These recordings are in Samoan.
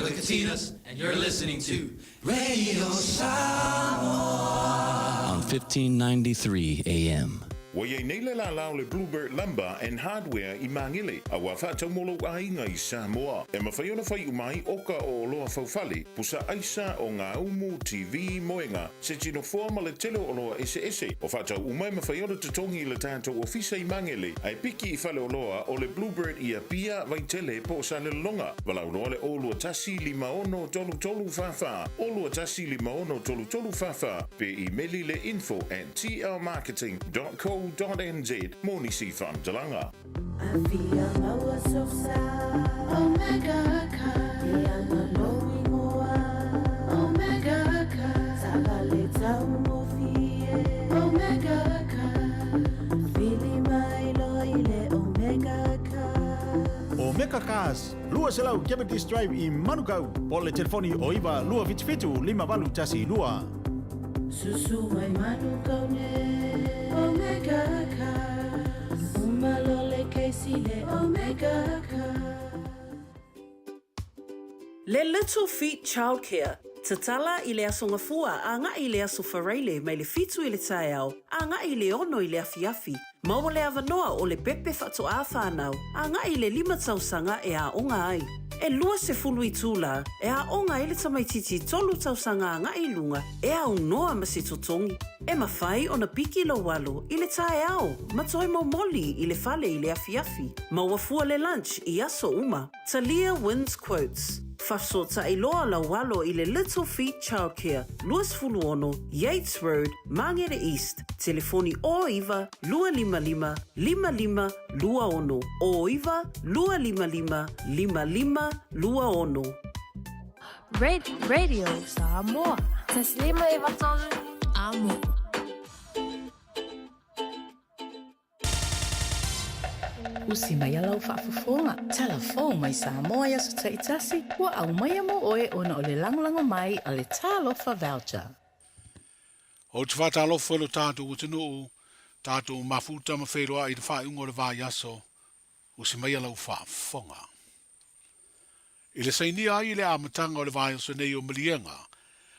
We're the Katinas, and you're listening to Radio Samoa on 1593 AM. Ua i ai nei le lālā o le Bluebird Lumber and Hardware i Māngele, a ua faataumolo aiga i Samoa. E mafai ona fai uma ai oka o oloa faufale, pusa aisa o ngā umu, TV, moenga, se tino foa ma le tele o oloa eseese. O faatau uma e mafai ona totogi i le tatou ofisa i Māngele, a e piki i faleoloa o le Bluebird i Apia, Vaitele po o Salelologa. Valaau loa le 0 21 56 33 44, 0 21 56 33 44, pe imeli le info at tlmarketing dot co dot nz mo nisi faamatalaga. Afia maua sosa Omega ka Ia malo ingoa Omega ka Taavale taugofie Omega ka Vili mai loa i le Omega ka. Omega Cars, 200 Keventers Drive i Manukau, po o le telefoni o 9 277 5812. Susu mai Manukau nei Omega Cars, Uma loa le kesi le Omega Cars. Le Little Feet Childcare, Tatala i le aso Gafua agai i le aso Faraile mai le 7 i le taeao agai i le 6 i le afiafi. Maua le avanoa o le pepe faatoā whānau agai i le 5 tausaga e aoga ai. E 20 itulā e aoga ai le tamaitiiti 3 tausaga agai i luga e aunoa ma se totogi. E mafai ona piki lou alo i le taeao ma toe momoli i le fale i le afiafi. Maua fua le lunch i aso uma. Talia wins quotes. Whafesootai loa lau alo i le Little Feet Childcare, 26 Yates Road, Mangere East, telefoni 09 255 5526, 09 255 5526. Radio Samoa. Taslima e vatolu amo. Usi mai a lau faafofoga, talafou mai Samoa i aso taitasi, ua aumaia mo oe ona o le lagolago mai a le Talofa Voucher. Ou te faatalofa i lo tatou atunuu, tatou mafuta ma feiloai i le faaiuga o le vaiaso, usi maia lau faafofoga. I le sainia ai i le amataga o le vaiaso nei o Maliega,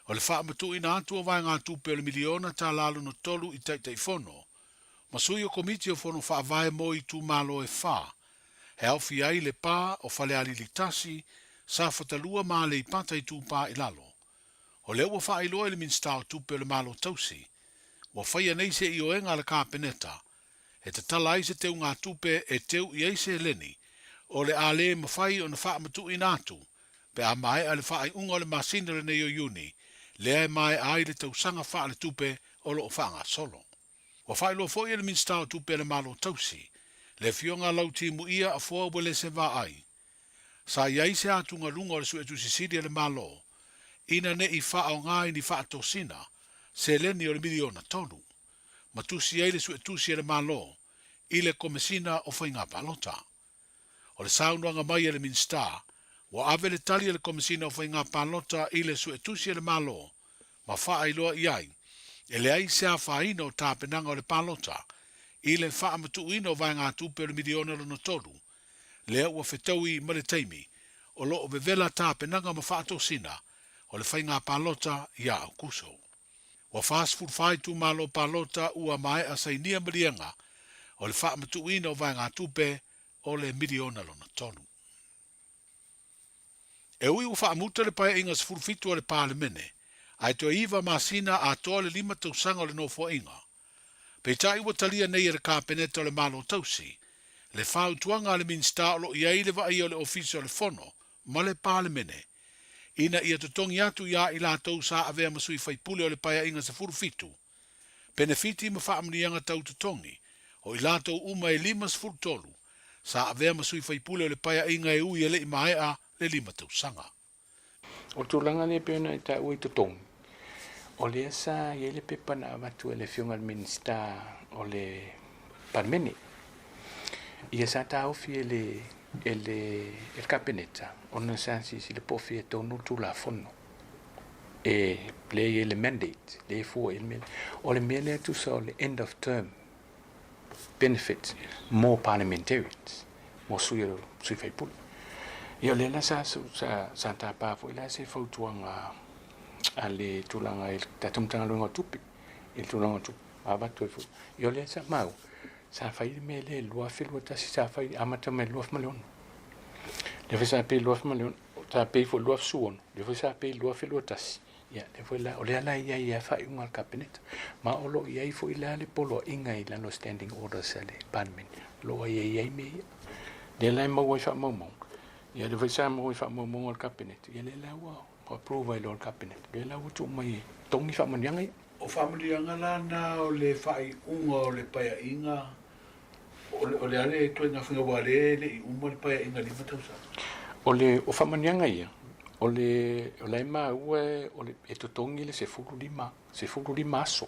o le faamatuuina atu o vaegatupe o le miliona tala lona tolu i Taitaifono ma sui o Komiti o Fono Faavae mo itumalo e fa, e aofia ai Lepa o Falealili 1, Safata 2 ma Aleipata Itupa i Lalo. O lea ua faailoa i le Minisita o Tupe o le Malo Tausi, ua faia nei se ioega a le Kapeneta e tatala ai se teugatupe e teu i ai seleni o le a le mafai ona faamatuuina atu pe a maea le faaiuga o le masina lenei o Iuni, lea e maea ai le tausaga faaletupe o lo o faagasolo. Ua faailoa foi e le Minisita o Tupe a le Malo Tausi, le Afioga Lautimuia Afoa Uelese Vaai, sa i ai se atugaluga o le Suetusi Sili a le Malo ina ne i faaaoga i ni faatosina seleni o le miliona tolu, ma tusi ai le Suetusi a le Malo i le Komesina o Faiga Palota. O le saunoaga mai a le Minisita, ua ave le tali a le Komesina o Faiga Palota i le Suetusi a le Malo ma faailoa i ai, e leai se afaina o tapenaga o le palota i le faamatuuina o vaegatupe o le miliona lona tolu, lea ua fetaui ma le taimi o lo o vevela tapenaga ma faatosina o le faiga palota ia Aukuso. Ua 44 itumalo palota ua maea sainia maliega o le faamatuuina o vaegatupe o le miliona lona tolu. E ui ua faamuta le Paeaiga 17 a le Palemene, ae toe iva masina atoa le lima tausaga o le Nofoaiga. Peitai ua talia nei e le Kapeneta o le Malo Tausi le fautuaga a le Minisita o lo o i ai le vaaia o le Ofisa o le Fono ma le Palemene ina ia totogi atu iā i latou sa avea ma sui faipule o le Paeaiga 17, penefiti ma faamanuiaga tau totogi o i latou uma e 53 sa avea ma sui faipule o le Paeaiga e ui e le i maea le lima tausaga. O le tulaga lea e pei ona e taua i totogi, o lea sa i ai le pepa na avatu e le Afioga i le Minisita o le Palemene. Ia sa taofi e le e le e le Kapeneta ona sa silasila po o fea tonu le Tulafono e lea e i ai le mandate, lea e fua i ai le mea lea. O le mea lea tusa o le end of term benefits mo parliamentarians, mo sui o sui faipule. Ia o lea la sa sa sa tapa foi la se fautuaga a le tulaga i le tatou Matagaluega o Tupe i le tulaga o tupe avatu ai foi. Ia o lea sa maua sa fai le mea lea i le 2021 sa fai amata mai le 2006. Lea foi sa pei le 2006 sa pei foi le 2016 lea foi sa pei le 2021. Ia lea foi la o lea la e i ai lava faaiuga a le Kapeneta ma o lo o i ai foi la le poloaiga i lalo o Standing Orders a le Palemene o lo o aiaia ai mea ia. Lea la e maua ai faamaumauga, ia lea foi sa maua i faamaumauga a le Kapeneta, ia lea la ua approve ai loa e le Kapeneta, lea la ua tuu mai e totogi faamanuiaga ia. O faamanuiaga la na o le faaiuga o le paeaiga, o le a le ituaiga faiga aua o lea e le i uma le paeaiga 5 tausaga? O le, o faamanuiaga ia, o le, o la e maua o le, e totogi le 15, 15 aso.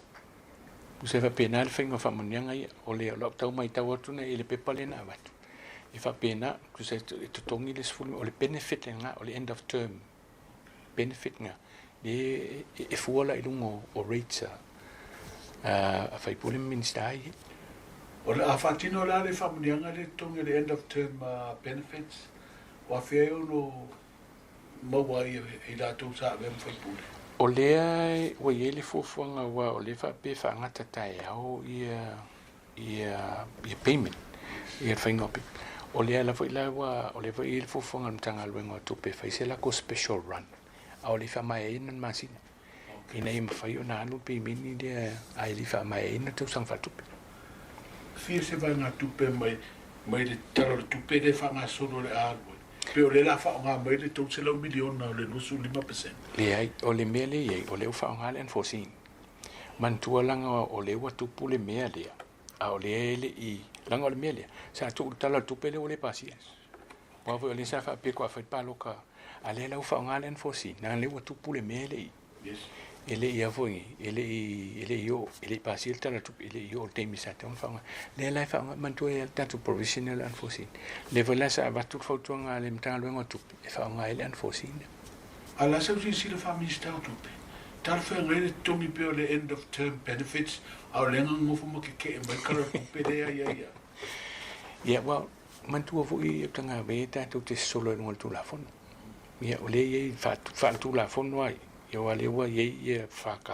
Tusa e faapena le faiga o faamanuiaga ia. O le, o lau tau matau atu nei i le pepa lea na avatu, e faapena, tusa e totogi le 15, o le benefit lena, o le end of term benefit lena, lea e fua la i luga o rates a faipule ma Minisita ia. O le a faatino la le faamanuiaga lea e totogi o le end of term benefits, o afea e ono maua ai e i latou sa avea ma faipule? O lea ua i ai le fuafuaga aua o lea e faapea e faagata taeao ia ia ia payment, ia le faiga o payment. O lea la foi la ua, o lea foi e i ai le fuafuaga a le Matagaluega o Tupe e fai se latou special run, a o le i faamaeaina le masina, ina ia mafai ona alu le payment lea a e le i faamaeaina le tausaga faaletupe. Fia se vaegatupe mai mai le Tala o le Tupe lea e faagasolo o le a alu ai? Pe o lea o le a faaaoga mai le $300 miliona o le 25%? Leai, o le mea lea e i ai, o lea ua faaaoga le unforeseen. Manatua leaga o lea ua tupu le mea lea, a o lea e le i, leaga o le mea lea, sa tuu le Tala o le Tupe lea ua le pasia. Aua foi o lea sa faapea faatoa fai le palota, a lea la ua faaaoga le unforeseen, leaga o lea ua tupu le mea e le i, e le i a foi, e le i, e le i oo, e le i pasia le Tala o le Tupe, e le i oo i le taimi sa tatau ona faaaoga. Lea la e faaaoga, manatua e i ai le tatou provision lea o le unforeseen. Lea foi la sa avatu le fautuaga a le Matagaluega o Tupe e faaaoga ai le unforeseen lea. A la sau silasila faa-Minisita o Tupe, talafeagai le totogi pea o le end of term benefits a o lea gagofo ma keke'e mai le Tala o le Tupe lea ia ia. Ia, well, manatua foi o tagave tatou te sosolo i luga o le Tulafono. Ia, o lea e i ai faaletulafono ai, ia aua o lea ua i ai ia FK,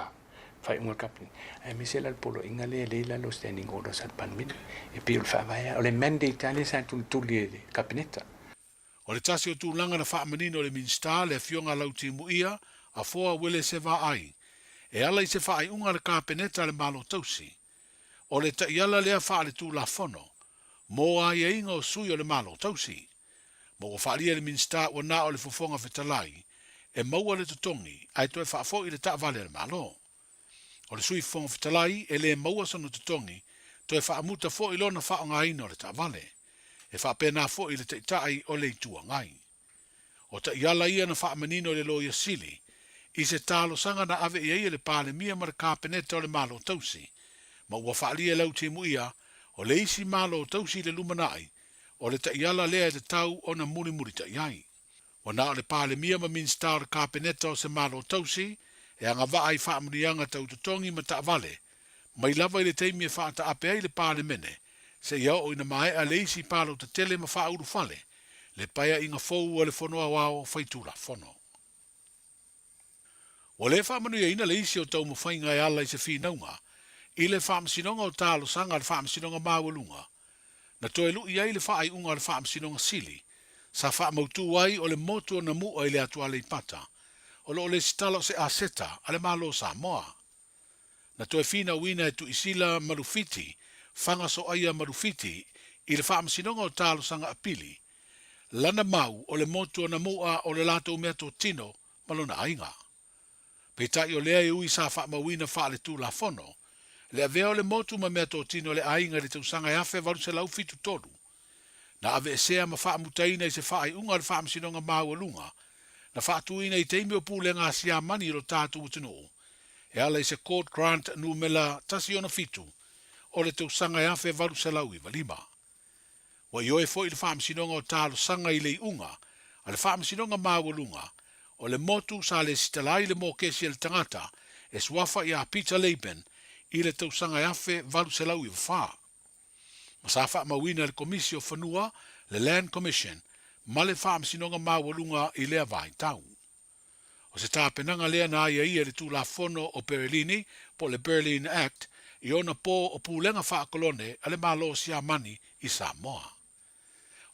faaiuga a le Kapeneta, aemaise la le poloaiga lea e i lalo o Standing Orders a le Palemene, e pei o le faavae lava, o le mandate lava lea sa tulituli e le Kapeneta. O le tasi o tulaga na faamanino e le Minisita, le Afioga Lautimuia Afoa Uelese Vaai, e ala i se faaiuga a le Kapeneta a le Malo Tausi. O le taiala lea faaletulafono mo aiaiga o sui o le Malo Tausi. Ma ua faaalia e le Minisita ua na o le Fofoga Fetalai e maua le totogi ae toe faafoi le taavale a le Malo. O le Sui Fofoga Fetalai e le maua sona totogi, toe faamuta foi lona faaaogaina o le taavale. E faapena foi i le Taitai o le Itu Agai. O taiala ia na faamanino e le Loia Sili i se talosaga na ave i ai e le Palemia ma le Kapeneta o le Malo Tausi, ma ua faaalia e Lautimuia o le isi Malo Tausi i le lumanai, o le taiala lea e tatau ona mulimulitai ai. Ua na o le Palemia ma Minisita o le Kapeneta o se Malo Tausi e agavaa i faamanuiaga tau totogi ma taavale, mai lava i le taimi e faataape ai le Palemene seia oo ina maea le isi palota tele ma faaulufale le paeaiga fou a le Fono Aoao Faitulafono. Ua le faamanuiaina le isi o taumafaiga e ala i se finauga i le Faamasinoga o Talosaga a le Faamasinoga Maualuga, na toe lu'i ai le faaiuga a le Faamasinoga Sili sa faamautu ai o le motu o Namu'a i le atu Aleipata o lo o lesitala o se aseta a le Malo o Samoa. Na toe finauina e Tuisila Malufiti, Fagasoaia Malufiti i le Faamasinoga o Talosaga Apili, lana mau o le motu o Namu'a o le latou meatotino ma lona aiga. Peitai o lea e ui sa faamauina faaletulafono le avea o le motu ma meatotino a le aiga i le tausaga e 1873, na aveesea ma faamutaina i se faaiuga a le Faamasinoga Maualuga na faatuina i taimi o pulega a Siamani i lo tatou atunuu e ala i se Court Grant numela 167 o le tausaga e 1895. Ua ioe foi le Faamasinoga o Talosaga i le iuga a le Faamasinoga Maualuga o le motu sa lesitala ai le mokesi a le tagata e suafa ia Peter Laban i le tausaga e 1894. Ma sa faamauina e le Komisi o Fanua, le Land Commission, ma le Faamasinoga Maualuga i lea vaitau. O se tapenaga lea na aiaia i le Tulafono o Perelini po o le Berlin Act i ona pō o pulega faakolone a le Malo o Siamani i Samoa.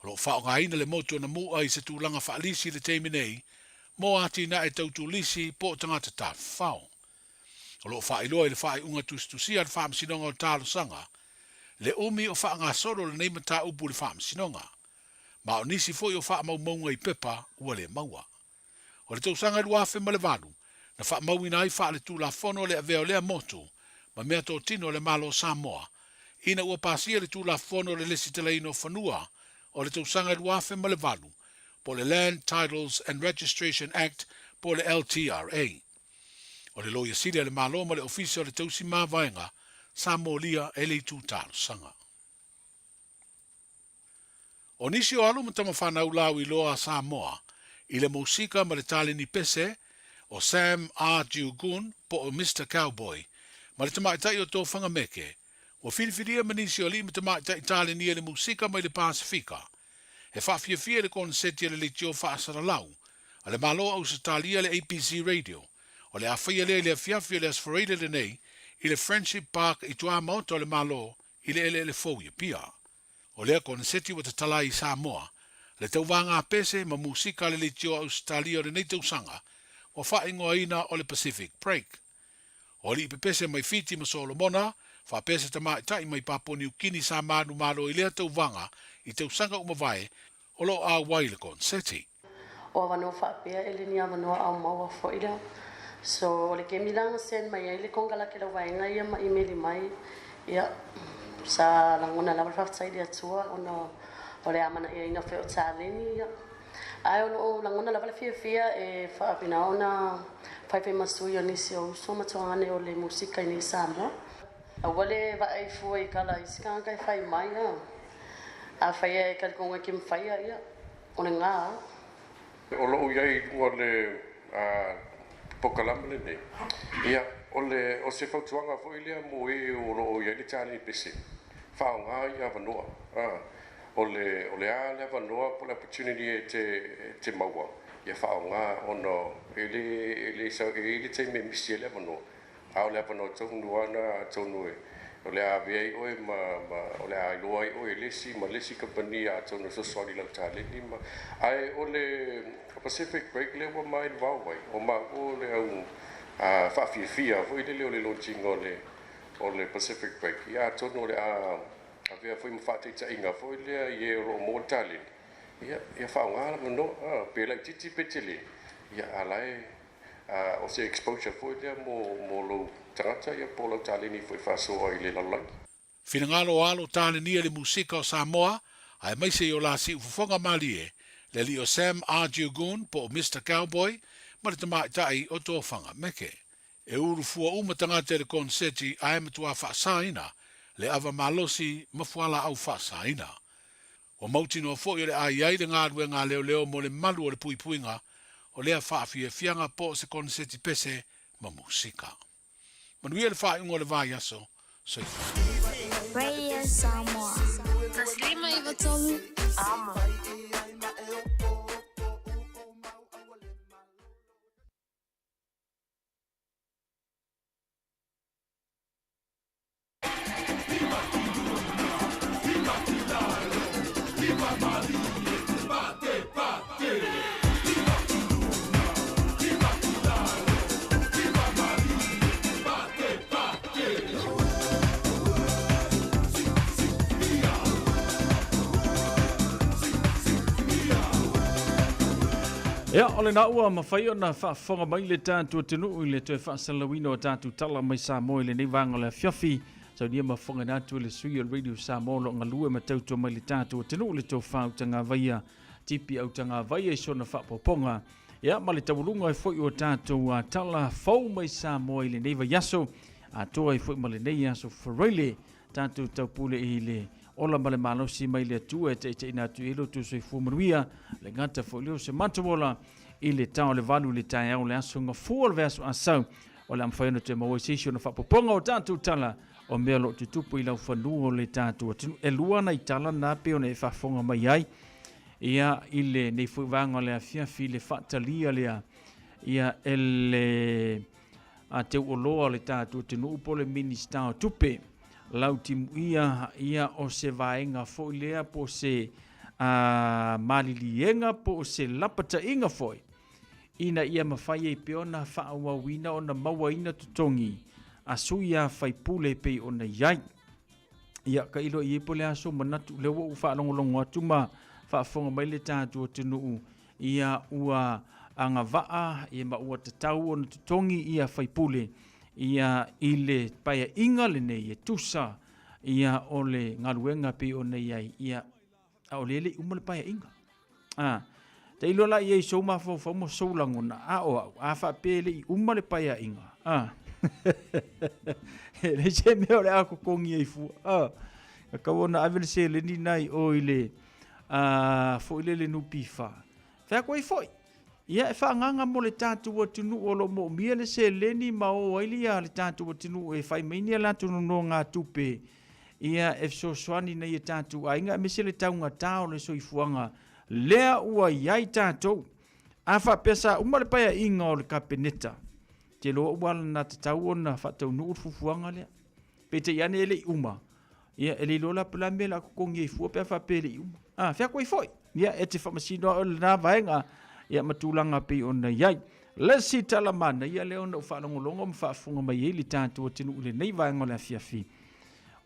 O lo o faaaogaina le motu o Namu'a i se tulaga faalisi i le taimi nei mo atinae tau turisi po o tagata tafafao. O lo o faailoa i le faaiuga tusitusia a le Faamasinoga o Talosaga le umi o faagasolo lenei mataupu i le Faamasinoga, ma o nisi foi o faamaumauga i pepa ua le maua. O le tausaga 2008, na faamauina ai faaletulafono le avea o lea motu ma meatotino a le Malo o Samoa, ina ua pasia le Tulafono o le Lesitalaina o Fanua o le tausaga 2008, po o le Land Titles and Registration Act po o le LTRA. O le Loia Sili a le Malo ma le Ofisa o le Tausi Mavaega sa molia e le itu talosaga. O nisi o alo ma tamafanau lau iloa a Samoa i le musika ma le taleni pese, o Sam R. Dew-Gun po o Mister Cowboy, ma le tamaitai o Tofaga Meke, ua filifilia ma nisi o alii ma tamaitai taleni e le musika mai le Pasefika. E faafiafia i le koneseti a le leitio faasalalau a le Malo o Ausetalia le ABC Radio, o le a faia lea i le afiafi o le Aso Faraile lenei i le Friendship Park i tuamaota o le Malo i le eleele fou i Apia. O lea koneseti ua tatala ai i Samoa le tauvaga pese ma musika a le leitio a Ausetalia o lenei tausaga ua faaigoaina o le Pacific Break. O alii pepese mai Fiti ma Solomona, faapea se tamaitai mai Papua Niu Kini sa manumalo i lea tauvaga i tausaga ua mavae o lo o auai i le koneseti. O avanoa faapea e le ni avanoa ao maua foi lea. So o le kemi la na send mai ai le konekarate lau vaega ia ma imeli mai ia sa lagona lava le faafetai i le Atua ona o le amanaiaina foi o taleni ia. Ae o loo lagona lava le fiafia e faapena ona faifai ma sui o nisi o uso ma tuagane o le musika i nei Samoa. Aua le vaai fua i kala isi tagata e fai mai a. Afai e talitonga e ke mafaia ia, o le gā. O lou i ai i luga o le polokalame lenei, ia, o le, o se fautuaga foi lea mo e o lo o i ai le taleni pese, faaaoga ia avanoa. O le, o le a le avanoa po o le opportunity e te, e te maua, ia faaaoga ona e le, e le sau, e i ai le taimi e misi ai le avanoa. A o le avanoa tonu lava lena atonu e o le a ave ai oe ma, ma o le a iloa ai oe e le isi ma le isi kamupani atonu e fesoasoani i lau taleni ma, ae o le Pacific Break lea ua ma i le vao ai, o maua o le au faafiafia foi lele o le launching o le, o le Pacific Break, ia atonu o le a avea foi ma faataitaiga foi lea i e o lo o maua le taleni, ia, ia faaaoga le avanoa, pe laitiiti pe tele, ia a la e O se exposure foi lea mo lou tagata ia po o lau taleni foi e faasoa i le lalolagi. Finagalo o alo talenia i le musika o Samoa, aemaise i o la siufofoga malie, le alii o Sam Arjiogoon po o Mister Cowboy ma le tamaitai o Tofaga Meke. E ulu fua uma tagata i le koneseti ae matua faasaina le ava malosi ma fualaau faasaina. Ua mautinoa foi o le a i ai le galuega a leoleo mo le malu o le puipuiga o lea faafiafiaga po o se koneseti pese ma musika. Manuia le faaiuga o le vaiaso. Soifua. Radio Samoa. 153 Amo. Ia, o lena ua mafai ona faafofoga mai le tatou atunuu i le toe faasalalauina o tatou tala mai Samoa i lenei vaega o le afiafi. Saunia ma fofogaina atu e le sui o le Radio Samoa o lo o galue ma tautua mai le tatou atunuu le tofa Autagavaia, Tipi Autagavaia i sona faaopoopoga. Ia, ma le taualuga ai foi o tatou tala fou mai Samoa i lenei vaiaso, atoa ai foi ma lenei aso Faraile, tatou taupule i le ola ma le malosi mai le Atua e taitaiina atu i ai lo outou soifua manuia, le gata foi lea o se matou ola i le tao o le 8 i le taeao o le aso Gafua o le vaiaso Asau, o le a mafai ona toe maua ai se isi ona faaopoopoga o tatou tala o mea o lo o tutupu i laufanua o le tatou atunuu. E lua nai tala na pei ona e faafofoga mai ai. Ia i lenei foi vaega o le afiafi i le faatalia lea ia e le a teuoloa o le tatou atunuu po o le Minisita o Tupe Lautimuia ia o se vaega foi lea po o se a, maliliega po o se lapataiga foi ina ia mafai ai pea ona faaauauina ona mauaina totogi a sui a faipule e pei ona i ai. Ia, ka ilo i ai po le aso manatu, lea ua ou faalogologo atu ma faafofoga mai le tatou atunuu, ia ua agavaa ia ma ua tatau ona totogi ia faipule ia i le paeaiga lenei e tusa ia o le galuega pei ona i ai ia a o lea e le i uma le paeaiga. A, tailo la i ai i sou mafaufau ma sou lagona, a o au, a faapea e le i uma le paeaiga, a, e leai se mea o le a totogi ai fua, a, e tatau ona ave le seleni lena i o i le, a, foi lele NPF. Fai atu ai foi, ia e faaagaaga mo le tatou atunuu o lo o moomia le seleni ma o ai le, le tatou atunuu e fai mai ni a latou nonogatupe ia e fesoasoani i nai o tatou aiga aemaise le taugata o le soifuaga lea ua i ai tatou. A faapea sa uma le paeaiga o le Kapeneta, ou te iloa ua alagatatau ona faataunuu le fuafuaga lea. Peitai ane e le i uma, ia e le iloa la po o le a le mea o le a totogi ai fua pe a faapea e le i uma. A fai atu ai foi, ia e te faamasino lava oe i lena vaega ia ma tulaga e pei ona i ai. Le isi tala manaia lea ona ou faalogologo ma faafofoga mai ai le tatou atunuu i lenei vaega o le afiafi,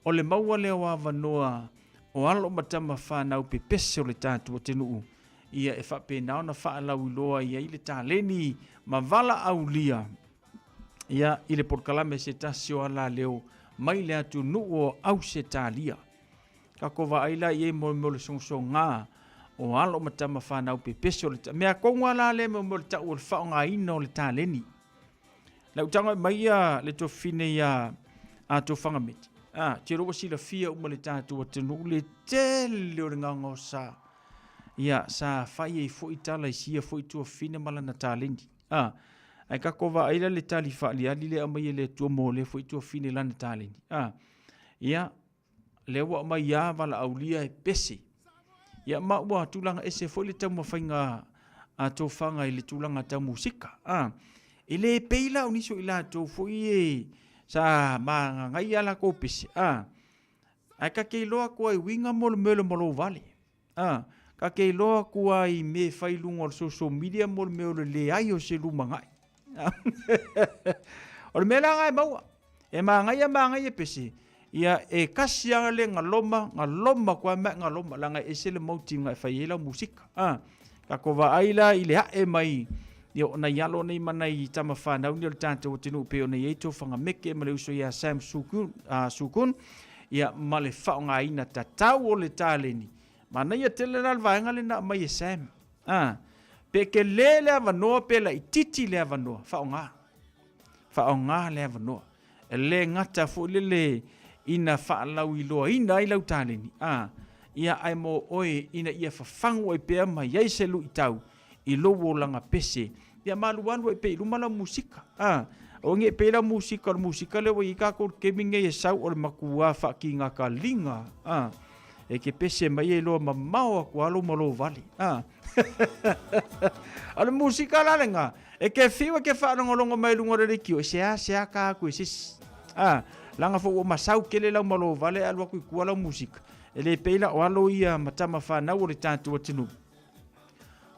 o le maua lea o avanoa o alo ma tama fanau pepese o le tatou atunuu, ia e faapena ona faalauiloa i ai le taleni ma valaaulia ia i le polokalame se tasi o alaleo mai le atunuu o Ausetalia. Tatou vaai la i ai mo le sogasoga o alo ma tama fanau pepese o le mea tonu lava la lea mo le tau o le faaaogaina o le taleni. Na ou tago mai ia le tuafafine ia a Tofaga Meti. A, te iloa ua silafia uma le tatou atunuu le tele o le gaogaosa. Ia, sa fai ai foi tala i sia foi tuafafine ma lana taleni. A, ae tatou vaai la le tali faaliali lea aumai e le Atua mo lea foi tuafafine i lana taleni. A, ia, lea ua aumai ia valaaulia e pese. Ia ma ua tulaga ese foi le taumafaiga a tofaga i le tulaga tau musika. A, e le pei la o nisi o i latou foi e sa magagaia a latou pese. A, ae ta te iloa atu ai uiga mo le mea o le malo vale. A, ta te iloa atu lava i mea e fai i luga o le social media mo le mea o le leai o se lumanai. o le mea la lena e maua, e manaia manaia pese, ia e kasi lava le galoma, galoma koa mai galoma, leaga e ese le motive na e fai ai lau musika. A, tatou vaai la i le ae mai ia o nai alo nei ma nai tama fanau nei o le tatou atunuu pei ona i ai Tofaga Meke ma le uso ia Sam Sukun, Sukun ia ma le faaaogaina tatau o le taleni. Manaia tele la le vaega lena aumai e Sam. A, pe tele le avanoa pe laitiiti le avanoa, faaaoga. Faaaoga le avanoa. E le gata foi lele ina faalauiloaina ai lau taleni, a, ia ae mo oe ina ia fafagu ai pea ma i ai se luitau i lou olaga pese, ia ma alualu ai pea i luma lau musika. A, aua ne i pei lau musika o le musika lea ua i ai tatou i le taimi lenei e sau o le matua faakigakaliga, a, e te pese mai e iloa mamao atu lava lou malo vale. A, o le musika la lena, e te fiu e te faalogologo mai i luga o le leitio, e seasea ta atu e se isi. A, leaga foi ua masau tele lau malo vale ae alu atu i tua lau musika. E le pei la o alo ia ma tama fanau o le tatou atunuu.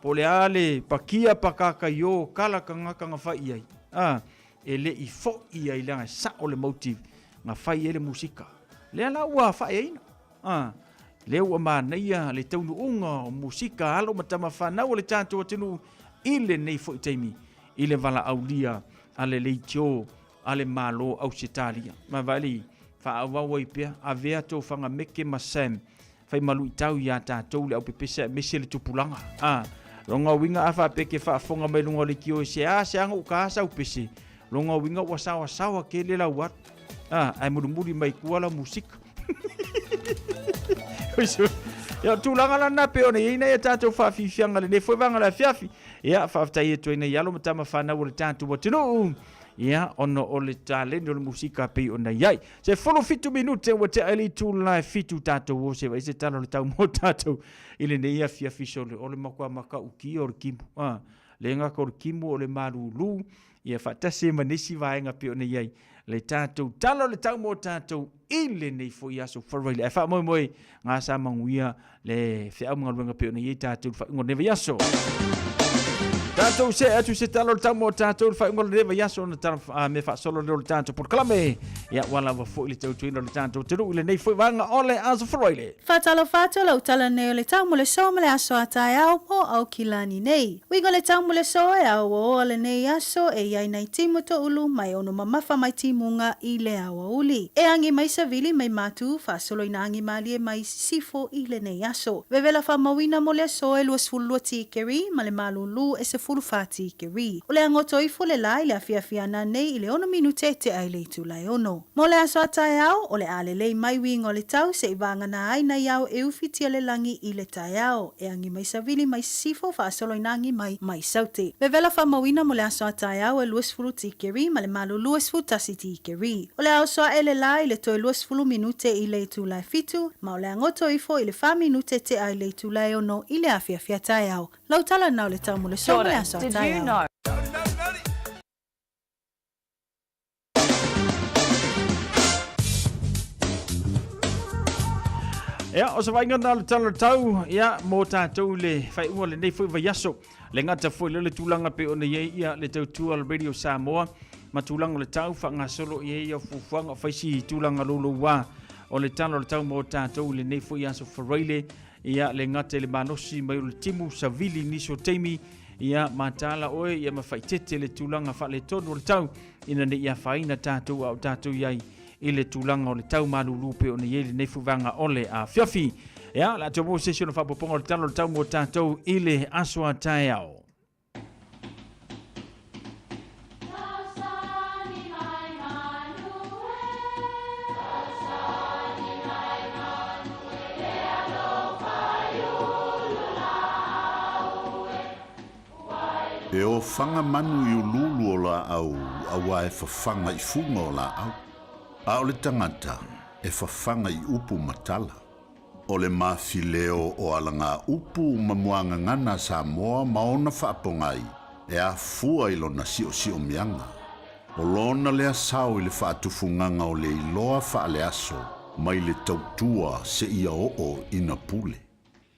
Po o le a le pakia pakakaio kala kagaka na fai i ai, a, e le i foi ai leaga e sao le motive na fai ai le musika. Lea la ua faaeaina, a, lea ua manaia le taunuuga o musika a alo ma tama fanau o le tatou atunuu i lenei foi taimi i le valaaulia a le leitio a le Malo Ausetalia. Ma vaai faaauau ai pea, avea tofaga Meke ma Sam fai ma luitau iā tatou le aupepese aemaise le tupulaga. A, lona uiga a faapea ke faafofoga mai luga o leitio e seasea ona uta sau pese, lona uiga ua saoasaoa tele lau alu. A, ae mulimuli mai tua lau musika. Ia, o tulaga la lena pei ona i ai nai a tatou faafiafiaga i lenei foi vaega o le afiafi. Ia, faafetai atu ai nai alo ma tama fanau o le tatou atunuu. Ia, ona o le taleni o le musika pei ona i ai. Se 17 minute ua tea i le itula e 7 tatou o se vaai se tala o le tau mo tatou i lenei afiafi sole. O le matua matautia o le timu. A, le gata o le timu o le malulu, ia faatasi ai ma nisi vaega pei ona i ai le tatou tala o le tau mo tatou i lenei foi aso Faraile. Ae faamoemoe gā sa manuia le feau ma galuega pei ona i ai tatou i le faaiuga o lenei vaiaso. Tatou see atu se tala o le tau mo tatou i le faaiuga o lenei vaiaso ona tala a mea faasolo lea o le tatou polokalame. Ia ua lava foi le tautuaina o le tatou atunuu i lenei foi vaega o le aso Faraile. Faatalofa atu lau tala nei o le tau mo le so ma le aso a taeao mo Aukilani nei. Uiga o le tau mo le so e aoaoa lenei aso e i ai nai timu toulu mai ono mamafa mai timuga i le aoauli. E agi mai savili mai matu faasolo ina agi malie mai sisifo i lenei aso. Vevela faamauina mo le aso e 22 tikeri ma le malūlū e 14 tikeri. O le agoto ifo le la i le afiafi ana nei i le 6 minute e tea i le itula e 6. Mo le aso a taeao, o le a lelei mai uiga o le tau seʻi vagana ai nai ao e ufitia le lagi i le taeao, e agi mai savili mai sisifo faasolo ina agi mai mai saute. Vevela faamauina mo le aso a taeao e 20 tikeri ma le malulu e 11 tikeri. O le a oso aʻe le la i le toe 20 minute i le itula e 7, ma o le a goto ifo i le 4 minute tea i le itula e 6 i le afiafi a taeao. Lau tala na o le tau mo le so mo le aso a taeao. Ia, o se vaaiga na o le tala o le tau, ia, mo tātou le faaiuga o lenei foi vaiaso. Le gata foi lea o le tulaga pei ona i ai ia le tautua o le Radio Samoa ma tulaga o le tau faagasolo i ai ia fuafuaga o faisi tulaga louloua o le tala o le tau mo tātou i lenei foi aso Faraile. Ia, le gata i le malosi mai o le timu, savili nisi o taimi, ia, mataala oe, ia ma faaeteete le tulaga faaletonu o le tau, ina ne i afaina tatou a o tatou i ai i le tulaga o le tau malulu pei ona i ai lenei fuvaga o le afiafi. Ia, o le a toe maua se isi ona faaopoopoga o le tala o le tau mo tatou i le aso a taeao. E ofaga manu i uluulu o laau auā e fafaga i fuga o laau, a o le tagata e fafaga i upu ma tala. O le mafileo o alagaupu ma muagagana a Samoa ma ona faapogai e afua i lona siosiomiaga. O lona lea sao i le faatufugaga o le iloa faaleaso mai le tautua seia oo ina pule.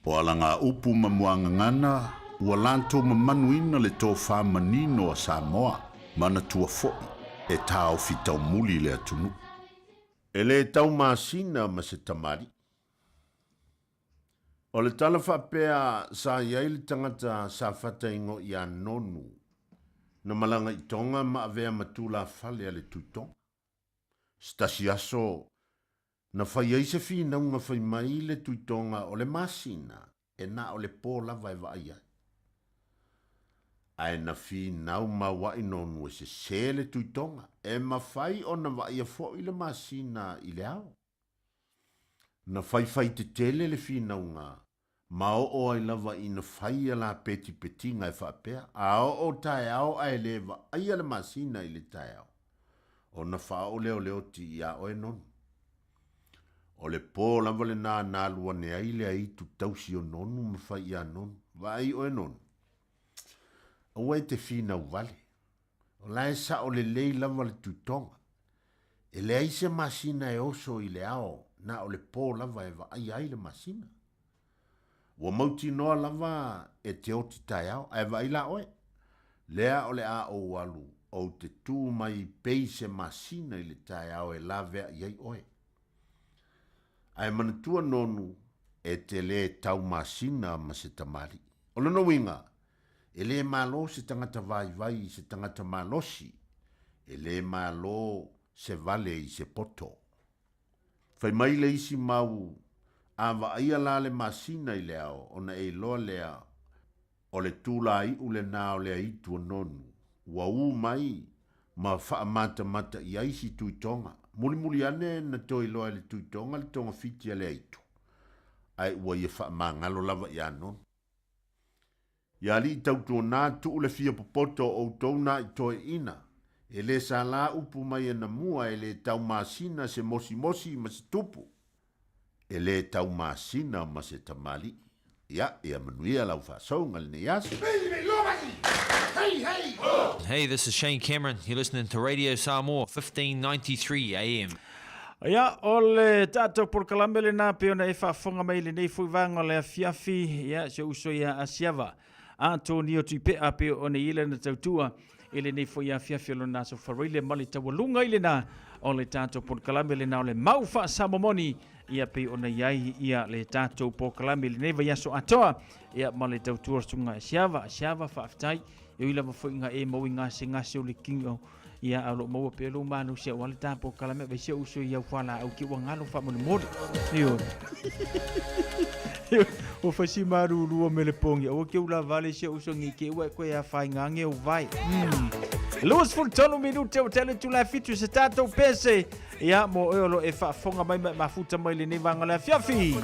O alagaupu ma muagagana ua latou mamanuina le tofa manino a Samoa, manatua foi e taofi taumuli le atunuu. E le tau masina ma se tamalii. O le tala faapea sa i ai le tagata sa fataingo ia Nonu, na malaga i Tonga ma avea ma tulafale a le Tuitoga. Se tasi aso, na fai ai se finauga fai mai le Tuitoga o le masina e na o le po lava e vaai ai. Ae na finau mauaʻi Nonu e sesē le Tuitoga, e mafai ona vaaia foi le masina i le ao. Na faifai tetele le finauga ma oo ai lava ina fai a la petipetiga e faapea, a oo taeao ae le vaaia le masina i le taeao, ona faaoo lea o le oti iā oe Nonu. O le pō lava lenā na alu ane ai le aitu tausi o Nonu ma fai iā Nonu, Vaai oe Nonu, aua e te finau vale. O la e sao lelei lava le tuitoga. E leai se masina e oso i le ao, na o le pō lava e vaaia ai le masina. Ua mautinoa lava e te oti taeao, ae vaai la oe. Lea o le a ou alu, ou te tū mai pei se masina i le taeao e laveai ai oe. Ae manatua Nonu, e te lē tau masina ma se tamalii. O lona uiga, e lē malo se tagata vaivai i se tagata malosi, e lē malo se vale i se poto. Fai mai le isi mau, A vaaia la le masina i le ao, ona e iloa lea, o le tulāiʻu lenā o le aitu o Nonu, ua ū mai ma faamatamata i ai si Tuitoga. Mulimuli ane na toe iloa e le Tuitoga le togafiti a le aitu, ae ua ia faamagalo lava iā Nonu. Ia alii tautuanā, tuu le fia popoto o outou nā i toeʻina. E lē salā upu mai ana mua e lē taumasina se mosimosi ma se tupu. E lē taumasina ma se tamalii. Ia, ia manuia lau faasouga lenei aso. Hey, this is Shane Cameron. You're listening to Radio Samoa, 1593 AM. Ia, o le tatou polokalame lena pei ona e faafofoga mai i lenei foi vaega o le afiafi, ia, si ou uso ia Asiava Antonio Tuipea pei ona i ai lana tautua i lenei foi afiafi o lona aso Faraile ma le taualuga i lena o le tatou polokalame lena o le mau faasamomoni ia pei ona i ai ia le tatou polokalame i lenei vaiaso atoa ia ma le tautua susuga Asiava Asiava faafetai e ui lava foi ina e maua i gasegase o le kino ia a o lo o maua pea lou malosi aua le ta polokalame vaise ou uso i au fualaau ki ua galo faamolemole. Ioe. Ua fai si malulu me le pongi. Aua ke ula vale si uso ngi ke ua koe a whai ngange o vai. 23 minute o tele tula fitu se tātou pese. Ia, mo oe o lo e whaafonga mai mai mafuta mai lenei vanga le afiafi.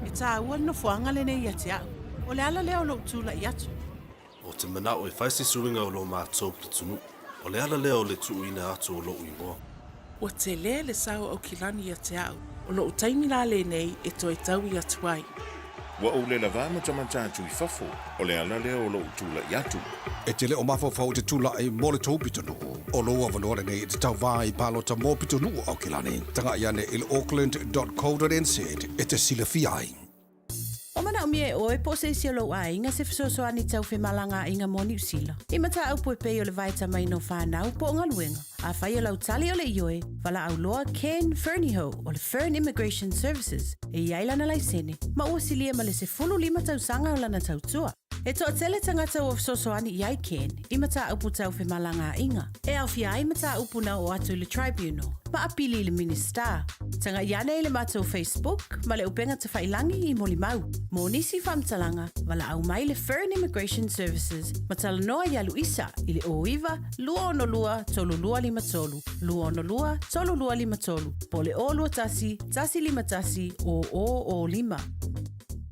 E tāua le nofoaga lenei ia te au. O le ala lea o lou tulai atu. Ou te manao e fai se suiga o lo matou pitonuu. O le ala lea o le tuuina atu o lo'u igoa. Ua tele le sao o Aukilani ia te au. O lou taimi la lenei e toe taui atu ai. Ua ou le lavā matamata atu i fafo, o le ala lea o lo'u tula'i atu. E te le o mafaufau i te tula'i mo le tou pitonuu. O lou avanoa lenei e te tauvā i palota mo pitonuu o Aukilani. Taga'i ane i le auckland dot co dot nz e te silafia ai. Ua manaomia e ʻoe po o se isi o lou aiga se fesoasoani tau femalagaaiga mo Niu Sila. I mataupu e pei o le vaetamaina o fanau po o galuega. Afai o lau tali o le ioe, valaau loa Ken Fernihough o le Fern Immigration Services e i ai lana laisene, ma ua silia ma le 15 tausaga o lana tautua. E toatele tagata ua fesoasoani i ai Ken i mataupu tau femalagaaiga, e aofia ai mataupu na oo atu i le Tribunal ma apili i le Minisita. Tagai ane i le matou Facebook ma le upega tafailangi i molimau. Mo nisi faamatalaga, valaau mai le Fern Immigration Services ma talanoa iā Luisa i le 09 262 3253, 262 3253, po o le 021 151 0005.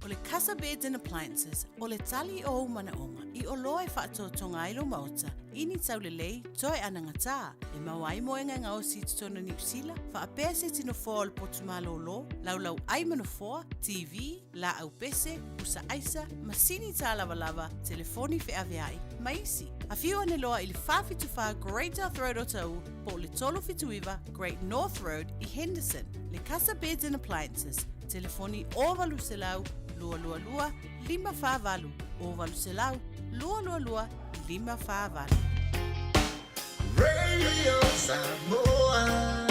O le Casa Beds and Appliances, o le tali o ou manaoga i oloa e faatotoga ai lou maota i ni taulelei toe anagatā, e maua ai moega e gaosi i totonu o Niu Sila, faapea se tino foa o le potu malōlō, laulau ai ma nofoa, TV, laau pese, pusa aisa, masini tālavalava, telefoni feaveai, ma isi. Afio ane loa i le 474 Great South Road Otahuhu po o le 379 Great North Road i Henderson. Le Casa Beds and Appliances, telefoni 0800 222 548, 0800 222 548. Radio Samoa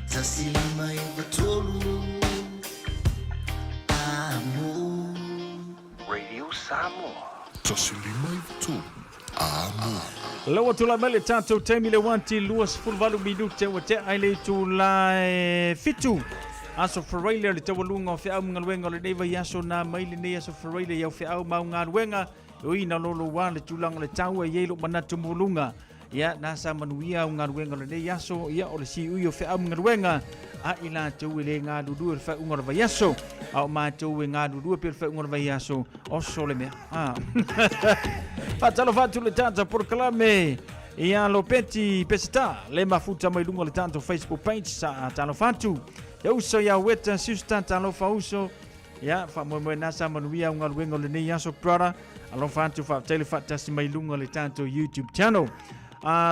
153 Amo. Radio Samoa 153 Amo. Lau atu la mai le tatou taimi le wanti 28 minute ua tea ai le itula e fitu. Aso Faraile o le taualuga o feau ma galuega o lenei vaiaso na mai lenei aso Faraile i au feau ma au galuega. Ui na lolo ua le tulaga o le tau e i ai lou manatu maualuga. Ia, na sa manuia au galuega o lenei aso, ia o le siui o feau ma galuega a i latou e le galulue o le faaiuga o le vaiaso. A o matou e galulue pea o le faaiuga o le vaiaso, oso le mea. Ah. Faatalofa atu le tatou polokalame ia Lopeti Peseta le mafuta mai luga o le tatou Facebook page sa talofa atu. Ia uso ia Weta sister talofa uso. Ia faamoemoe na sa manuia au galuega o lenei aso brother. Alofa atu faafetai le faatasi mai luga o le tatou YouTube channel.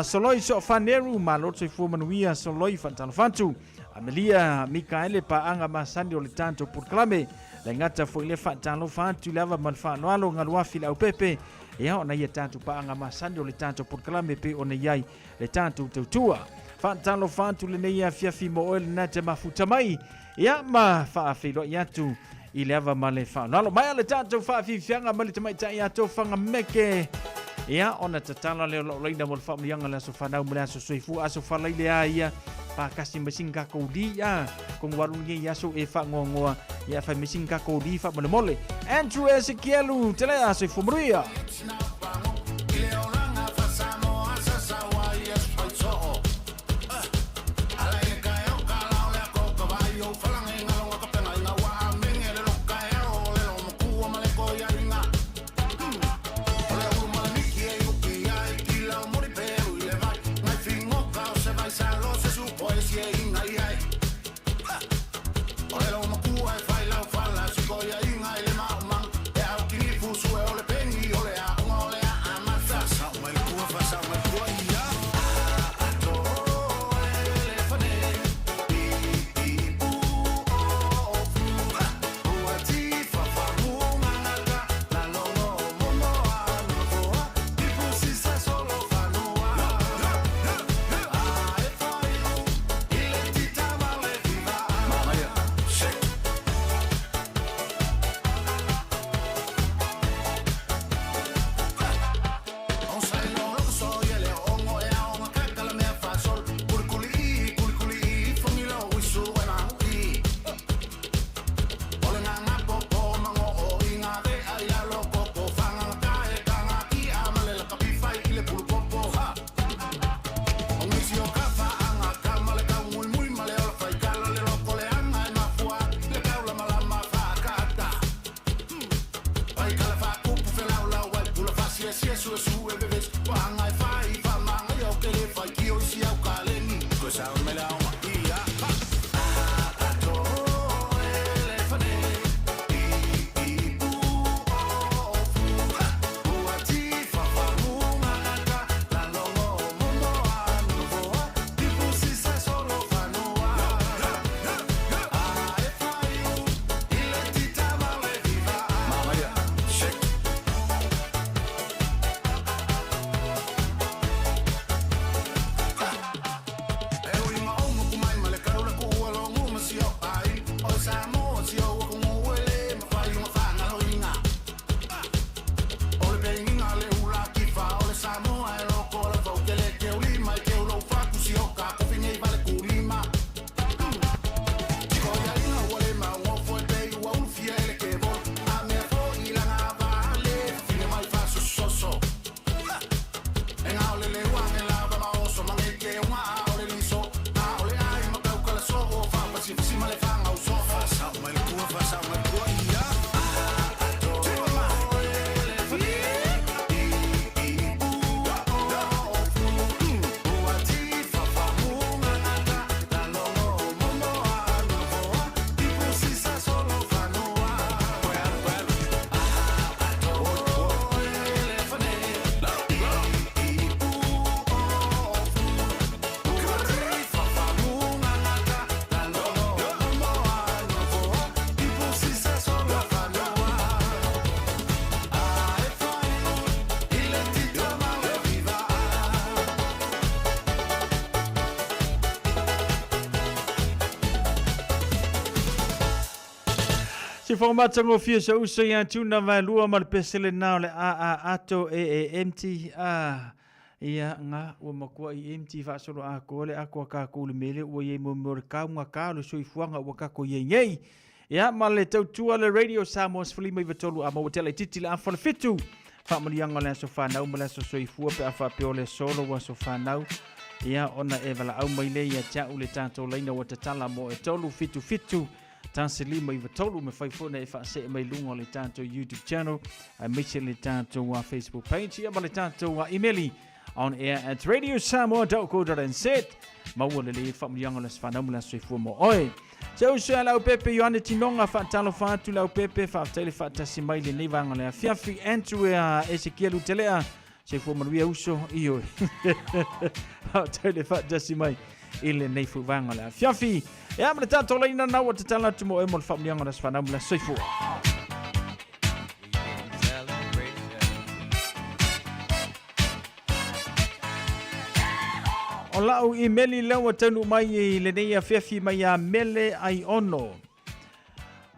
Soloi Soafaneru, malo le soifua manuia Soloi faatalofa atu. Amelia Mikaele paaga masani o le tatou polokalame. Le gata foi le faatalofa atu i le ava ma le faaaloalo Galuafi le Aupepe. Ia ona ia tatou paaga masani o le tatou polokalame pe ona i ai le tatou tautua. Faatalofa atu lenei afiafi mo oe lena te mafuta mai. Ia ma faafeiloai atu i le ava ma le faaaloalo. Maea le tatou faafiafiaga mai le tamaitai ia Tofaga Meke. Ia, ona tatala lea o lau laina mo le faamanuiaga le aso fanau ma le aso soifua, aso falaile a ia, pakasi mai sina kakou li, a, kongu alu nei aso e faangoangoa, ia fai mai sina kakou li faamolemole. Andrew Ezekielu, te lea, soifua manuia. Se whakamatangofie sa uso ia tuna vaelua ma le pesele na o le a a ato e e empty a ia nga ua matua i empty faasolo atoa le ato a tatou le mele ua iai mo mea o le taoga ta o le soifuaga ua tatou iai nei. Ia ma le tautua le Radio Samoa 153 a maua te laitiiti le afa o le fitu. Faamanuiaga o le aso fanau ma le aso soifua pe a faapea o le aso lou aso fanau. Ia ona e valaau mai lea ia te au le tatou laina ua tatala mo e 377 1593 me fai foi na e faasee mai luga o le tatou YouTube channel aemaise le tatou Facebook page ia ma le tatou email on air at radiosamoa.co.nz maua lelei faamanuiaga o le aso fanau ma le aso soifua mo oe. Se uso ia lau pepe Ioane Tinoga faatalofa atu lau pepe faafetai le faatasi mai lenei vaega o le afiafi Andrew Ezekiel Utelea soifua manuia uso ioe faafetai le faatasi mai i lenei foi vaega o le afiafi. Ia ma le tatou laina na ua tatala atu mo oe mo le faamanuiaga o le aso fanau ma le aso soifua. O lau imeli lea ua taunuu mai i lenei afiafi mai ia Mele Aiono.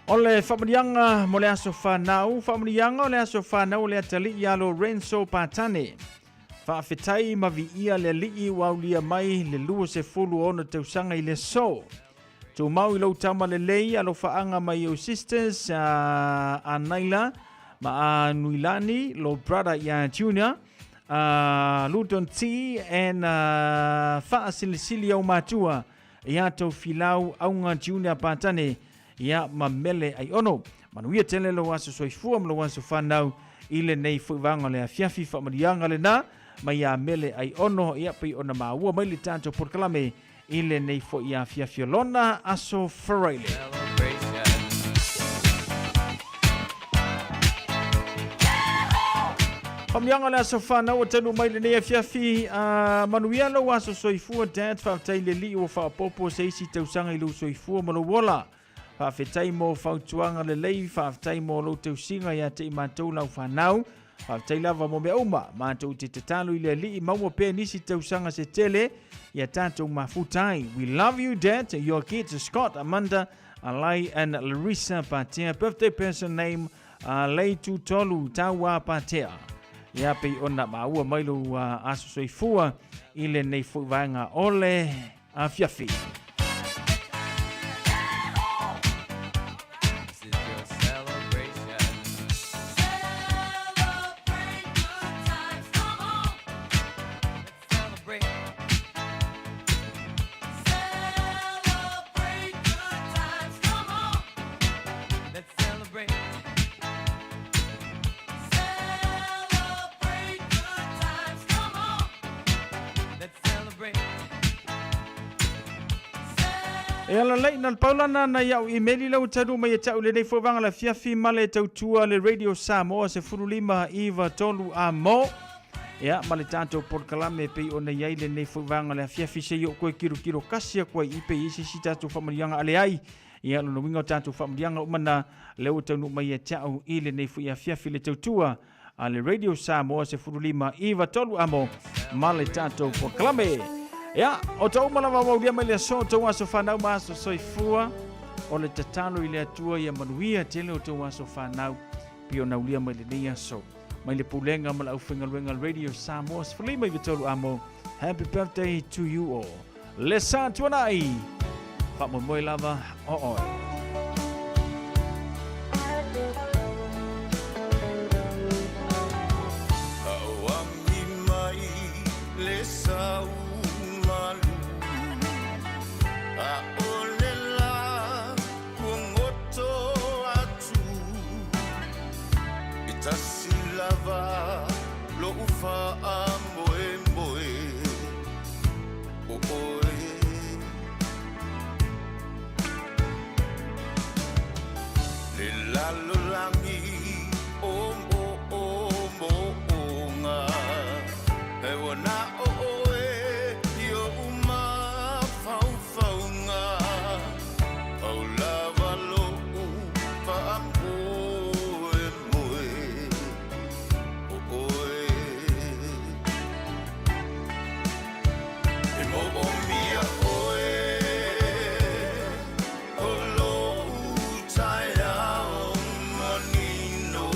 O le faamanuiaga mo le aso fanau, faamanuiaga o le aso fanau o le atalii ia Lorenzo Patane. Faafetai ma viia le Alii ua aulia mai le 26 tausaga i le aso. Tumau i lou tama lelei, alofaaga mai ou sisters a Naila ma a Nuilani, lo brother ia Junior, a Luton T and faasilisili au matua ia Tofilau Auga Junior Patane ia ma Mele Aiono. Manuia tele lou aso soifua ma lou aso fanau i lenei foi vaega o le afiafi. Faamanuiaga lena mai ia Mele Aiono, ia pei ona maua mai le tatou polokalame i lenei foi afiafi o lona aso Faraile. Faamanuiaga o le aso fanau ua taunuu mai lenei afiafi. Manuia lou aso soifua Dad, faafetai le Alii ua faaopoopo se isi tausaga i lou soifua ma lou ola. Faafetai mo fautuaga lelei, faafetai mo lou tausiga ia te i matou lau fanau. Faafetai lava mo mea uma. Matou te tatalo i le Alii maua pea nisi tausaga se tele ia tatou mafuta ai. We love you Dad, your kids Scott, Amanda, Alai and Larissa Patea. Birthday person name Leitu Tolu Taua Patea. Ia pei ona maua mai lou aso soifua i lenei foi vaega o le afiafi. E ala lei na le paulana na iau imeli lau tanu mai e tau lenei fo vanga la fiafi male tautua le Radio Samoa se fululima iwa tolu a mo. Ia ma le tatou polokalame e pei ona i ai lenei foi vaega o le afiafi se i oo koe kilokilo kasi atu ai i pe i ai se isi tatou faamanuiaga a leai. Ia lona uiga o tatou faamanuiaga uma na lea ua taunuu mai ia te au i lenei foi afiafi le tautua a le Radio Samoa 15 93 amo ma le tatou polokalame. Ia, o tou uma lava ua aulia mai le aso, o tou aso fanau ma aso soifua, o le tatalo i le Atua ia manuia tele o tou aso fanau, pei ona aulia mai lenei aso. Mai le Pulega ma le Aufaigaluega Radio Samoa 13 amo. Happy birthday to you all. Le sa tuanai. Faamoemoe lava o oe. Auami mai le sau malu, ʻAʻole lā. lalolagi o moomooga e ua na o oe i oʻu mafaufauga pau lava loʻu faamoemoe o oe e moomia oe o loʻu taeao manino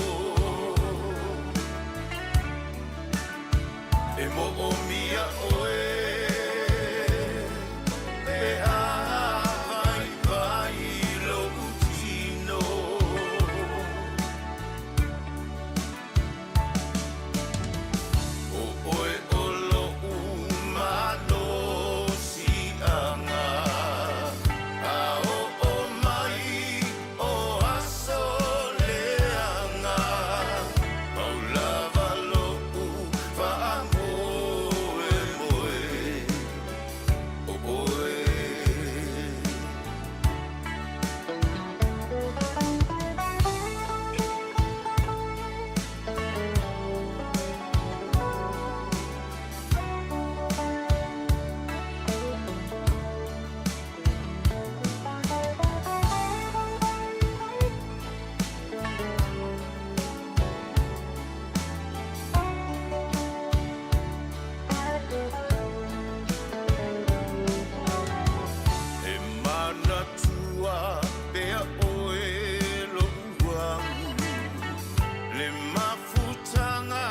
e moomia oe pe a vaivai loʻu tino o oe o loʻu malosiaga a oo mai o aso leaga pau lava loʻu faamoemoe o oe. E manatua pea oe loʻu au le mafutaga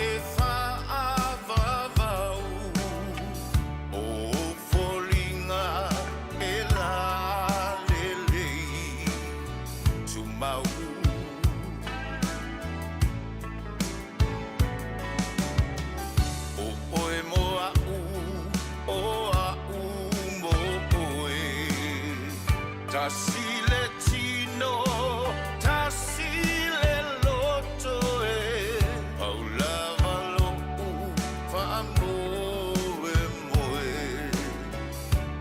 e fa'avavau o foliga e lalelei tumau o oe mo a'u o a'u mo oe tasi le tino tasi le loto e pau lava loʻu faamoemoe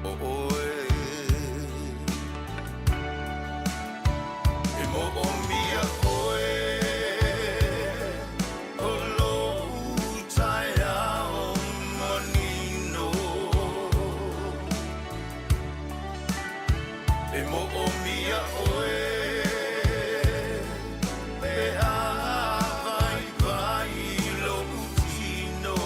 o oe e moomia oe o loʻu taeao manino e moomia oe pe a vaivai loʻu tino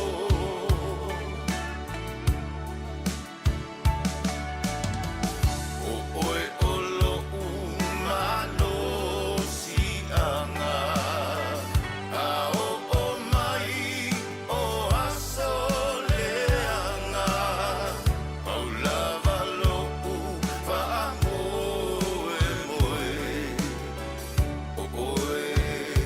o oe o loʻu malosiaga a oo mai o aso leaga pau lava loʻu faamoemoe o oe.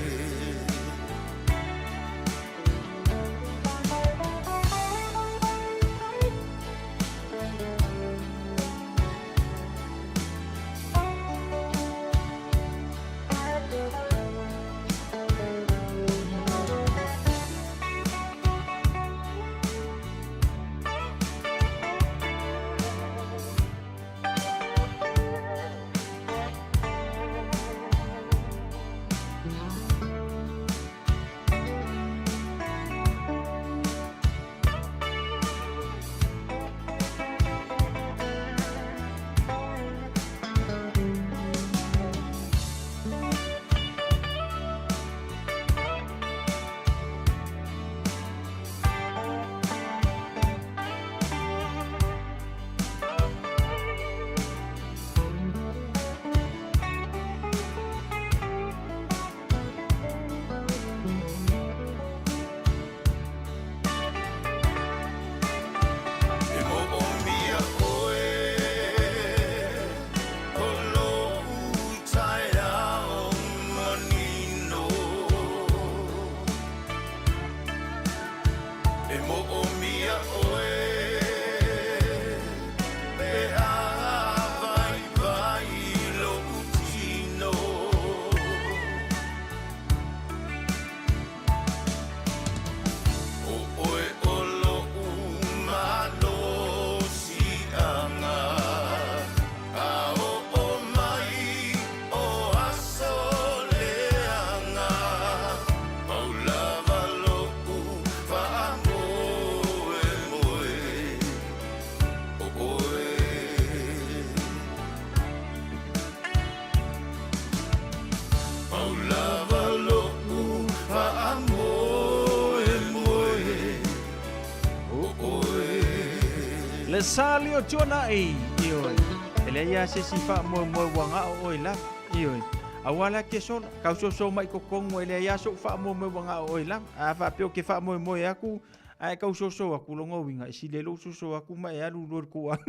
Le sa li o tuanai, ioe. E leai a se isi faamoemoe ua gao oe lava, ioe. Aua la ke sola, kau soso mai totonu e leai a so'u faamoemoe ua gao oe lava. A faapea ou te faamoemoe atu, ae tau soso atu, lona uiga, e sili ai lou soso atu ma e alu loa i le tulaga.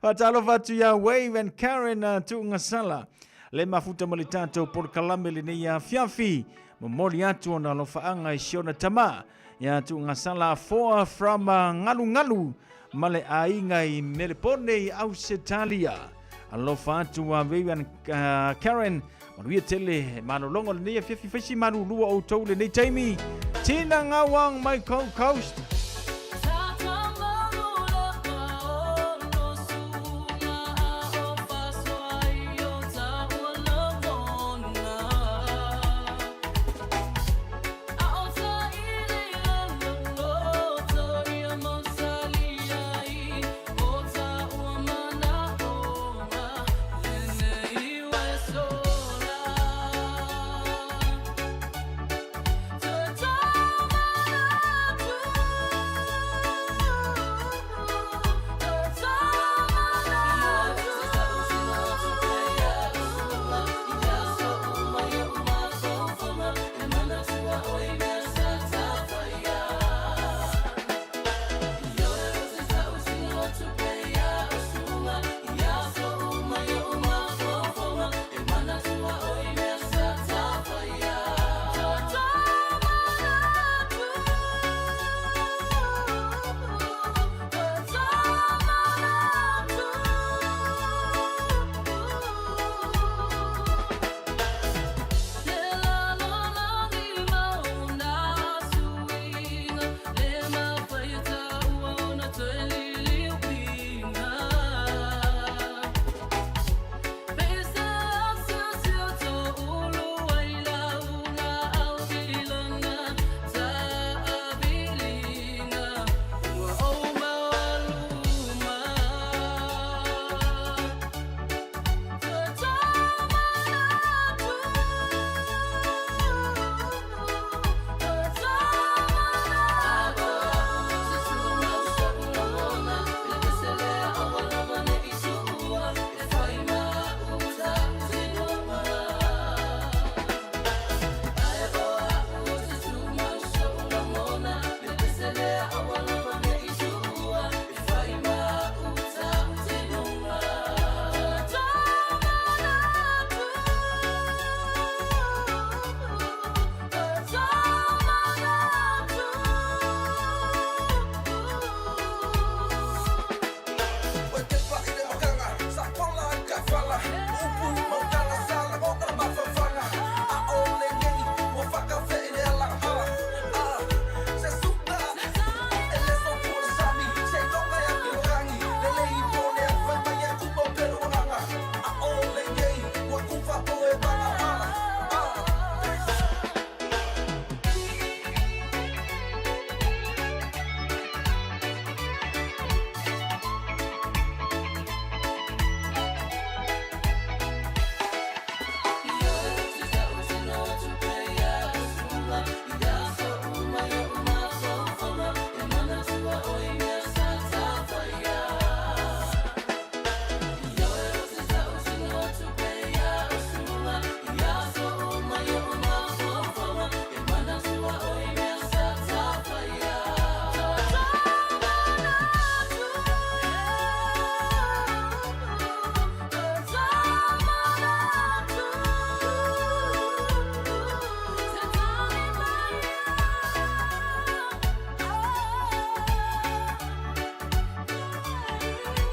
Faatalofa atu ia Wave and Karen Tuugasala. Le mafuta ma le tatou polokalame lenei afiafi. Momoli atu ona alofaaga i si ona tama ia Tuugasala Afoa from Galugalu ma le aiga i Melepone i Ausetalia. Alofa atu a Wave and Karen. Manuia tele malologa o lenei afiafi faisi malulua outou lenei taimi. Tina Ngawang mai Gold Coast.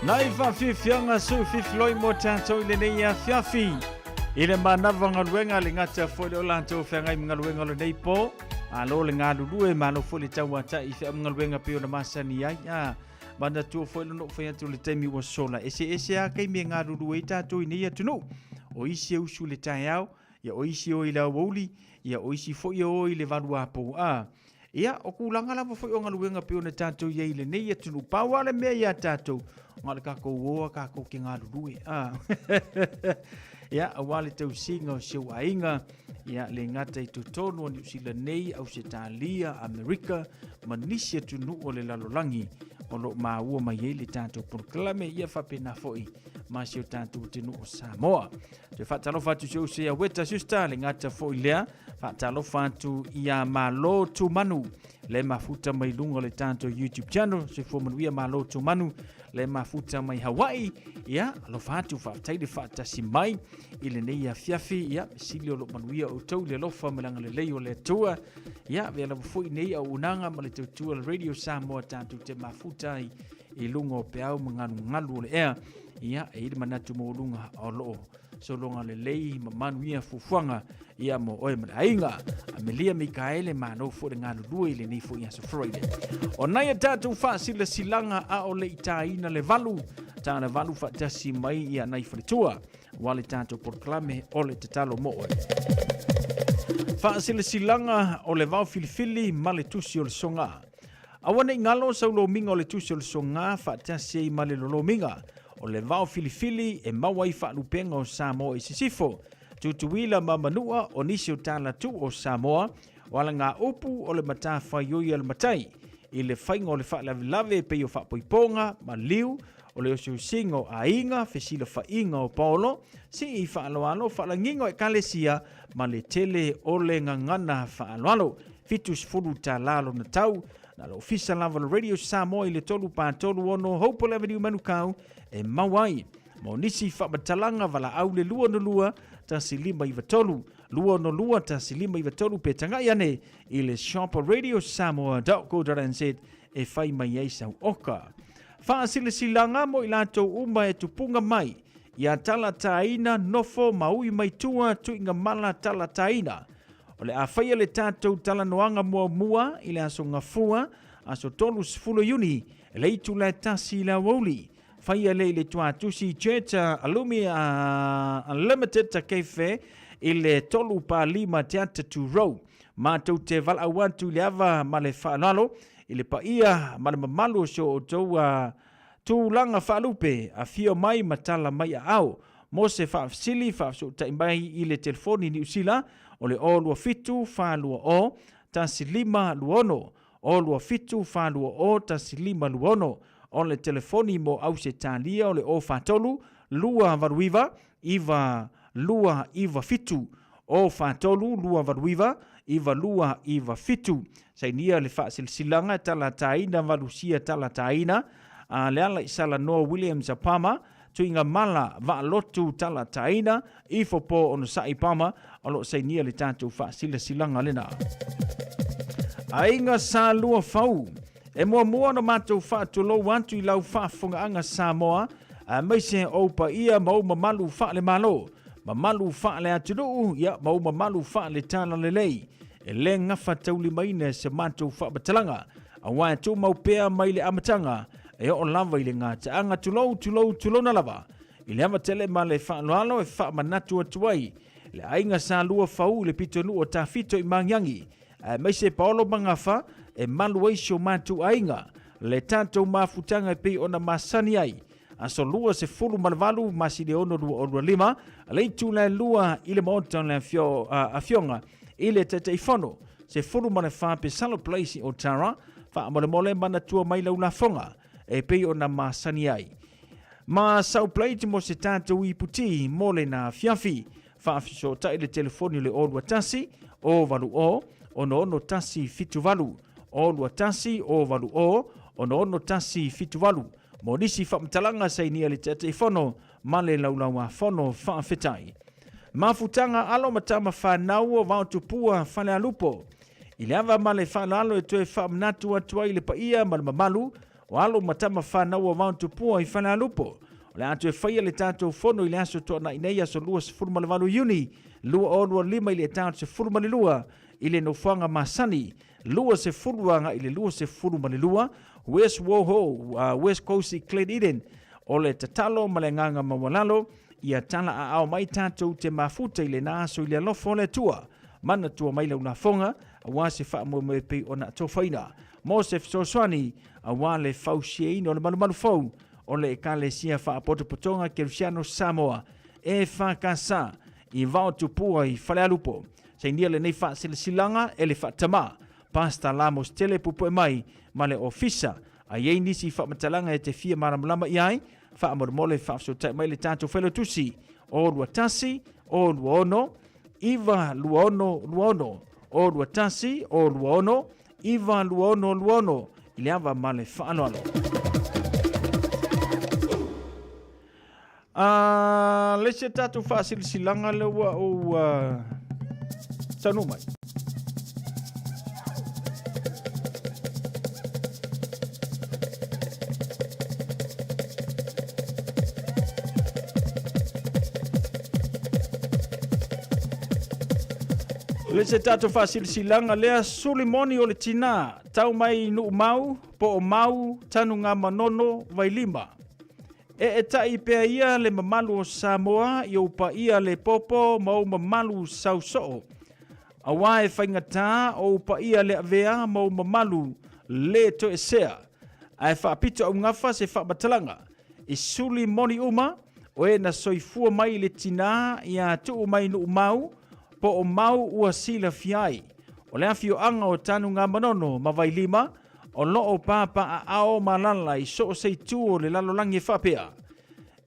Nai faafiafiaga sui fifiloi mo tatou i lenei afiafi. I le manava galuega le gata foi le o latou feagai ma galuega o lenei po. Malo le galulue, malo foi le tauatai i feamu galuega pei ona masani ai. A, manatua foi lona ou fai atu le taimi ua sola. Eseese lava taimi e galulue ai tatou i nei atunuu. O isi e usu i le taeao, ia o isi e o i le aoauli, ia o isi foi e o i le valuapou. A, Ia, o tulaga lava foi o galuega pei ona tatou i ai i lenei atunuu. Pau lava le mea ia tatou, na o le tatou o a tatou te galulue. Ah. Ia, aua le tausiga o si ou aiga, Ia, le gata i totonu o Niu Sila nei, Ausetalia, Amerika ma nisi atunuu o le lalolagi o lo o maua mai ai le tatou polokalame, ia faapena foi ma si o tatou atunuu o Samoa. Toe faatalofa atu si ou uso ia Weta Schuster, le gata foi lea, faatalofa atu ia Malo Tumanu, le mafuta mai luga o le tatou YouTube channel, soifua manuia Malo Tumanu, le mafuta mai Hawaii, ia alofa atu faafetai le faatasi mai i lenei afiafi, ia sili o lo manuia outou le alofa ma le agalelei o le Atua, ia vea lava foi nei auaunaga ma le tautua le Radio Samoa tatou te mafuta ai i luga o peau ma galugalu o le ea, ia e i le manatu maualuga o loo sologa lelei ma manuia fuafuaga ia mo oe ma le aiga. Amelia Mikaele, malo foi le galulue i lenei foi aso Friday. O nai a tatou faasilasilaga a o le i tāina le valu, tā le valu faatasi mai ia nai faletua, ua le tatou polokalame o le tatalo mo oe. Faasilasilaga o le vao filifili ma le tusi o le soga. Aua ne i galo sau lomiga o le tusi o le soga faatasi ai ma le lolomiga o le vao filifili e maua ai faalupega o Samoa i sisifo, Tutuila ma Manua o nisi o talatu o Samoa, o alagaupu o le matafaioi a le matai i le faiga o le faalavelave e pei o faapoipoga, maliu, o le osiosiga o aiga, fesilafaiga o paolo, sii faaaloalo, faalagiga o ekalesia ma le tele o le gagana faaaloalo. 70 tala lona tau, na le ofisa lava o le Radio Samoa i le 3 4 3 6 Hopewell Avenue Manukau e maua ai. Mo nisi faamatalaga valaau le 262 1593 262 1593 pe tagai ane i le shop radiosamoa.co.nz e fai mai ai sau oka. Faasilasilaga mo i latou uma e tupuga mai ia talataina nofo ma ui mai tua tuiga mala talataina. O le a faia le tatou talanoaga muamua i le aso Gafua, aso 30 Iuni, i le itula e 1 i le aoauli. Faia lea i le tuatusi Church Alumi Unlimited Takefe i le 3 pa 5 Te Atatu Road. Matou te valaau atu i le ava ma le faaaloalo i le paia ma le mamalu o si o outou tulaga faalupe, afio mai ma tala mai aao. Mo se faafesili, faafesootai mai i le telefoni Niu Sila o le 027 420 1526, 027 420 1526. O le telefoni mo Ausetalia o le 043 289 9297, 043 289 9297. Sainia le faasilasilaga e talataina valusia talataina a le ala i Salanoa Williams a Pama, tuiga mala vaalotu talataina ifo po onosai Pama o lo o sainia le tatou faasilasilaga lena. Aiga Sa Lua Fau, e muamua ona matou faatulou atu i lau faafofogaaga Samoa, aemaise ou paia ma ou mamalu faale-Malo, mamalu faale-atunuu, ia, ma ou mamalu faale-talalelei. E le gafataulimaina e se matou faamatalaga, aua e tumau pea mai le amataga e oo lava i le gataaga tulou, tulou, tulona lava. I le ava tele ma le faaaloalo e faamanatu atu ai le aiga Sa Lua Fau i le pitonuu o Tafito i Magiagi, aemaise Paolo Magafa e malu ai si o matou aiga, le tatou mafutaga e pei ona masani ai. Aso 28 masina 6 2025, le itula e 2 i le Maota o le Afioga i le Taitaifono, 14 Pesalo Place i Otara, faamolemole manatua mai lau lafoga e pei ona masani ai. Ma sau plate mo se tatou iputi mo lena afiafi. Faafesootai le telefoni o le 021 080 66178, 021 080 66178 mo nisi faamatalaga sainia le Taitaifono ma le Laulauafono. Faafetai. Mafutaga alo ma tama fanau o Vaotupua Falealupo. I le ava ma le faaaloalo e toe faamanatu atu ai le paia ma le mamalu o alo ma tama fanau o Vaotupua i Falealupo. O le a toe faia le tatou fono i le aso Toanai nei, aso 28 Iuni 2025 i le ta o le 12 i le nofoaga masani 20 agai i le 22 West Woho, West Coast i Glen Eden. O le tatalo ma le agaga maualalo ia tala aao mai tatou te mafuta i lena aso i le alofa o le Atua. Manatua mai lau lafoga aua se faamoemoe pei ona atofaina mo se fesoasoani aua le fausiaina o le malumalu fou o le Ekalesia Faapotopotoga Kerisiano Samoa, EFKS, i Vaotupua i Falealupo. Sainia lenei faasilasilaga e le faatamā, Pastor Lamos Tele puepu'e mai ma le Ofisa. A i ai nisi faamatalaga e te fia malamalama i ai, faamolemole faafesootai mai le tatou Failautusi o 21 o 26 9 26 26 o 21 o 26 9 26 26 i le ava ma le faaaloalo. A le isi a tatou faasilasilaga lea ua ou taunuu mai. Le se tatou faasilasilaga lea Sulimoni o le tinā tau mai Nuumau po o Mau Tanugamanono Vailima. Eetai pea ia le mamalu o Samoa i ou paia le popo ma ou mamalu sausoo. Aua e faigata ou paia le avea ma ou mamalu le toesea. Ae faapito augafa se faamatalaga i suli moni uma o e na soifua mai i le tinā ia tuu mai Nuumau po o Mau ua silafia ai. O le afioaga o Tanugamanono ma Vailima o lo o papaaao ma alaala i so o se itu o le lalolagi e faapea,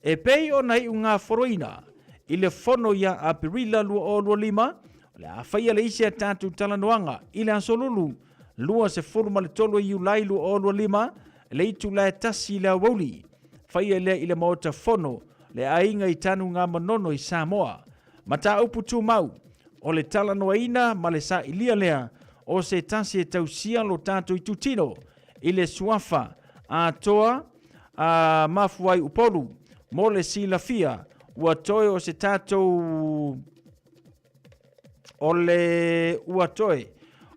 E pei ona iugaforoina i le fono ia Aperila 2025, o le a faia le isi a tatou talanoaga i le Aso Lulu 23 o Iulai 2025 i le itula e 1 i le aoauli. Faia lea i le Maota Fono le Aiga i Tanugamanono i Samoa. Mataupu tumau, O le talanoaina ma le sailia lea o se tasi e tausia lo tatou itutino i le suafa atoa a Mafuaiupolu. Mo le silafia, ua toe o se tatou o le ua toe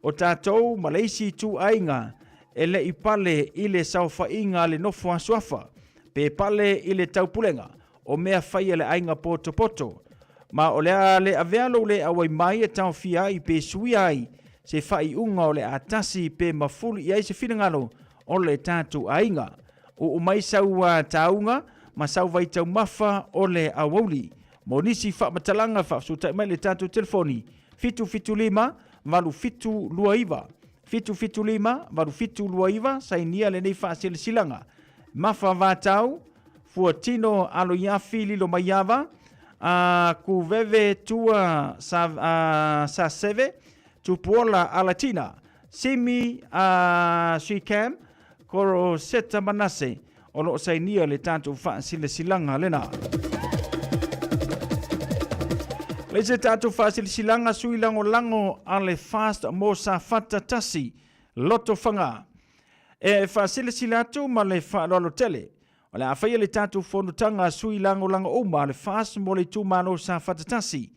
o tatou ma le isi ituaiga e le i pale i le saofaiga a le nofo a suafa, pe pale i le taupulega o mea fai a le aiga potopoto. Ma o le a le avea lou le auai mai e taofia ai pe suia ai se faaiuga o le a tasi pe mafuli i ai se finagalo o le tatou aiga. Uu mai sau tauga ma sau vaitaumafa o le aoauli. Mo nisi faamatalaga faafesootai mai le tatou telefoni 775 8729 775 8729 Sainia lenei faasilasilaga Mafa Vatau Fuatino Aloiafi Lilomaiava, a Kuveve Tua Sa, a, Saseve, Tupuola Alatina, Simi a Sicam, Koroseta Manase, o lo o sainia le tatou faasilasilaga lena. Le isi tatou faasilasilaga sui lagolago a le Fast mo Safata 1, Lotofaga. E faasilasila atu ma le faaaloalo tele, o le a faia le tatou fonotaga a sui lagolago uma a le FAST mo le itumalo Safata 1,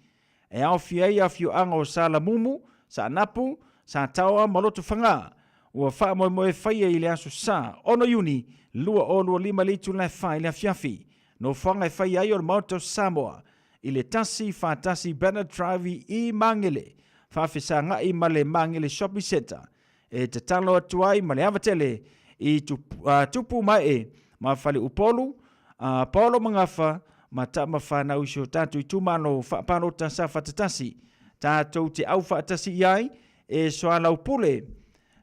e aofia ai afioaga o Salamumu, Saanapu, Sataoa ma Lotofaga. Ua faamoemoe e faia i le Aso Sa, 6 Iuni 2025 i le itula e 4 i le afiafi. Nofoaga e faia ai o le Maota o Samoa i le 141 Bernard Drive i Magele, faafesagai ma le Magele Shopping Centre. E tatalo atu ai ma le ava tele i tupu mae ma Faleupolu, a Paolo Magafa ma tama fanau i si o tatou itumalo faapalota Safata 1, tatou te au faatasi i ai e soalaupule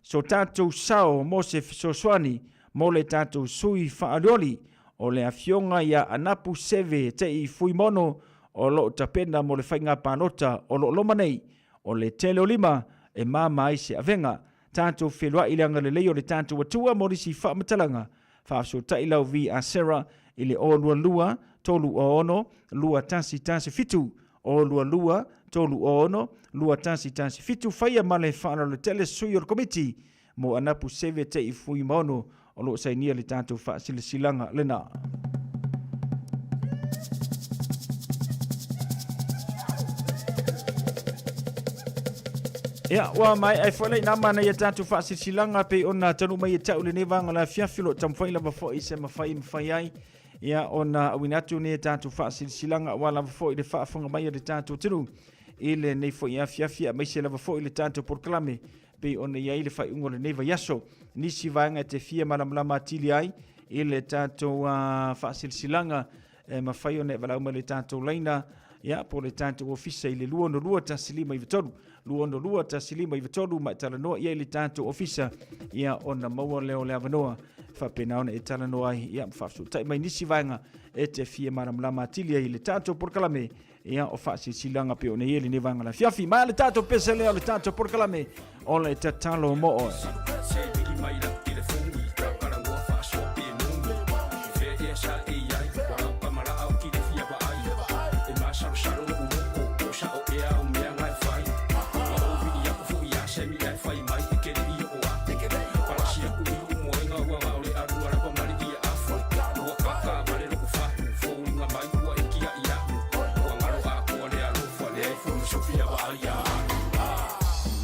so tatou sao mo se fesoasoani mo le tatou sui faaolioli o le Afioga ia Anapu Seve Tei Fuimono o lo o tapena mo le faiga palota o lo o loma nei. O le tele o lima e mama ai se avega. Tatou feloai i le agalelei o le tatou Atua mo nisi faamatalaga. Faafesootai lau Vi a Sarah i le 022 306 2117, 022 306 2117. Faia ma le faaaloalo tele sui o le Komiti mo Anapu Seve Tei Fuimaono o lo o sainia le tatou faasilasilaga lena. Ia, ua maea ai foi le ina mana ia tatou faasilasilaga pei ona taunuu mai e tau lenei vaega o le afiafi o lo o taumafai lava foi se mafai e mafai ai ia ona auina atu nei tatou faasilasilaga aua lava foi le faafofoga mai a le tatou atunuu i lenei foi afiafi aemaise lava foi le tatou polokalame pei ona i ai le faaiuga o lenei vaiaso. Nisi vaega e te fia malamalama atili ai i le tatou faasilasilaga e mafai ona e valaau mai le tatou laina Ia, po o le tatou ofisa i le 262 1593, 262 1593 ma e talanoa i ai i le tatou ofisa, ia ona maua lea o le avanoa faapena ona e talanoa ai, ia ma faafesootai mai nisi vaega e te fia malamalama atili ai i le tatou polokalame, ia o faasilasilaga pei ona i ai lenei vaega o le afiafi. Ma le tatou pese lea o le tatou polokalame o le tatalo mo oe.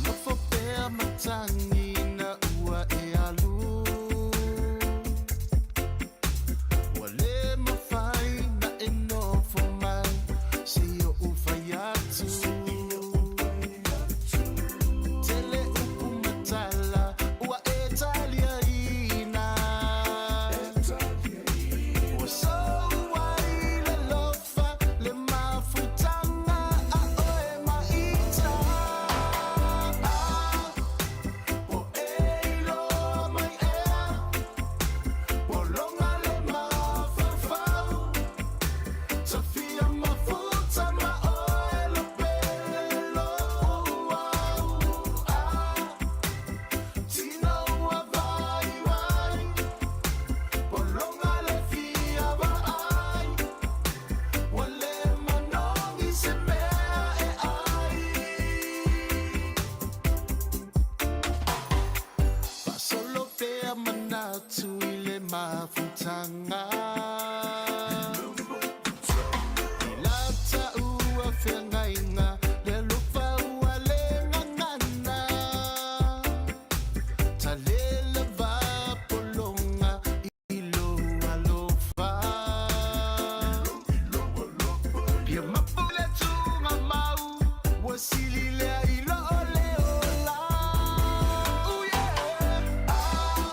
Nofo pea matagi ina ua e alu Ua le mafai na e nofo mai Se i oʻu fai atu Tele upu ma tala ua e taliaina Ua sou ai le alofa le mafutaga a oe ma ita Po e iloa mai ea Pologa le mafaufau Tafia mafuta ma oe lo pele lo'u au Tino ua vaivai Pologa le fia vaai Ua le manogi se mea e ai Faasolo pea manatu i le mafutaga I la taua feagaiga le alofa ua le gagana Talela va pologa i lou alofa Ia mapu le tugamau ua sili lea i loo le ola Ooh yeah Ah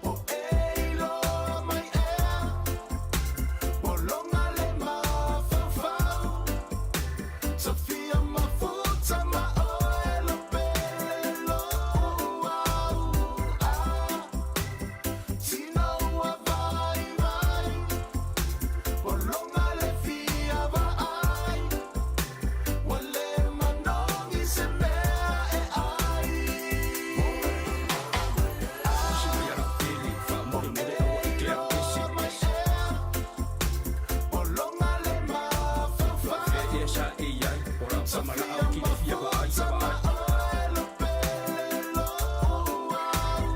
Po e iloa mai ea Pologa le mafaufau Tafia mafuta ma oe lo pele lo'u au Ah Tino ua vaivai Pologa le fia vaai Ua le manogi se mea e ai Pologa le mafaufau Tafia mafuta ma oe lo pele lo'u au Tino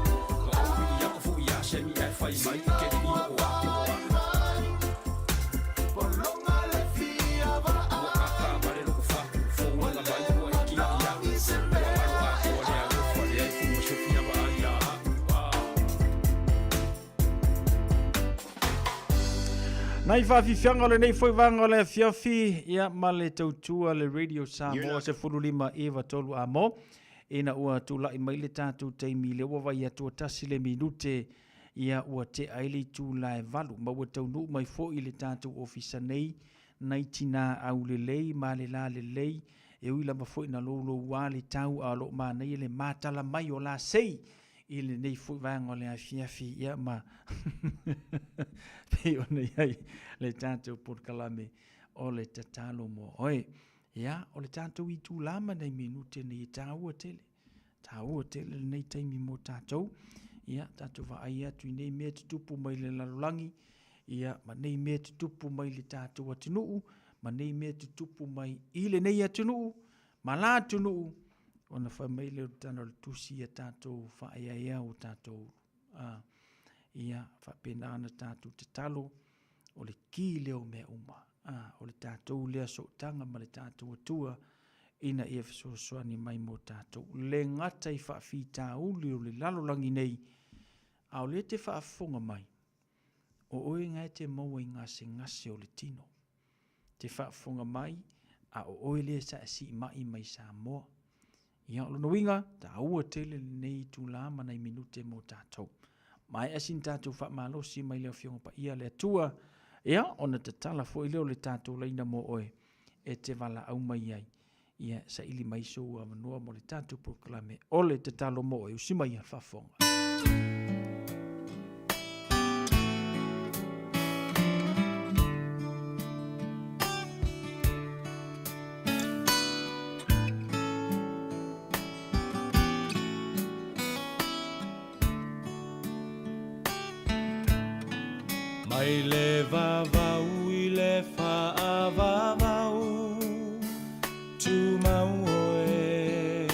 ua vaivai Pologa le fia vaai Ua le manogi se mea e ai Nai faafiafiaga o lenei foi vaega o le afiafi, ia ma le tautua le Radio Samoa 15 9 3 amo ina ua tulai mai le tatou taimi lea ua vai atu ua tasi le minute ia ua tea ai le itula e 8 ma ua taunuu mai foi le tatou ofisa nei nai tinā aulelei ma le lalelei e ui lava foi na louloua le tau a o lo o manaia le matala mai o lasei i lenei foi vaega o le afiafi ia ma pei ona i ai le tatou polokalame o le tatalo mo oe. Ia, o le tatou itula ma nai minute nei e taua tele. Taua tele lenei taimi mo tatou. Ia, tatou vaai atu i nei mea tutupu mai le lalolagi, ia, ma nei mea tutupu mai le tatou atunuu, ma nei mea tutupu mai i lenei atunuu, ma la atunuu, ona fai mai lea o le tala o le tusi ia tatou faaeaea o tatou a, ia faapena ona tatou tatalo o le ki lea o mea uma a, o le tatou lea sootaga ma le tatou Atua ina ia fesoasoani mai mo tatou le gata i faafitauli o le lalolagi nei a o lea te faafofoga mai o oe nga e te maua i gasegase o le tino te faafofoga mai a o oe lea sa e siimai mai Samoa. Ia, o lona uiga, taua tele lenei itula ma nai minute mo tatou. Maea sina tatou faamalosi mai le Afioga Paia a le Atua, ia, ona tatala foi lea o le tatou laina mo oe. e te valaau mai ai. Ia, saili mai sou avanoa mo le tatou polokalame o le tatalo mo oe. Usi mai a le faafofoga. Mai le vavau i le faavavau Tumau oe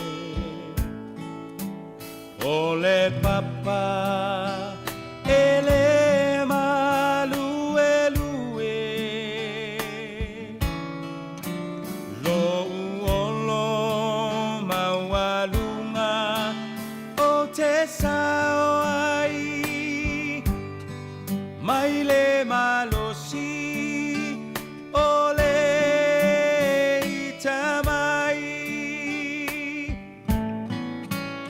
O le papa e le maluelue Lou olo maualuga O te sao ai mai le malosi o le ita mai.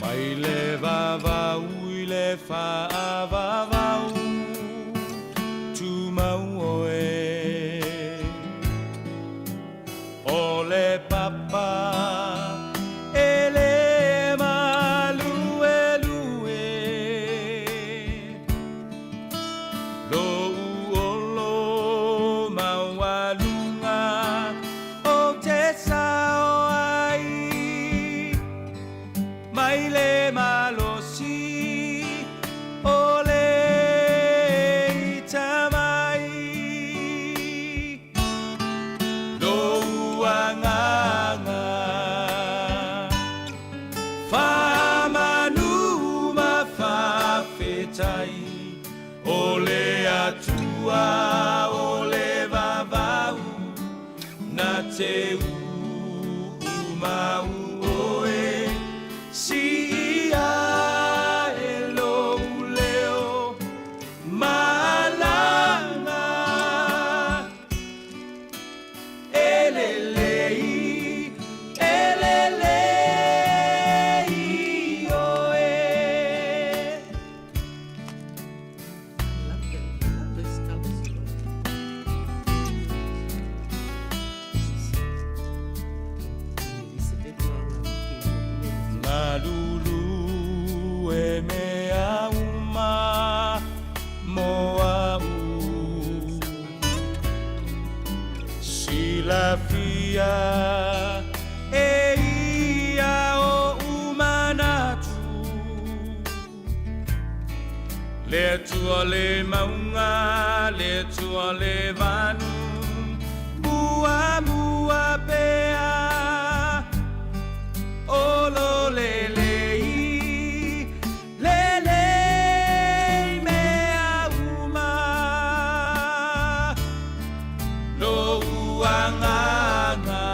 Mai le vavau i le faavavau tumau oe. O le papa e le maluelue Lou olo maualuga o te sao ai Mai le malosi o le ita mai Lou agaga faamanu ma faafetai O le Atua o le vavau na te uumau oe Siia e lou leo malaga E lelei, e lelei oe. Malulu e mea uma mo a'u Silafia e ia oʻu manatu Le Atua le mauga, le Atua le vanu Muamua pea Olo lelei Lelei mea uma Lou agaga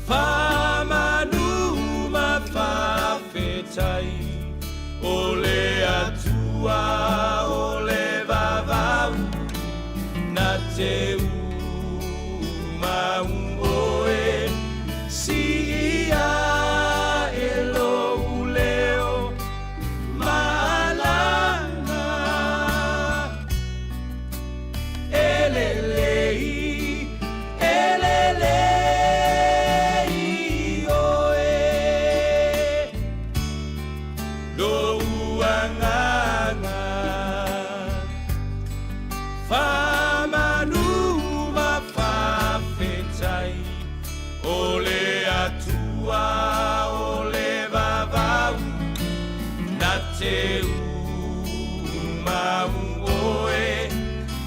Faamanu ma faafetai O le Atua o le vavau Na te umau oe Siia e lou leo malaga E lelei, e lelei oe Lou agaga Faamanu ma faafetai O le Atua o le vavau Na te umau oe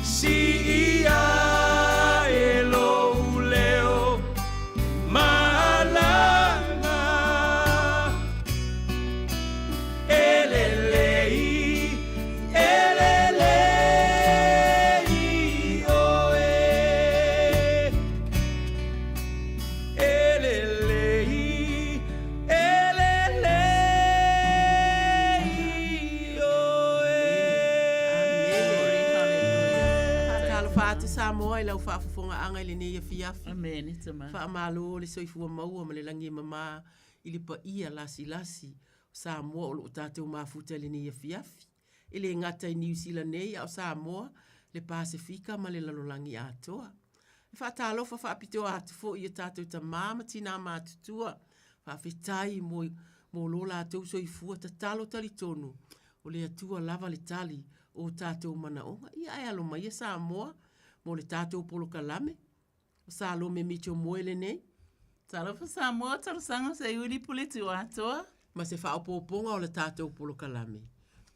Siia e lou leo malaga E lelei, e lelei oe E lelei, e lelei oe. Faatalofa atu Samoa i lau faafofogaaga i lenei afiafi. Faamalo le soifua maua ma le lagi e mama i le paia lasilasi o Samoa o lo o tatou mafuta i lenei afiafi. E le gata i Niu Sila nei a o Samoa, le Pasefika ma le lalolagi atoa. E faatalofa faapitoa atu foi i o tātou tamā ma tinā matutua. Faafetai mo, mo lo latou soifua tatalo talitonu o le Atua lava le tali o tātou manaoga. Ia ae alo maia Samoa mo le tātou polokalame. O Salome Mitchell Moe lenei. Talofa Samoa, talosaga Seiuli Pule Tuatoa. Ma se faaopoopoga o le tātou polokalame,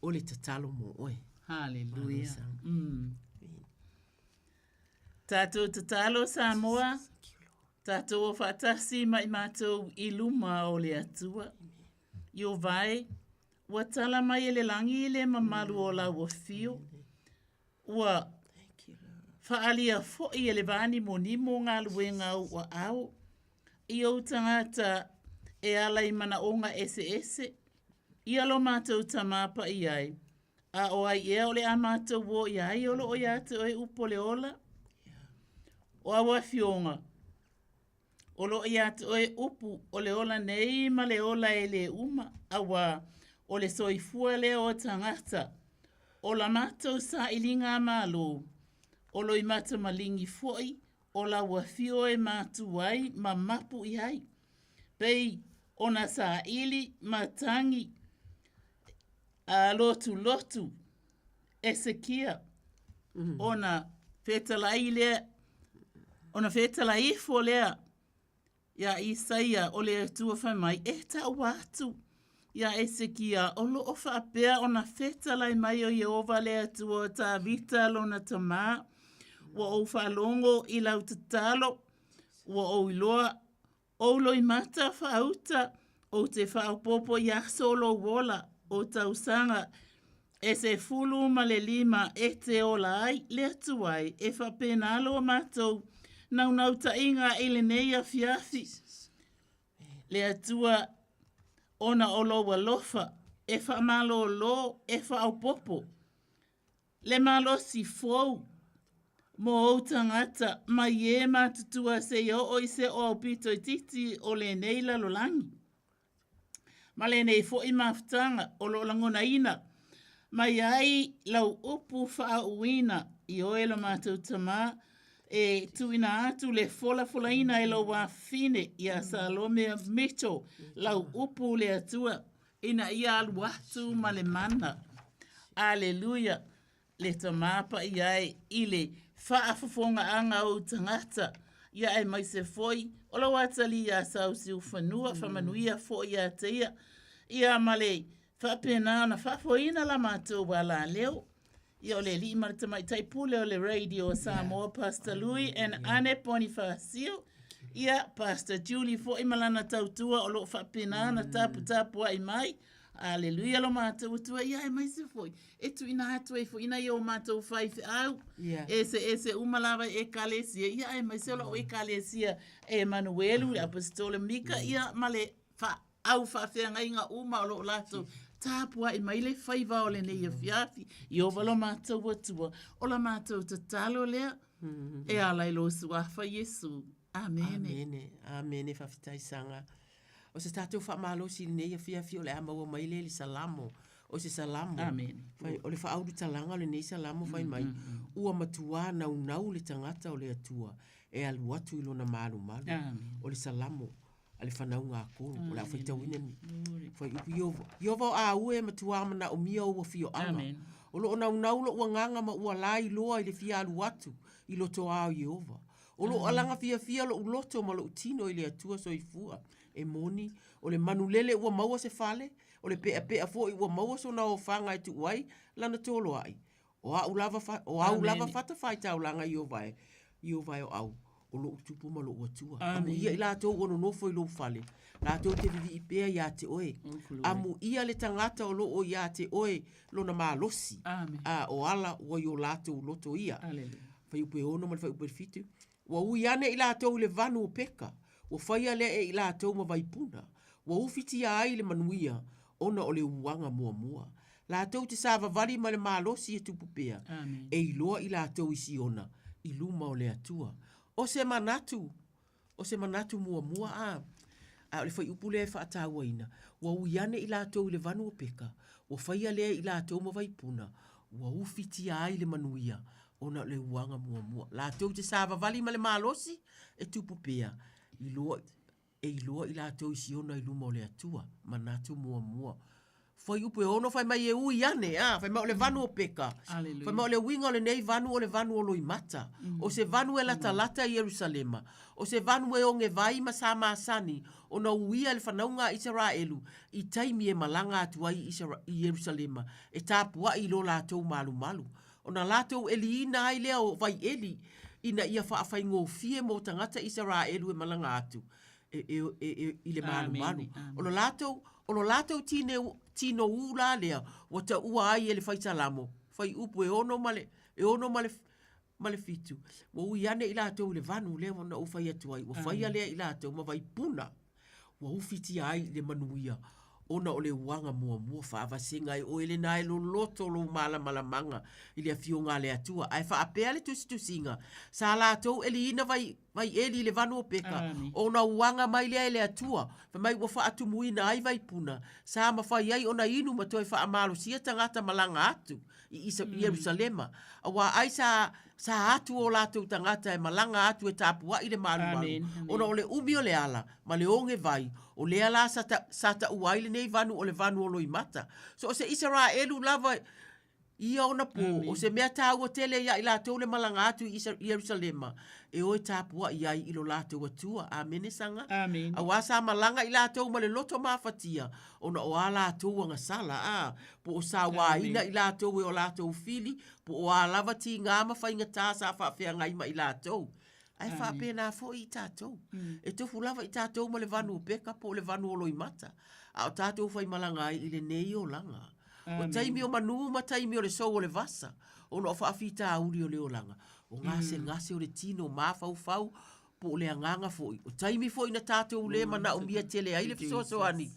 o le tatalo mo oe. Hallelujah. Mm. Tātou tatalo Samoa, tātou o whaatasi mai mātou i luma o le Atua. I o vai, ua tala mai e le langi i le mamalu o lau afio. Ua whaalia foi e le vānimonimo galuega o ua ao, i ou tagata e ala i manaoga eseese, ia lo matou Tamā paia e, a o ai ea o le a matou o i ai o loo ia te oe upu o le ola? O au afioga, O lo o ia te oe upu o le ola nei ma le ola e le uma, auā, o le soifua lea o tagata, o la matou sailiga a Malo, o Loimata Maligi foi, o lau afio e matu ai ma mapu i ai, pei ona saili ma tagi a lotulotu Esekia, ona fetalai lea, ona fetalai ifo lea iā Isaia o le Atua fai mai, E taua atu iā Esekia, o lo o faapea ona fetalai mai o Ieova le Atua o Tavita lona tamā, ua ou faalogo i lau tatalo, ua ou iloa Ou loimata faauta, ou te faaopoopo i aso o lou ola, o tausaga e 15 e te ola ai le Atua e, e faapena lo matou naunautaiga i lenei afiafi. Le Atua ona o lou alofa e faamalōlō e faaopoopo. Le malosi fou mo ou tagata mai e matutua seia oo i se o aupito itiiti o lenei lalolagi. Ma lenei foi mafutaga o lo o lagonaina mai ai lau upu faaauuina i oe lo matou Tamā e tuuina atu le folafolaina e lou afafine ia Salome Mitchell lau upu le Atua ina ia alu atu ma le mana. Aleluia! Le Tamā paia e i le faafofogaaga o ou tagata, ia aemaise foi o lau atalii ia Sausiufanua, faamanuia foi ia te ia, ia ma le faapena ona faafoeina la matou alaleo. Ia o le alii ma le tamaitai pule o le Radio Samoa, Pastor Louis and Anne Ponifasio, ia Pastor Julie foi ma lana tautua o lo o faapena ona taputapuai mai. Aleluia lo matou Atua, ia aemaise foi e tuuina atu ai foi nai o matou faifeau eseese uma lava i ekalesia, ia aemaise o lau ekalesia e Emanuelu, le Aposetolo Mika, ia ma le au faafeagaiga uma o lo o latou tapuai mai le faiva o lenei afiafi. Ieova lo matou Atua, o la matou tatalo lea e ala i lou Suafa Iesu. Amene. Amene. Amene. Faafetai Saga. O se tatou faamalosi i lenei afiafi o le a maua mai lea i le Salamo. O se Salamo. Amene. Fai, o le faaulutalaga o lenei Salamo fai mai, ua matuā naunau le tagata o le Atua e alu atu i lona malumalu. Amene. O le Salamo a le fanauga a Koro, o le a faitauina ni fuaiupu. Ieova, Ieova o a ue matuā manaomia ou afioaga. O lo o naunau loʻu agaga ma ua la iloa i le fia alu atu i loto a o Ieova. O lo o alaga fiafia loʻu loto ma loʻu tino i le Atua soifua. E moni, o le manulele ua maua se fale, o le peʻapeʻa foi ua maua sona ofaga e tuu ai lana toloaʻi. O aʻu lava, o au lava fatafaitaulaga Ieova e, Ieova e o au, o loʻu Tupu ma loʻu Atua. Amuia i latou ua nonofo i lou fale, latou te vivii pea iā te oe. Amuia le tagata o loo iā te oe lona malosi, a o ala ua i o latou loto ia. Fuaiupu e 6 ma le fuaiupu e 7. Ua ui ane i latou i le vanu o peka, ua faia lea e i latou ma vaipuna, ua ufitia ai le manuia ona o le uaga muamua. Latou te savavali ma le malosi e tupu pea, e iloa i latou i Siona, i luma o le Atua. O se manatu, o se manatu muamua a, a o le fuaiupu lea e faatauaina, ua ui ane i latou i le vanu o peka, ua faia lea e i latou ma vaipuna, ua ufitia ai le manuia Ona o le uaga muamua. Latou te savavali ma le malosi e tupu pea, iloa, e iloa i latou i Siona i luma o le Atua. Manatu muamua. Fuaiupu e 6 fai mai e ui ane, a, fai mai o le vanu o Peka. Fai mai o le uiga o lenei vanu o le vanu o Loimata. O se vanu e latalata i Ierusalema. O se vanu e ogevai ma sa masani ona uia e le fanauga a Isaraelu i taimi e malaga atu ai i Ierusalema e tapuai i lo latou malumalu. Ona latou ʻeliina ai lea o vaiʻeli ina ia faafaigofie mo tagata Isaraelu e malaga atu i le malumalu. O lo latou, o lo latou tine, tino ū la lea ua taua ai e le Fai Salamo, fuaiupu e 6 ma le, e 6 ma le, ma le 7, ua ui ane i latou i le vanu lea na ou fai atu ai, ua faia lea i latou ma vaipuna. Ua ufitia ai i le manuia ona o le uaga muamua faavasega e oe lena e loloto lou malamalamaga i le Afioga a le Atua. Ae faapea le tusitusiga, sa latou ʻeliina vai, vaiʻeli i le vanu o Peka, ona uaga mai lea e le Atua, fai mai ua faatumuina ai vaipuna, sa mafai ai ona inu ma toe faamalosia tagata malaga atu i Ierusalema, auā ai sa, sa atu o latou tagata e malaga atu e tapuaʻi le malumalu, ona o le umi o le ala ma le oge vai, o lea la sa, ta, sa taua ai lenei vanu o le vanu o Loimata. So o se Isaraelu lava ia ona pō, o se mea tāua tele iā i latou le malaga atu i Ierusalema, e o e tapuaʻi ai i lo latou Atua. Amene saga. Amene. Auā sa malaga i latou ma le loto mafatia, ona o a latou agasala, a, po o sauaina i latou e o latou fili, po o a lava tigā ma faigatā sa faafeagai ma i latou. Ae faapena foi i tatou. E tofu lava i tatou ma le vanu o Peka po o le vanu o Loimata, a o tatou faimalaga ai i lenei olaga. O taimi o manū ma taimi o le sou o le vasa, ona o faafitauli o le olaga, o gasegase o le tino mafaufau, po o le agaga foi. O taimi foi na tatou lē manaomia tele ai le fesoasoani,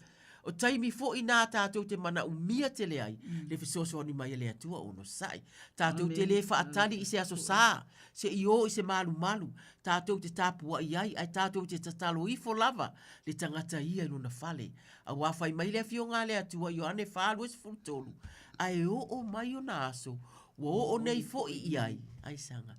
o taimi foi na tatou te manaomia tele ai le fesoasoani mai a le Atua onosai. Tatou te lē faatali i se aso sa, se'i o i se malumalu, tatou te tapua'i ai, ae tatou te tatalo ifo lava le tagata ia i lona fale. Auā fai mai le Afioga a le Atua Ioane 4:23, Ae oo mai ona aso, ua oo nei foi i ai, ai saga,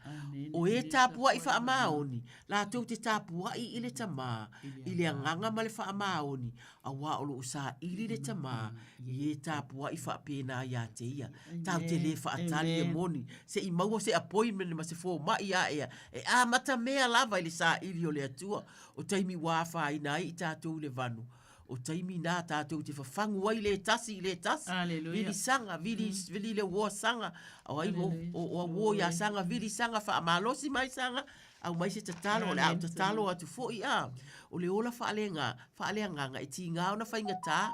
o e tapuaʻi faamaoni, latou te tapuaʻi i le Tamā, i le agaga ma le faamaoni, auā o lo o saili le Tamā i e tapuaʻi faapena iā te ia. Tatou te lē faatali e moni, se i maua se appointment ma se fomai aʻe e amatamea lava i le saili o le Atua, o taimi ua afaina ai i tatou i le vanu, O taimi nā tātou te fafagu ai le tasi i le tasi. Aleluia. Vili saga, vili, vili le uoa saga, o ai o, o, o uo iā saga, vili saga, faamalosi mai saga, aumai se tatalo, o le a ou tatalo atu foi, a. O le ola faaleaga, faaleagaga e tigā ona faigata,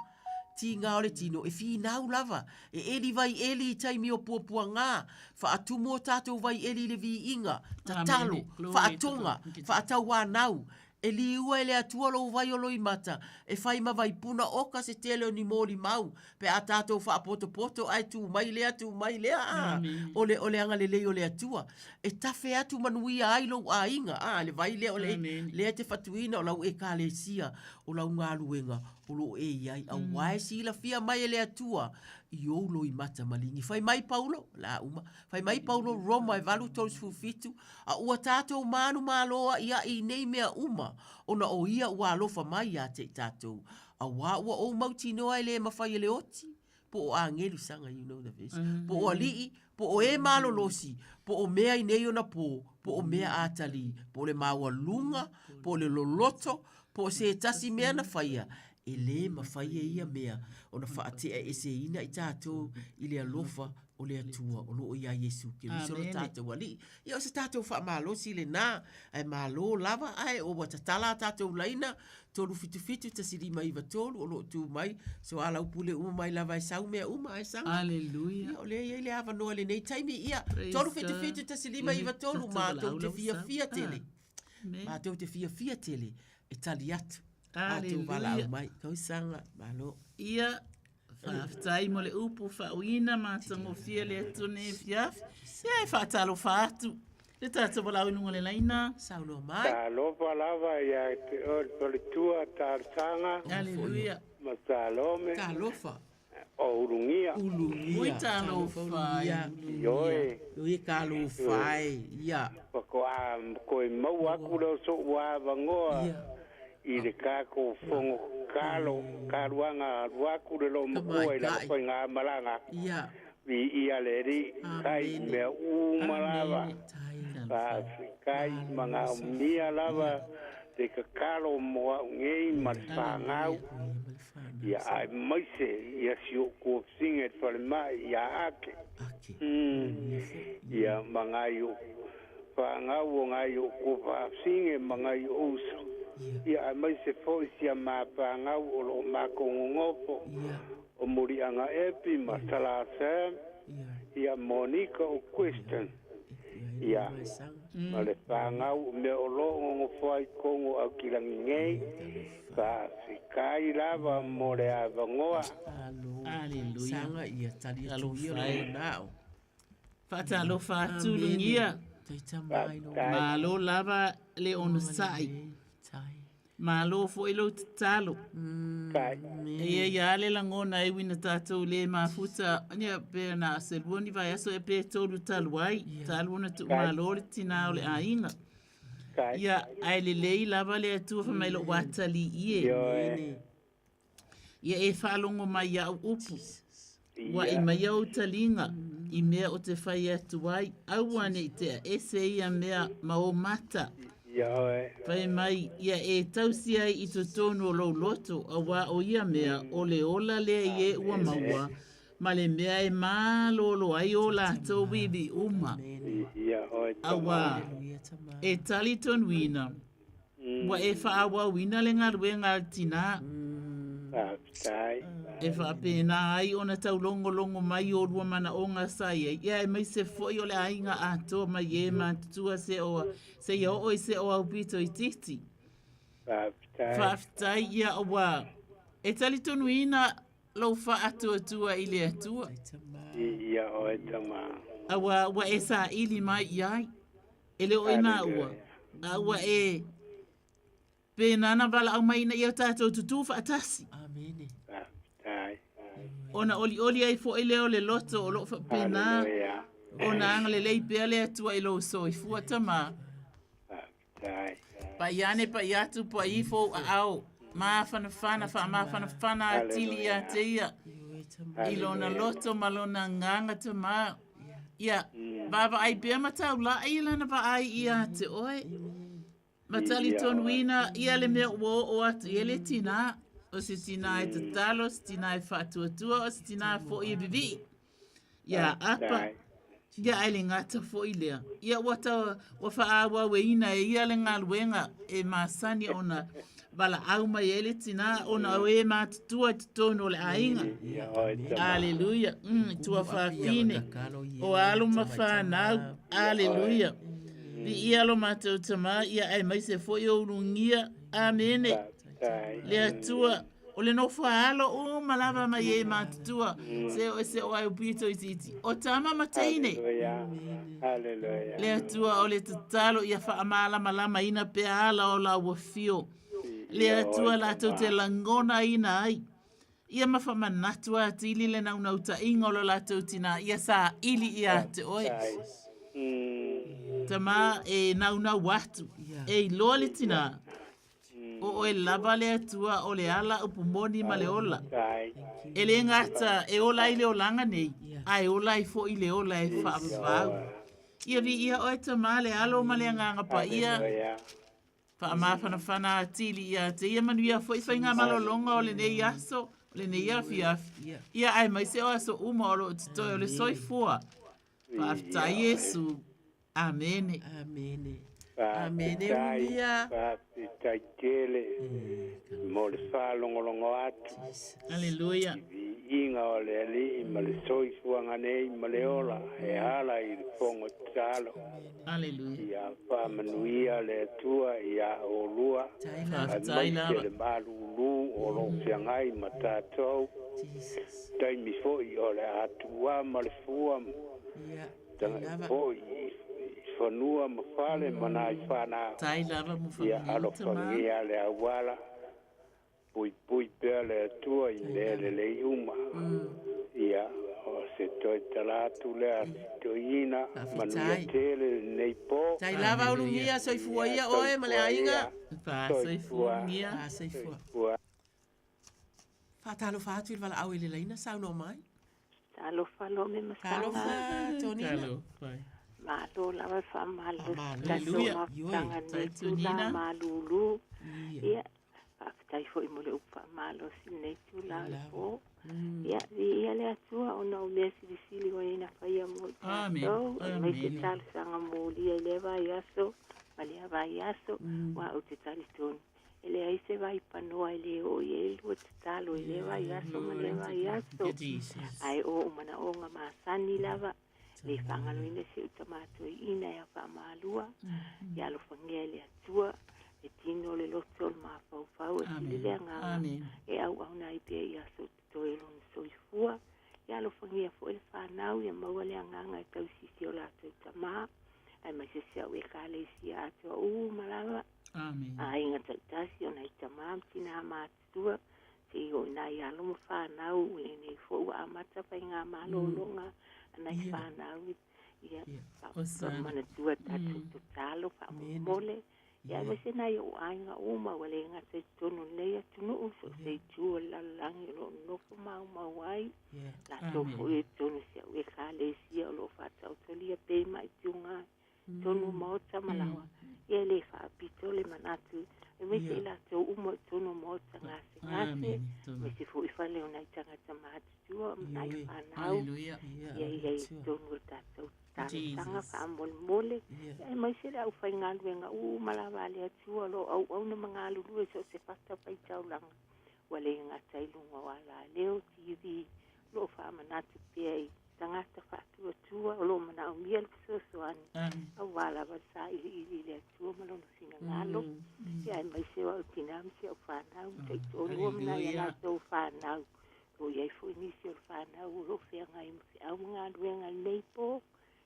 tigā o le tino, e finau lava, e ʻeli vai ʻeli i taimi o puapuagā, faatumu o tātou vai ʻeli i le viiga, tatalo, faatoga, faatauanau, E liua e le Atua lou vai o Loimata, e fai ma vaipuna oka se tele o ni molimau, pe a tatou faapotopoto ae tu mai lea tu mai lea, a, o le, o le agalelei o le Atua. E tafe atu manuia ai lou aiga, a, le vai lea o le, lea e te fatuina o lau Ekalesia, o lau galuega o lo o e i ai, auā e silafia mai e le Atua i ou loimata maligi. Fai mai Paulo, o le a uma, fai mai Paulo Roma e 8:37, A ua tatou manumalo aʻiaʻi i nei mea uma, ona o ia ua alofa mai iā te i tatou, auā ua ou mautinoa e lē mafai e le oti, po o agelu saga, you know the verse, po o aliʻi, po o e malolosi, po o mea i nei ona pō, po o mea atalī, po o le maualuga, po o le loloto, po o se tasi mea na faia, e lē mafai e ia mea ona faateʻaeseina i tatou i le alofa o le Atua o lo o iā Iesu Keriso lo tatou Alii. Ia o se tatou faamalosi lenā, ae malo lava, ae o ua tatala a tatou laina, 377 1593 o lo o tu mai, soalaupule uma mai lava e sau mea uma, ae saga. Aleluia. Ia o lea e i ai le avanoa i lenei taimi, ia, Praise 377 1593 matou te God. fiafia tele. Amen. Matou te fiafia tele e tali atu. Aleluia. Matou valaau mai. Tausaga, malo. Ia, faafetai mo le upu faauiina matagofie le Atua nei afiafi. Ia e faatalofa atu le tatou valaau i luga o le laina. Saunoa mai. Talofa lava ia te oe le faletua talosaga. Aleluia. Ma Salome. Talofa. O Ulugia. Ulugia. Ui talofa e. Ioe. Ui talofa e. Ia. Faatoa toe maua aku lea o so'u avanoa i le tatou fono tatalo talu aga alu atu le loomatua i lana faigamalaga. Viia le Alii, tai i mea uma lava. Faafetai manaomia lava le tatalo mo a'u nei ma le fanau, ia aemaise ia si o'u tuafafine i le falemai ia Ake, ia ma nai o'u fanau o nai o'u tuafafine ma nai o'u uso, ia aemaise foi si a ma fanau o loo matou nonofo o Muliaga Epi ma Sala Sam, ia Monica o Kristen, ia ma le fanau o mea o loo nonofo ai totonu o Aukilagi nei. Faafetai lava mo le avanoa. Aleluia. Saga ia tali atu ia Talofa e. lou manao. Faatalofa atu Lugia. Malo lava le onosai. Malo foi lou tatalo. E iai lava le lagona e ui ina tatou le mafuta ia pe na o se lua ni vaiaso ea pe tolu talu ai, talu ona tuumalo le tinā o le aiga. Ia, ae lelei lava le Atua fai mai lou atalii e. Ia e faalogo mai i a'u upu, ua i mai ou taliga i mea o te fai atu ai, aua ne i tea ese ia mea ma o mata. Fai mai, ia e tausi ai i totonu o lou loto, auā o ia mea, o le ola lea i e ua maua, ma le mea e malolo ai o latou iwi uma. Auā, e talitonuina, Ua e faaauauina le galuega a le tinā. Faafetai. E faapena ai ona taulogologo mai o lua manaoga sa i ai, ia aemaise foi o le aiga atoa mai e matutua se o seia oo i se o aupito itiiti. Faafetai. Faafetai ia ua e talitonuina lou faatuatua i le Atua. Ia oe tama. Aua ua e saili mai i ai. E le o e maua, a ua e pēnā na valaau mai ina ia tatou tutū faatasi. Amene. Faafetai. Ona olioli ai foi lea o le loto o loo faapena Haleluia. ona agalelei pea le Atua i lou soifua tama. Faafetai. Paʻi ane paʻi atu paʻi ifo ou aao mafanafana faamafanafana atili ia te ia i lona loto ma lona agaga tama. Ia, vaavaai pea ma taulaʻi i lana vaai ia te oe. Ma talitonuina ia le mea ua oo atu i ai le tinā, o se tinā e tatalo, o se tinā e faatuatua, o se tinā foi e vivii. Ia apa, ia ae le gata foi lea. Ia ua tau, ua faaauaueina e ia le galuega e masani ona valaau mai ai le tinā ona o e matutua i totonu o le aiga. Aleluia. Tuafafine, o alo ma fanau. Aleluia. Viia lo matou Tama, ia aemaise foi o ulugia. Amene. Le Atua, o le nofo a alo uma lava mai e matutua, se o e se o ai upito itiiti. O tama ma teine. Le Atua o le tatalo ia faamalamalamaina pea ala o laua fio. Le Atua latou te lagonaina ai. Ia ma faamanatu atili le naunautaiga o lo latou tinā, ia saili ia te oe. Tama e naunau atu, e iloa le tinā, o oe lava le Atua o le ala upu moni ma le ola. E le gata e ola ai le olaga nei, ae ola ai foi le ola e faavavau. Ia viia oe Tama le Alo ma le Agaga Paia. Faamafanafana atili ia te ia manuia foi faigamalologa o lenei aso, o lenei afiafi. Ia aemaise o aso uma o loo totoe o le soifua. Faafetai Iesu. Amene. Amene. Amene Faafetai, Ulugia. faafetai tele mo le faalogologo atu. Aleluia. I viiga o le Alii ma le soifuaga nei ma le ola e ala i le fono tatalo. Aleluia. Ia faamanuia le Atua iā olua, Faafetai aemaise lava. le malūlū o lo o feagai ma tatou, taimi foi o le a tuua ma le fua, tagai foi i fanua ma fale ma nai fanau. Tai lava mo Ia faamanuia tama. alofagia le auala. Puipui pea le Atua i mea lelei uma. Ia, o se toe tala atu lea a si toeaina, manuia tele lenei po. Tai lava Ulugia, soifua ia oe ma le aiga. Soifua. Soifua. Faatalofa atu i le valaau i le laina, saunoa mai. Talofa Lome ma Saga. Talofa Tonina. Talofa. Malo lava le faamalo. Tatou mafutaga nei tula malulu. Ia, faafetai foi mo le upu faamalosi i lenei tula o le po. Ia, viia le Atua ona o mea silisili ua ia na faia mo i tatou, aemaise talosaga molia i lea vaiaso ma lea vaiaso, aua ou te talitonu E leai se vaipanoa e le oo i ai lua tatalo i lea vaiaso ma lea vaiaso. Ae o ou manaoga masani lava, le faagaloina si ou tama toeaina ia Faamalua, ia alofagia e le Atua le tino o le loto o le mafaufau e sili le agaga e auauna ai pea i aso o totoe o lona soifua. Ia alofagia foi le fanau ia maua le agaga e tausi i si o latou tama, aemaise si au Ekalesia atoa uma lava. Amen. Aiga taitasi o nai tama ma tinā matutua, seia oo i nai alo ma fanau, o lenei foi ua amata faigamalologa a nai fanau, ia, faamanatua tatou tatalo faamolemole, ia aemaise nai ou aiga uma ua le gata i totonu o lenei atunuu, so o se itu o le lalolagi o lo o nonofo maumau ai, latou foi i totonu o si au Ekalesia o lo o faataotolia pea i maitiuga tonu o maota ma laoa, ia e le faapito le manatu, aemaise i latou uma i totonu o maota gasegase, aemaise foi fale o nai tagata matutua ma nai fanau, ia i ai i totonu o le tatou talosaga faamolemole, ia aemaise le aufaigaluega uma lava a le Atua o lo o auauna ma galulue i so o se fatafaitaulaga, ua le gata i luga o alaleo, TV, o lo o faamanatu pea i tagata faatuatua o lo o manaomia le fesoasoani aua lava le sailiili i le Atua ma Lona finagalo, ia aemaise o au tinā ma si au fanau ma taitoalua ma nai a latou fanau. O lo o i ai foi nisi o le fanau o lo o feagai ma feau ma galuega i lenei po,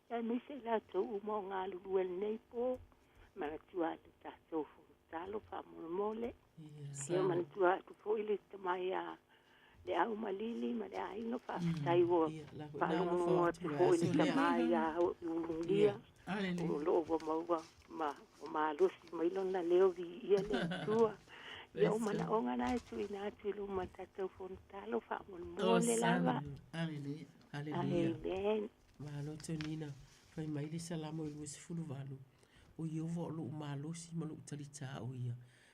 ia aemaise i latou uma o galulue i lenei po, manatua atu tatou fono tatalo faamolemole. Ia manatua atu foi le tama ia le au malili ma le aiga faafetai ua faalogologo atu foi le tama ia Ulugia o lo o ua maua ma ua malosi mai lona leo viia le Atua. Ia o manaoga na e tuuina atu i luma o le tatou fono tatalo faamolemole lava. Aleluia. Amen. Malo Tonina, fai mai le Salamo i 28, O Ieova o lou malosi ma lou talitā o ia,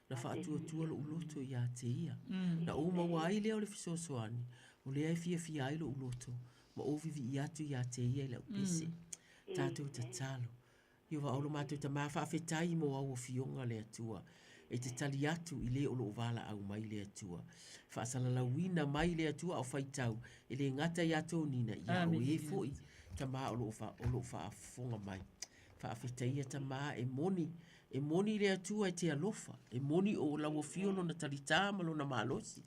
na faatuatua lou loto iā te ia. Na ou maua ai lea o le fesoasoani, o lea e fiafia ai lou loto, ma ou vivii atu iā te ia i lau pese. Tatou tatalo. Ieova o lo matou Tama, faafetai mo au Afioga le Atua, e te tali atu i le o lo o valaau mai le Atua. Faasalalauina mai le Atua a o faitau, e le gata iā Tonina, ia o e foi Tama o lo o lo o faafofoga mai. Faafetaia Tama e moni, e moni le Atua e te alofa, e moni o lau Afio lona talitā ma lona malosi,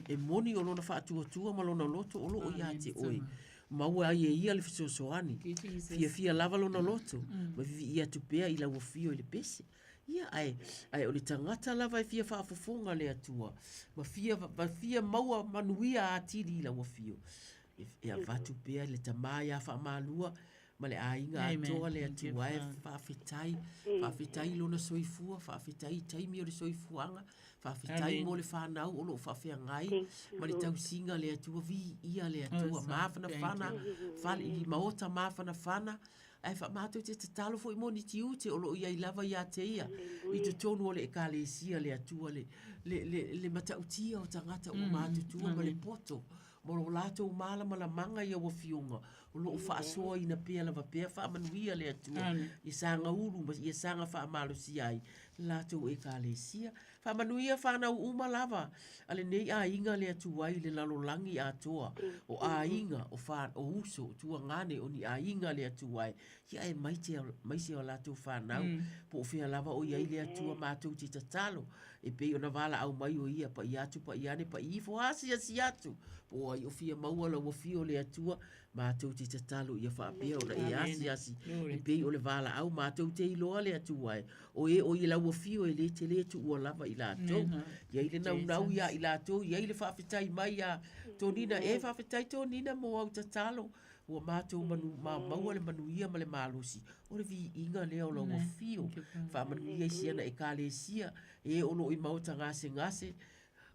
e moni o lona faatuatua ma lona loto o lo o iā te oe. Maua ai e ia le fesoasoani. Fiafia lava lona loto, ma vivii atu pea i lau afio i le pese. Ia, ae, ae o le tagata lava e fia faafofoga le Atua, ma fia, ma fia maua manuia atili i lau afio. E, e avatu pea le tama ia Faamalua ma le aiga atoa le Atua e faafetai, faafetai i lona soifua, faafetai i taimi o le soifuaga, faafetai mo le fanau o lo o faafeagai ma le tausiga a le Atua, viia le Atua, mafanafana, fale i maota mafanafana, ae fa matou te tatalo foi mo ni tiute o lo o i ai lava ia te ia i totonu o le Ekalesia le Atua le, le, le, le matautia o tagata ua matutua ma le poto ma lo latou malamalamanga i au afioga o lo o faasoaina pea lava pea faamanuia le Atua ia saga ulu ma ia saga faamalosia ai le latou Ekalesia. Faamanuia fanau uma lava a lenei aiga le Atua i le lalolagi atoa o aiga o fa o uso o tuagane o ni aiga le Atua e ia aemaise aemaise o latou fanau po o fea lava o i ai le Atua matou te tatalo e pei ona valaau mai o ia paia atu paia ane paia ifo asiasi atu po o ai o fia maua lau afio le Atua. Matou te tatalo ia faapea ona e asiasi e pei o le valaau matou te iloa le Atua e, o e o i lau afio e le tele tuua lava i latou. Ia i le naunau ia i latou, ia i le faafetai mai ia Tonina, e faafetai Tonina mo au tatalo, ua matou manu, ma maua le manuia ma le malosi, o le viiga lea o lau afio. Faamanuia i siana ekalesia, e o lo o i maota gasegase,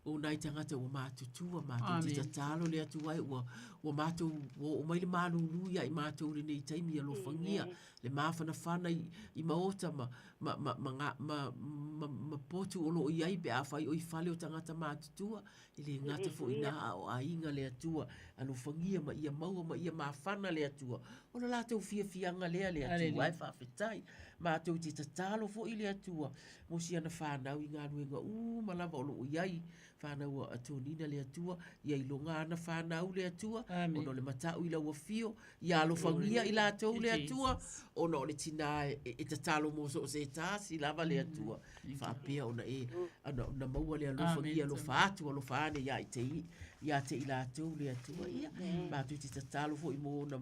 O nai tagata ua matutua, matou te tatalo le Atua e ua, ua matou ua oo mai le malūlū ia i matou i lenei taimi, alofagia le mafanafana i, i maota ma, ma, ma, ma, ma, ma, ma, ma potu o lo o i ai pe afai o i fale o tagata matutua, e le gata foi i ina a o aiga le Atua, alofagia ma ia maua ma ia mafana le Atua. O le latou fiafiaga lea le Atua e faafetai. Matou te tatalo foi le Atua mo si ana fanau i galuega uma lava o lo o i ai, fanau a Tonina le Atua, ia iloga ana fanau le Atua, ona o le matau i lau afio, ia alofagia i latou le Atua, ona o le tinā e tatalo mo so o se tasi lava le Atua, faapea ona e, ona maua le alofagia, alofa atu, alofa ane ia te ia te i latou le Atua. Ia, matou te tatalo foi mo ona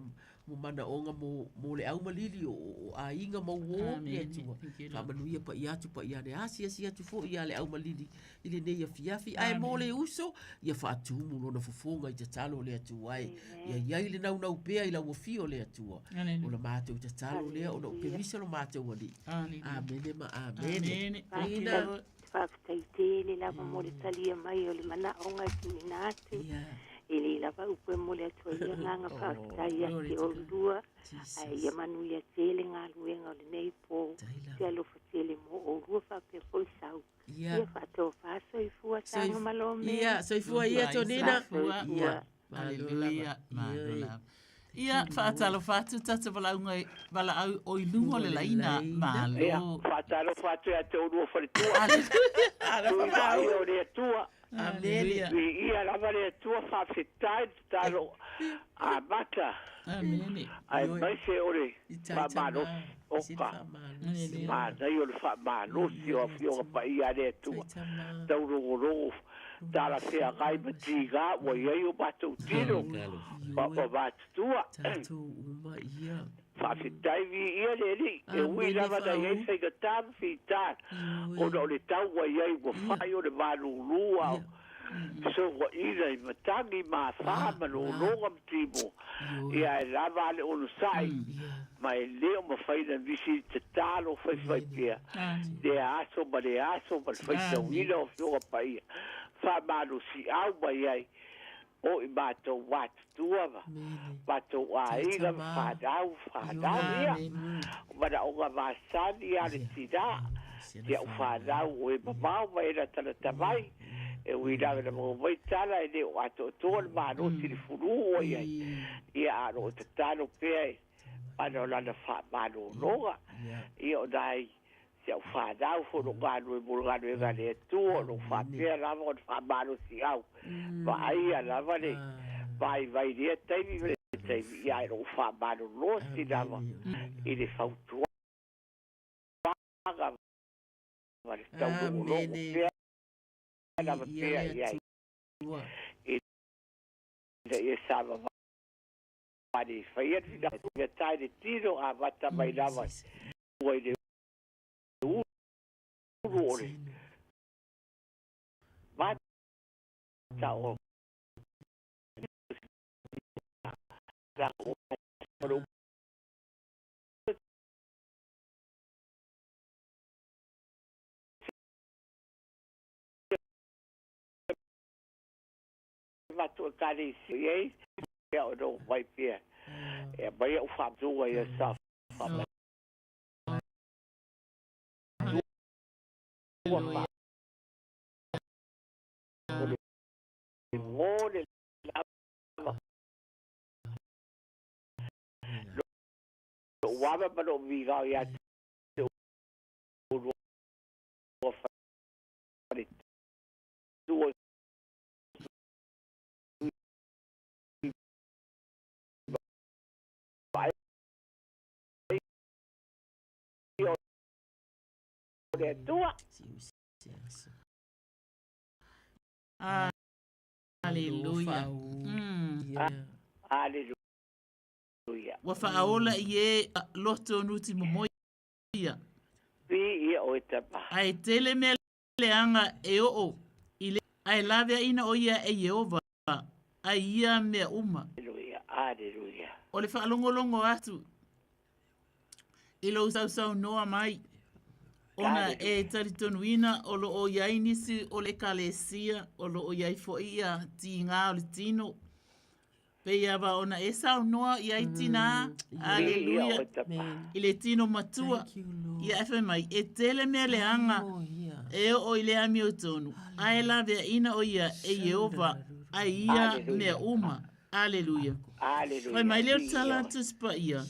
mo manaoga mo, mo le aumalili o, o aiga ma uō le Atua. Faamanuia paia atu paia ane, asiasi atu foi ia le aumalili i lenei afiafi. Ae mo le uso, ia faatumu lona fofoga i tatalo le Atua e. Ia iai le naunau pea i lau afio le Atua. O la matou tatalo lea ona o perisa lo matou Alii. Amene ma amene. Amene. Faafetai tele lava mo le talia mai o le manaoga e tuuina atu. E le lava upu e momoli atu ai le agaga faafetai ia te oulua, ae ia manuia tele galuega o lenei po. Se alofa tele mo oulua faapea foi sau. Ia faatofa soifua taga malo me. Ia, soifua ia Tonina. Ia. Malo lava. Malo lava. Ia, faatalofa atu tatou valaauga valaau o i luga o le laina. Malo. Ia, faatalofa atu ia te oulua faletua. Tui vaaia o le Atua. Amene. Viia lava le Atua, faafetai le tatalo amata. Amene. Aemaise o le faamalosi oka. Manaia o le faamalosi o afioga paia a le Atua. Taulogologo talafeagai ma tiga ua i ai o matou tino ma ma matutua. Tatou uma ia. Faafetai viia le Alii, e ui lava na i ai faigata ma fita, ona o le tau ua i ai ua fai o le malūlū a o fesoaina i matagi ma afa ma lologa ma timo, ia e lava a le onosai, ma e le o mafai ona misi i tatalo faifai pea, lea aso ma lea aso ma le faitauina o afioga paia, faamalosiau mai ai o i matou matutua ma matou aiga ma fanau fanau ia. O manaoga masani ia le tinā, si au fanau o e mamao mai e latalata mai, e ui lava ina maua mai tala e le o atoatoa le malosi i le fulū ua i ai, ia a o lo o tatalo pea e mana o lana faamalologa, ia o nai si au fanau foi o lo o galue mo le galuega a le Atua, o lo o faapea lava ona faamalosiau, vaaia lava le vaivai i lea taimi ma lea taimi, ia ae o lo o faamalolosi lava i le fautuaga ma le taulogologo pea lava pea i ai, ina ia savavali e faia le finagata i le tino amata mai lava ua i le ulu o le mata o Avatu ekalesia i ai pea o nō mai pea e aumai au faamatuga ia sa faamatua fa o le mō le lava lou ava ma lou migao ia te oulua faletua. O le Atua. Aleluia. Aleluia. Ua faaola i e loto nuti momoia. Viia oe Tama. A e tele mea leaga e oo i le. A e laveaina o ia e Ieova ai ia mea uma. Aleluia, aleluia. O le faalogologo atu i lou sausaunoa mai, ona e talitonuina o lo o i ai nisi o le Ekalesia o lo o i ai foi ia tiga o le tino, Pei lava ona e saunoa i ai tinā, aleluia, i le tino matua. Ia e fai mai, e tele mea leaga e oo i le amiotonu, a e laveaina o ia e Ieova ai ia mea uma. Aleluia. Fai mai lea o le tala a Tusi Paia,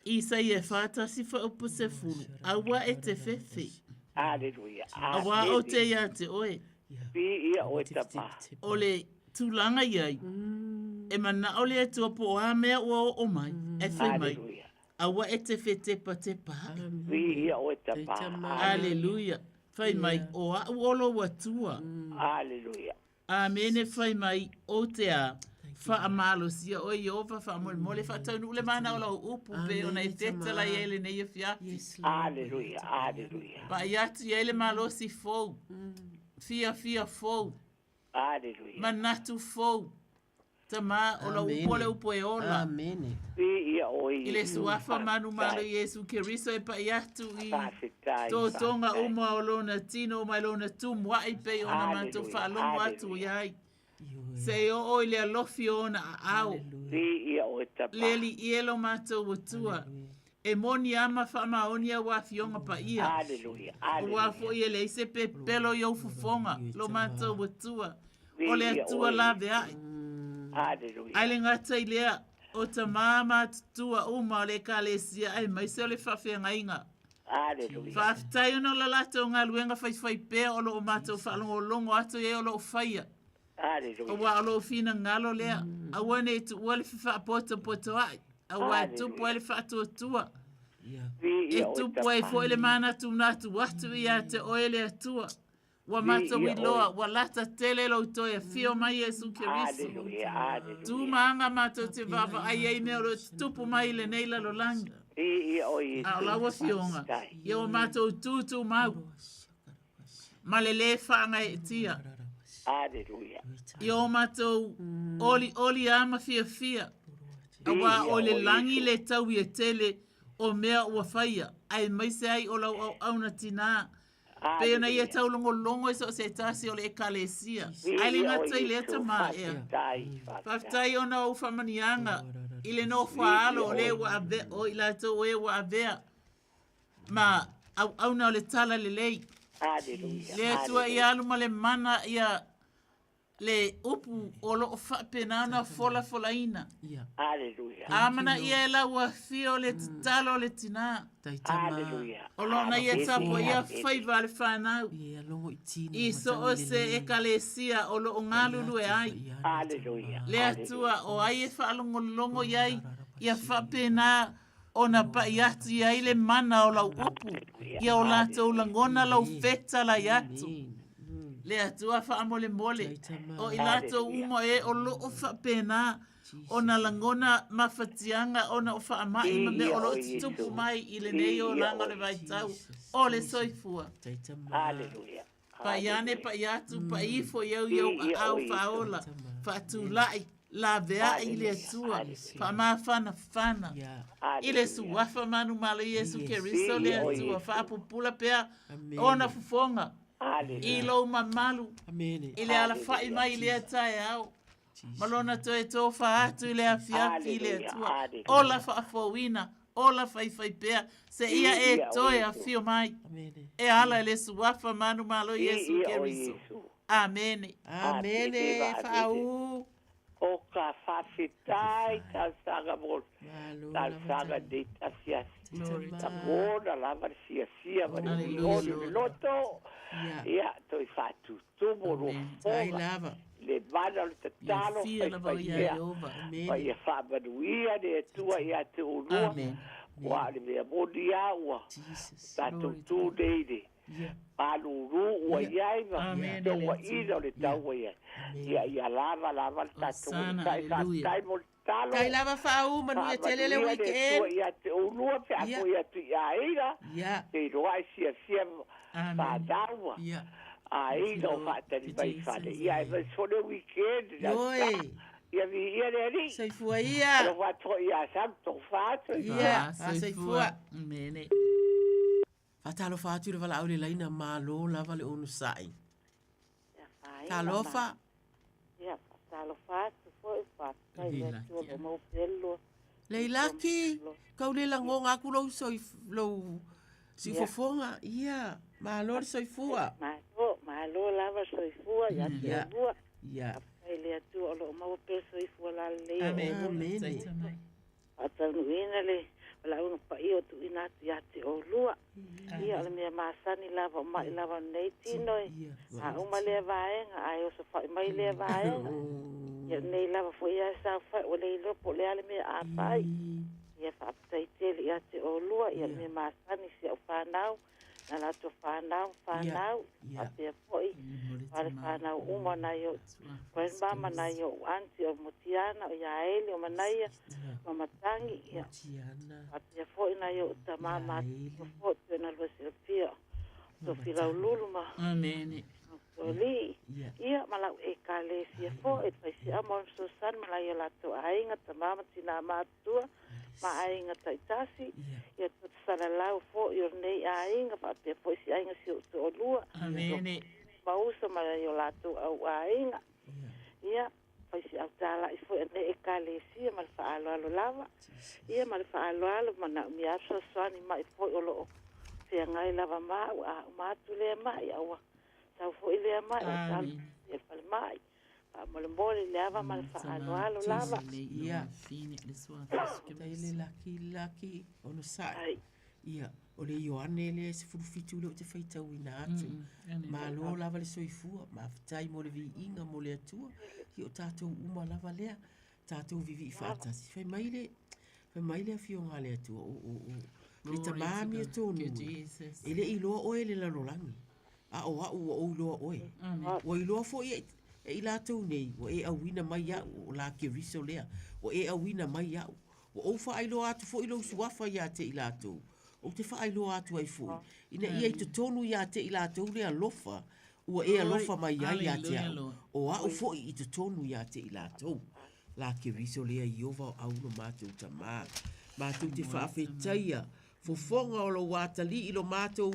Isaia e 41 fuaiupu 10, Aua e te fefe. Aleluia. Auā ou te iā te oe. Viia oe Tama. O le tulaga i ai, e manao le Atua po o a mea ua oo mai, e fai mai, aua e te fetepatepa ae. Viia oe Tama. Aleluia. Fai mai, o a'u o lou Atua. Aleluia. Amene fai mai ou te a faamalosia oe Ieova faamolemole faataunuu le mana o lau upu pei ona e fetalai ai lenei afiafi. Aleluia, aleluia. Pa'i atu i ai le malosi fou, fiafia fou, Aleluia. manatu fou, Tama, o lau upu o le upu e ola. Amene. Viia oe I le Iesu. Suafa manumalo Faafetai. Iesu Keriso e pa'i atu i Faafetai, totoga faafetai. uma o lona tino ma lona tumua'i pei ona matou Hallelujah, faalogo atu i hallelujah. ai. Seia oo i le alofi o ona aao. Viia oe Tama. Le Alii e lo matou Atua, e moni a ma faamaoni au afioga paia. Hallelujah, Aua hallelujah. foi e leai se pepelo i ou fofoga, lo matou Atua, o le Viia Atua oe. laveai. Hallelujah. Ae le gata i lea, o tamā matutua uma o le Ekalesia aemaise o le faafeagaiga. Hallelujah. Faafetai ona o la latou galuega faifaipea o lo o matou faalogologo atu i ai o lo o faia. Hallelujah. Aua o lou finagalo lea, aua ne i tuua le fefaapotopotoa'i, aua e tupu ai le faatuatua, e tupu ai foi le manatunatu atu ia te oe le Atua. Ua matou iloa, ua lata tele lou toe afio mai Iesu Keriso. Tu ma aga matou te vaavaai ai i mea o lo o tutupu mai i lenei lalolagi. A o lau Afioga, ia ua matou tutumau ma le lē faagaeetia. Aleluia. Ia o matou olioli a ma fiafia, auā o le lagi le taui e tele o mea ua faia, aemaise ai o lau auauna tinā, pei ona ia taulogologo i so o se tasi o le Ekalesia. Ae le gata i lea tamā ea. Faafetai ona o ou faamanuiaga i le nofo a alo o le ua avea, o i latou o e ua avea ma auauna o le Tala Lelei. Aleluia. Le Atua ia alu ma le mana ia le upu o lo o faapena ona folafolaina. Aleluia. Amanaia e lau afio le tatalo a le tinā. Aleluia. O lona ia tapuaia faiva a le fanau i so o se ekalesia o lo o galulue ai. Aleluia. Le Atua o ai e faalogologo i ai ia faapena ona pa'i atu i ai le mana o lau upu, ia o latou lagona lau fetalai atu. Le Atua faamolemole, o i latou uma e o lo o faapena ona lagona mafatiaga ona o faama'i ma mea o lo o tutupu mai i lenei olaga o le vaitau o le soifua. Pa'i ane, pa'i atu, pa'i ifo i au i ou aao faaola, faatula'i, lavea'i i le Atua, faamafanafana i le Suafa manumalo Iesu Keriso le Atua, faapupula pea ona fofoga i lou mamalu i le alafa'i mai i lea taeao ma lona toe tofa atu i le afiafi i le Atua, ola faafouina, ola faifaipea, seia e toe afio mai e ala i le Suafa manumalo Iesu Keriso. Amene. Amene. Faaū. O ka faafetai talosaga mo talosaga nei asiasi. Lagona lava le fiafia ma le olioli o le loto. Ia, toe faatutumu lua fofoga. Le mana o le tatalo faifaipea. Ma ia faamanuia le Atua ia te oulua. Aua o le mea moni lava ua tatou tu nei i le. Malūlū ua i ai ma feoaiga o le tau ua i ai. Ia, ia lava lava le tatou onosai. Faafetai mo le tatalo. Tai lava faaū, manuia tele le Faamanuia le weekend. Atua ia te oulua pe a foi atu i aiga, feiloai fiafia fanau ma aiga o faatali mai i fale. Ia, aemaise foi le weekend i le Aso Sa. Ia viia le Alii. Soifua ia. Alofa atu foi ia Sam, tofa atu. Ia, soifua. Faatalofa atu i le valaau i le laina, malo lava le onosai. Talofa. Ia, faatalofa atu foi, faafetai i le Atua ua maua pea le lua. Leilaki, kau le lagoga aku lou soi, lou siufofoga. Ia, malo le soifua. Malo, malo lava le soifua ia te oulua. Ia. Faafetai i le Atua o lo o maua pea le soifua lalelei o oulua. Amene. Faataunuuina le valaauina paia ua tuuina atu ia te oulua. Ia, o le mea masani lava o mai lava o lenei tino e a uma lea vaega ae osofai mai lea vaega. Ia, o lenei lava foi ia e saofai ua le iloa po o le a le mea a fai. Ia, faafetai tele ia te oulua. Ia, o le mea masani i si au fanau na latou fanau fanau faapea foi ma le fanau uma nai ou grandma ma nai ou aunty o Motiana o Iaeli o Manaia ma Matangi ia faapea foi nai ou tama matutua foi pei ona lua silafia o Tofilaululu ma Toalii ia ma lau ekalesia foi le Faifeau ma ona fesoasoani ma nai o latou aiga tama ma tina matutua ma aiga taitasi, ia toe salalau foi o lenei aiga faapea foi si aiga si ou toalua, ma uso ma o latou au aiga. Ia, fai si autalai foi a nei ekalesia ma le faaaloalo lava. Ia, ma le faaaloalo manaomia fesoasoani mai foi o lo o feagai lava ma au, a uma atu lea mai, a ua sau foi lea mai, o talo i le falemai. Faamolemole le ava ma le faaaloalo lava. Ia. Tai le laki laki onosai. Ia, o le Ioane lea e 17 lea ou te faitauina atu. Malo lava le soifua, mafetai mo le viiga mo le Atua. Ia o tatou uma lava lea, tatou vivii faatasi. Fai mai le, fai mai le afioga a le Atua, o, o, o, le tama amiotonu e, e le i iloa oe e le lalolagi. A o au ua ou iloa oe. Ua iloa foi e, e i latou nei, ua e auina mai iaʻu, o la Keriso lea, ua e auina mai iaʻu. Ua ou faailoa atu foi lou suafa iā te i latou. Ou te faailoa atu ai foi, ina ia i totonu iā te i latou le alofa ua e alofa mai ai iā te au, o au foi i totonu iā te i latou. La Keriso lea, Ieova o au lo matou Tamā. Matou te faafetaia fofoga o lou atalii lo matou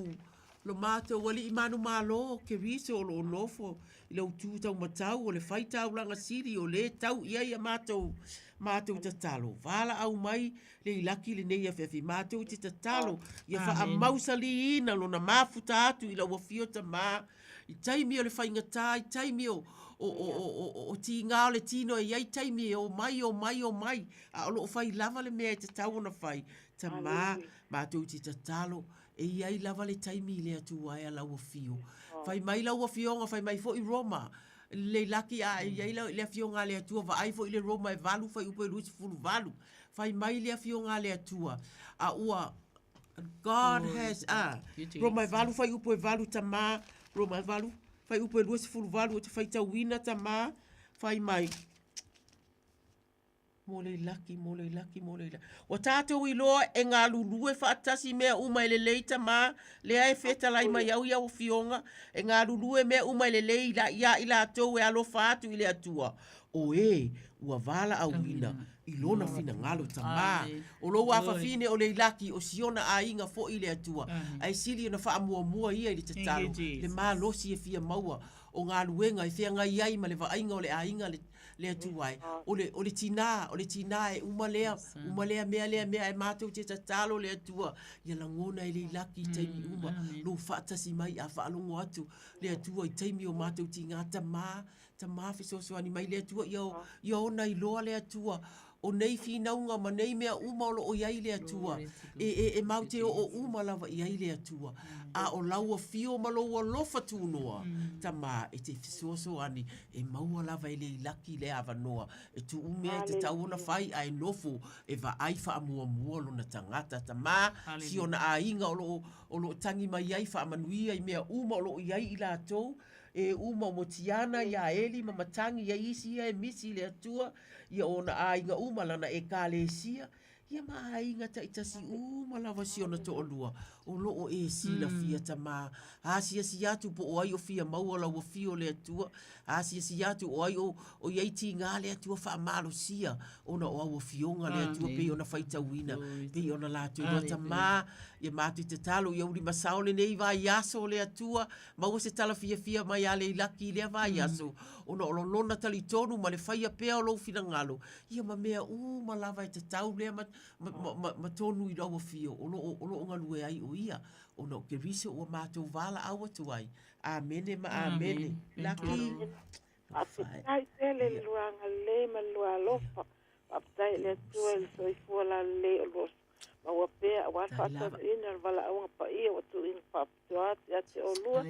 lo matou alii manumalo, Keriso o lo o nofo i lou tu taumatau o le faitaulaga sili o lē tau i ai a matou matou tatalo. Valaau mai le ilaki lenei afiafi matou te tatalo ia faamausaliina lona mafuta atu i lau afio Tamā i taimi o le faigata, i taimi o o o o o o tigā o le tino e i ai taimi e omai omai omai a o lo o fai lava le mea e tatau ona fai. Tamā, matou te tatalo, e i ai lava le taimi i le Atua e a lau afio. Fai mai lau afioga, fai mai foi Roma, le laki a e i ai le afioga a le Atua, vaai foi le Roma e 8 fuaiupu e 28. Fai mai le afioga a le Atua, a ua God has a Roma e 8 fuaiupu e 8 tamā, Roma e 8 fuaiupu e 28 ou te faitauina tamā, fai mai. Mo le laki, mo le laki, mo le laki. Ua tātou iloa e galulue faatasi mea uma e lelei tamā, lea e fetalai mai au i au afioga, e galulue mea uma e lelei iā i latou e alofa atu i le Atua, o e ua valaauina i lona finagalo tamā. O lou afafine o Leilaki, o siona aiga foi i le Atua, ae sili ona faamuamua ia i le tatalo, le malosi e fia maua o galuega e feagai ai ma le vaaiga o le aiga le le Atua e. O le, o le tinā, o le tinā e uma lea, uma lea mea lea mea ae matou te tatalo le Atua ia lagona e Leilaki i taimi uma, lou faatasi mai a faalogo atu le Atua i taimi o matou tigā, tamā, tamā fesoasoani mai le Atua ia, ia ona iloa le Atua. O nei finauga ma nei mea uma o loo i ai le Atua, e, e, e matou te oo uma lava i ai le Atua. A o lau afio ma lou alofa tunoa, Tamā, e te fesoasoani, e maua lava e Leilaki le avanoa e tuu mea e tatau ona fai ae nofo e vaai faamuamua lona tagata. Tamā, si ona aiga o loo, o loo tagi mai ai faamanuia i mea uma o loo i ai i latou, e uma o Motiana, iā Eli ma Matagi, ia isi ia e misi i le Atua, ia o ona aiga uma, lana Ekalesia, ia ma aiga taitasi uma lava si ona toalua, o lo o e silafia Tamā. Asiasi atu po o ai o fia maua lau afio le Atua, asiasi atu o ai o, o i ai tiga le Atua faamalosia ona o au afioga le Atua pei ona faitauina, pei ona latou iloa Tamā, ia matou tatalo ia ulimasao lenei vaiaso le Atua, Maua se tala fiafia mai ia Leilaki i lea vaiaso, ona o lona talitonu ma le faia pea o lou finagalo, ia ma mea uma lava e tatau lea ma, ma, ma, ma, ma tonu i lau afio o lo o, o lo o galue ai o ia, ona o Keriso ua matou valaau atu ai. Amene ma amene. Laki. Faafetai tele i le lua agalelei ma le lua alofa. Faafetai i le Atua i le soifua lalelei o lua maua pea aua le faataunuuina o le valaauga paia ua tuuina faapitoa atu ia te oulua.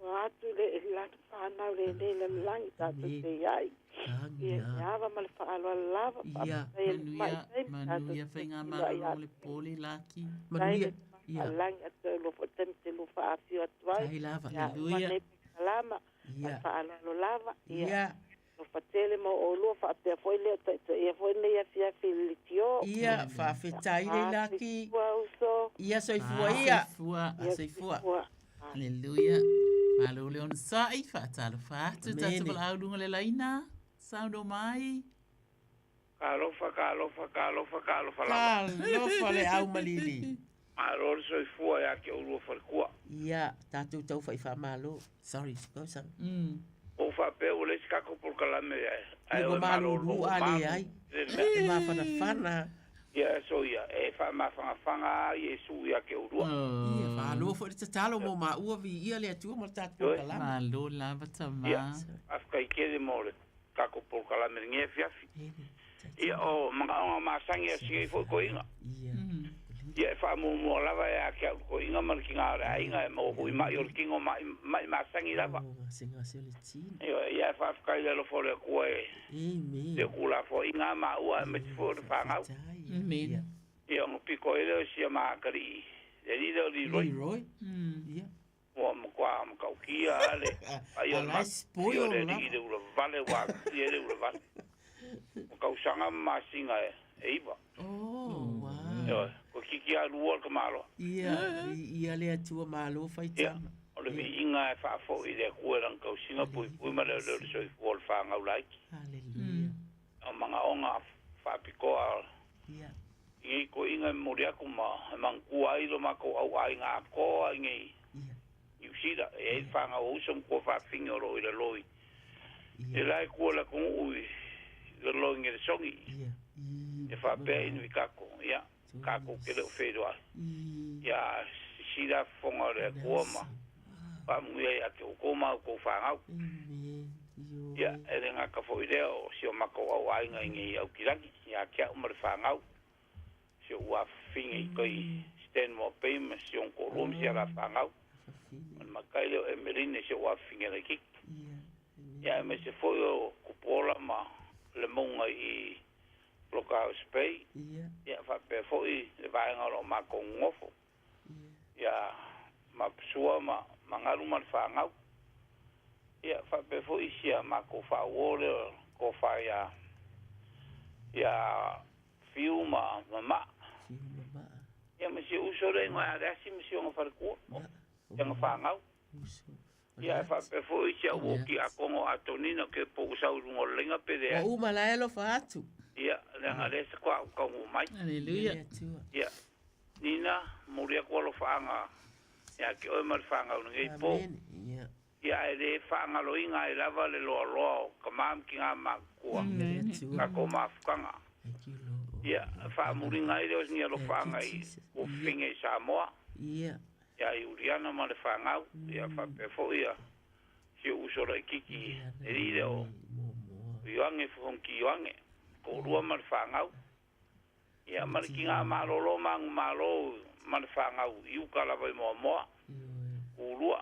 Ua atu le lana fanau lenei lalolagi tatou te i ai. Ia le ava ma le faaaloalo lava. Faafetai e le mai taimi tatou Manuia te faigamalalo le po le laki. Manuia. Ia. Lagi atu ai lua foi taimi te lua faafio atu ai. Faafetai lava. Ia uma nei polokalama. Ma le faaaloalo lava. Ia. Alofa tele mo oulua faapea foi lea taitaia foi lenei afiafi i le litio. Ia, faafetai Leilaki. Soifua uso. Ia, soifua ia. Soifua. Ia, soifua. Haleluia. Malo le onosai, faatalofa atu tatou valaau luga o le laina. Saunoa mai. Talofa, talofa, talofa, talofa lava. Talofa le aumalili. Malo le soifua ia te oulua faletua. Ia, tatou tau fai faamalo. Sorry, go son. Ua ou faapea ua leai se tatou polokalame ae Ia ua malulu a leai. E mafanafana. Ia, so ia, e faamafanafana lava Iesu ia te oulua. Ia, malo foi le tatalo mo maua, viia le Atua ma le tatou polokalame. Malo lava tama. Ia, faafetai tele mo le tatou polokalame i lenei afiafi. Ia, o manaoga masani a si nei foi toeaina. Ia, e faamuamua lava ia te au le toeaina ma le tina o le aiga e maua foi mai o le tino ma'i, ma'i masani lava. Ioe, ia e faafetai i le alofa o le Atua e le tuulafoaiina a maua aemaise foi o le fanau. Ia, ona pito ai lea o si ama atalii, le alii lea o Leroy. Leroy. Ia. Ua matua matautia lava le paia o le matou o le alii i le ulavale ua aafia ai le ulavale. O tausaga ma masina e iva. Oh, wow. Ioe, toeitiiti lava lua le tamaloa. Ia, viia le Atua malo faitama. Ia, o le viiga e faafoi i le Atua i lana tausiga puipui ma leoleo le soifua o le fanau laiti. Haleluia. O manaoga faapitoa i nei toeaiina e momoli atu ma e manatua ai lo matou auaiga atoa i nei Niu Sila. E i ai le fanau a uso ma tuafafine o lo o i lalo i le la itu o le atunuu i lalo i Nelesoni. E faapea i tatou, ia, tatou te le o feiloai. Ia sisila fofoga o le Atua ma faamanuia ia te outou ma a outou fanau. Ia, e le gata foi i lea o si o matou auaiga i nei Aukilani, ia te au ma le fanau, si ou afafine i tai Stanmore Bay ma si ona toalua ma si a la fanau. O le matai lea o Emeline si ou afafine laitiiti. Ia, aemaise foi o Tupuola ma Lemauga i Blockhouse Bay. Ia, faapea foi le vaega o lo o matou nonofo. Ia Mapusua ma Magalu ma le fanau. Ia, faapea foi si a matou faauo lea o le tofa ia ia Fiu ma Mamaa. Ia ma si uso lea igoa ia Leasi ma si ona faletua, si ana fanau. Ia e faapea foi si au o Tiakono Atonina ke po ua sau i luga o le laina pe leai. Ua uma la e alofa atu. Ia, leaga lea sa toa ou taunuu mai. Aleluia. Ia, Nina, momoli atu alofaaga ia te oe ma le fanau i lenei po. Ia. Ia, ae le faagaloina ai lava le loaloa o tama ma tina matutua, tatou mafutaga. Ia, faamuliga ai lea o sini alofaaga i Ufine i Samoa. Ia. Ia Iuliana ma le fanau, ia faapea foi ia si ou uso laitiiti e alii lea o Ioane Fofonti Ioane. Toalua ma le fanau. Ia, ma le tiga malolo ma agumalo ma le fanau i uka lava i Moamoa. Ulua.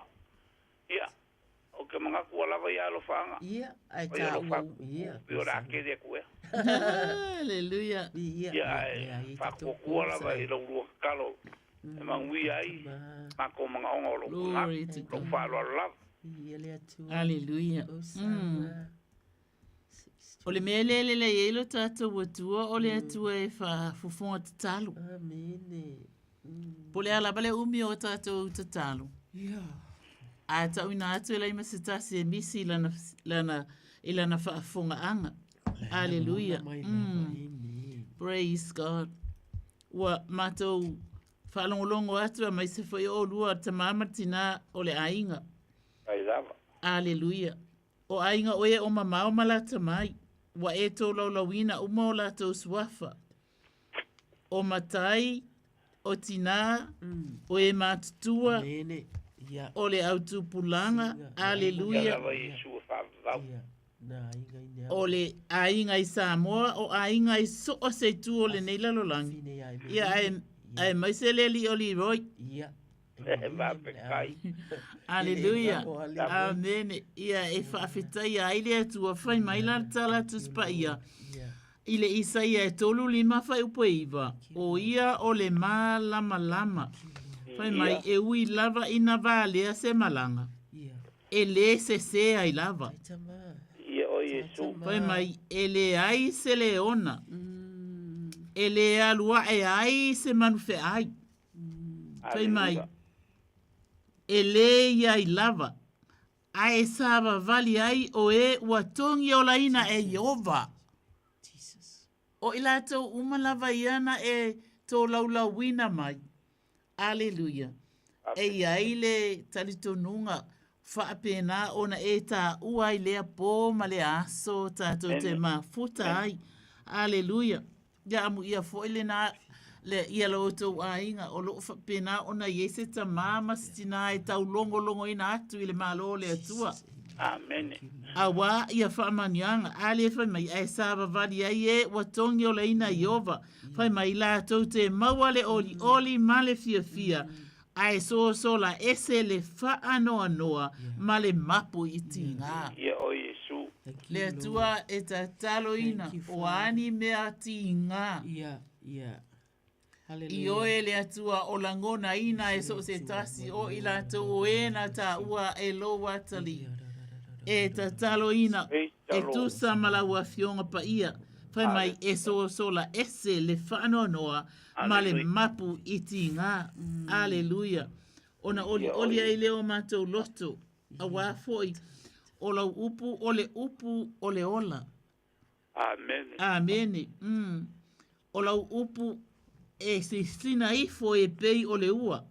Ia, ou te manatu ua lava ia alofaaga. Ia, ae Oi alofa taua atu, ia. pei o le a tele atu ea. Hallelujah. Ia, Ia, ae faatuatua lava i lau lua tatalo e manuia ai matou manaoga o lou Glory to lou God. faaaloalo lava. Ia le Atua. Hallelujah. O le mea lea e lelei ai lo tatou Atua, o le Atua e faafofoga tatalo. Amene. Po o le a lava le umi o tatou tatalo. Ia. A tauina atu e lai ma se tasi e misi i lana, lana, i lana faafofogaaga. Aleluia. Praise God. Ua matou faalogologo atu aemaise foi o oulua tamā ma tinā o le aiga. Ai lava. Aleluia. O aiga oe o mamao ma lata mai, ua e tolaulauina uma o latou suafa. O matai, o tinā, o e matutua, o le autupulaga, Ia aleluia. lava Iesu e faavavau. O le aiga i Samoa, o aiga i so o se itu o lenei lalolagi. Ia, ae, aemaise le alii o Leroy. Ia. E faafetai. Aleluia. Amene. Ia e faafetaia ai le Atua fai mai la le tala Tusi Paia i le Isaia e 35 fuaiupu e 9, O ia o le malamalama. Fai mai e ui lava ina valea se malaga, e lē sesē ai lava. Ia o Iesu. Fai mai e leai se leona, e lē alu ae ai se manufeai. Fai mai, e lē iai lava, ae savavali ai o e ua togiolaina e Ieova. O i latou uma lava ia na e tolaulauina mai. Aleluia. E i ai le talitonuga faapena ona e taua ai lea pō ma lea aso tatou te mafuta ai. Aleluia. Ia amuia foi lena le ia lo outou aiga o loo faapena ona i ai se tamā ma se tinā e taulogologoina atu i le Malo o le Atua. Amene. Auā ia faamanuiaga, a lē fai mai, ae savavali ai e ua togiolaina e Ieova. Fai mai latou te maua le olioli ma le fiafia, ae sosola ese le faanoanoa ma le mapu i tigā. Ia o Iesu. Le Atua e tataloina, o a ni mea tigā. Ia, ia. I oe le Atua o lagonaina e so o se tasi o i latou o e na taua e lou atalii. E tataloina, e tusa ma lau Afioga Paia, fai mai e sosola ese le faanoanoa ma le mapu i tigā. Aleluia. Ona olioli ai lea o matou loto, auā foi o lau upu o le upu o le ola. Amene. Amene. O lau upu e sisina ifo e pei o le ua.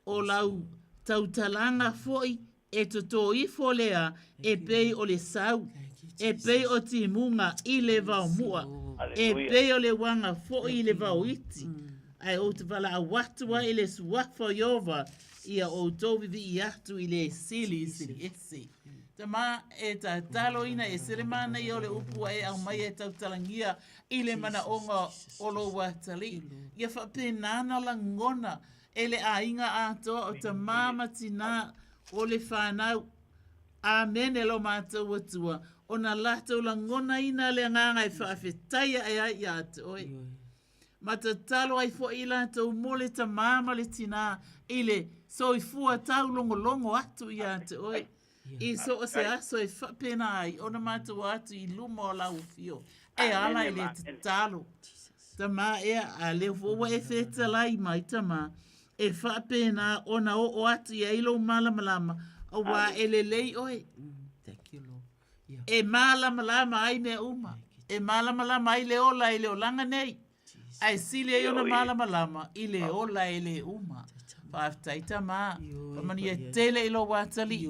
O lau tautalaga foi e totō ifo lea e pei o le sau, e pei o timuga i le vaomua, e pei o le uaga foi i le vaoiti. Ae ou te valaau atu ai i le suafa o Ieova, ia outou vivii atu i le Sili Siliese. Tamā, e tataloina e ese le manaia o le upu ua e aumaia e tautalagia i le manaoga o lou atalii. Ia faapena na lagona e le aiga atoa o tamā ma tinā o le fanau. Amene lo matou Atua, ona latou lagonaina le agaga e faafetai ae ai ia te oe. Ma tatalo ai foi i latou mo le tamā ma le tinā i le soifua taulogologo atu ia te oe. I so o se aso e faapena ai ona matou atu i luma o lau afio e ala i le tatalo. Tamā ea, a lea foi ua e fetalai mai tamā, e faapena ona oo atu i ai lou malamalama, auā e lelei oe. E malamalama ai mea uma. E malamalama ai le ola i le olaga nei. Ae sili ai ona malamalama i le ola e lē uma. Faafetai tamā. Faamanuia tele i lou atalii.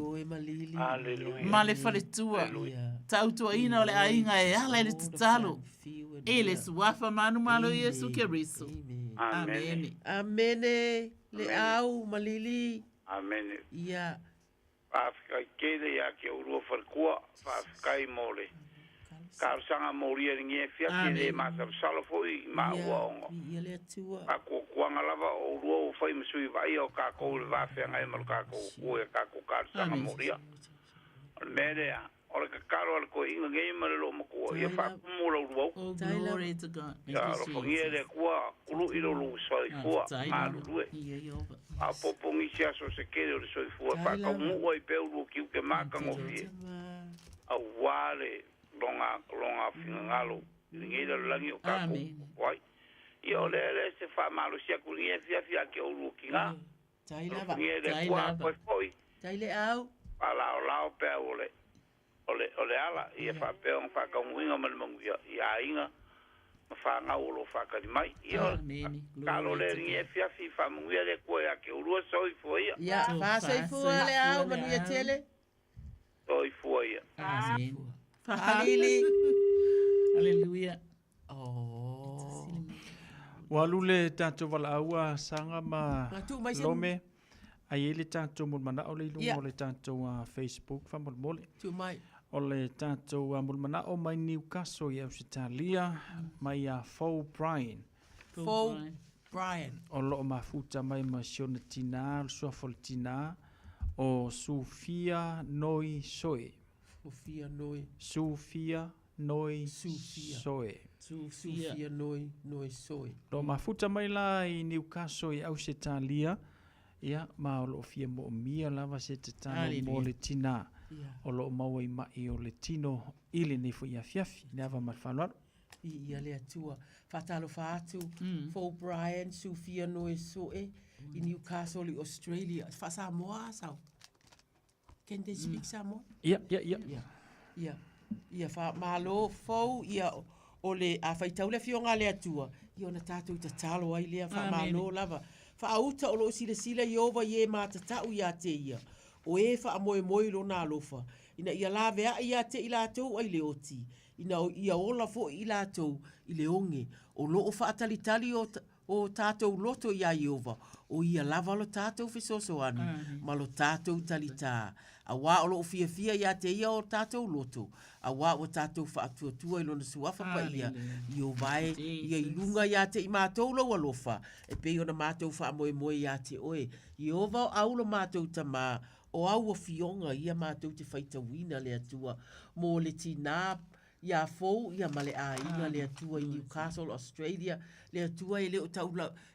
Ma le faletua. Tautuaina o le aiga e ala i le tatalo. I le suafa manumalo o Iesu Keriso. Amene. Amene. Le au ma Lili. Amene. Ia. Faafetai tele ia te oulua faletua, faafetai mo le. Talosaga molia i lenei afiafi e le masalosalo foi i maua ona faatuatuaga lava o oulua ua fai ma sui vaaia o tatou i le va feagai ma lo tatou Atua i a tatou talosaga molia. O le mea lea, o le tatalo a le toeaina nei ma le loomatua, ia faatumu la ulua utu. Ia alofagia e le Atua tului lo lou soifua galulue. Faaopoopo nisi aso se tele o le soifua e faataunuu ai pea ulua tiute matagofie. Aua le lona, lona finagalo i lenei lalolagi o tatou o ai. Ia o lea lea se faamalosi atu i lenei afiafi ia te oulua tina. Tai lava. Alofagia e le Atua Tai toe foi. Tai le au. Faalaolao peau o le, o le, o le ala, ia faapea ona faataunuuina ma le manuia i aiga ma fanau o lo o faatali mai. Ia o le tatalo lea i lenei afiafi, faamanuia le Atua ia te oulua, soifua ia. Ia, faasoifua le au, manuia tele. Soifua ia. Amen. Faalili. Hallelujah. Oh. Ua alu le tatou valaau a Saga ma Lome. Ai e i le tatou mulimanao le i luga o le tatou Facebook faamolemole. Tuu mai. O le tatou mulimanao mai Newcastle i Ausetalia mai ia Fou Brian. Fou Brian. O lo o mafuta mai ma si ona tinā, o le suafa o le tinā, o Sufia Noi Soe. Sufia Noi. Sufia Noi Sufia. Soe. Sufia Noi, Noi Soe. O lo o mafuta mai la i Newcastle i Ausetalia, ia, ma o lo o fia moomia lava se tatalo mo le tinā o lo o maua i ma'i o le tino i lenei foi afiafi. Le ava ma le faaaloalo. Viia le Atua. Faatalofa atu, Fou Brian, Sufia Noe Soe, i Newcastle i Australia. Faa-Samoa a sau? Can they speak Samoa? Ia, ia, ia. Ia, ia, ia faamalo Fou, ia o le, a faitau le Afioga a le Atua, ia ona tatou tatalo ai lea, faamalo lava. Faauta o lo o silasila Ieova i e matatau ia te ia, o e faamoemoe i lona alofa, ina ia laveai ia te i latou ai le oti, ina ia ola foi i latou i le oge, o lo o faatalitali o, o tatou loto iā Ieova, o ia lava lo tatou fesoasoani ma lo tatou talitā. Auā o lo o fiafia iā te ia o tatou loto, auā ua tatou faatuatua i lona suafa paia, Ieova e, ia i luga iā te i matou lou alofa, e pei ona matou faamoemoe iā te oe. Ieova o au lo matou Tamā, O au afioga ia matou te faitauina le Atua mo le tinā iā fou ia ma le aiga le Atua i Newcastle Australia le Atua e le o tau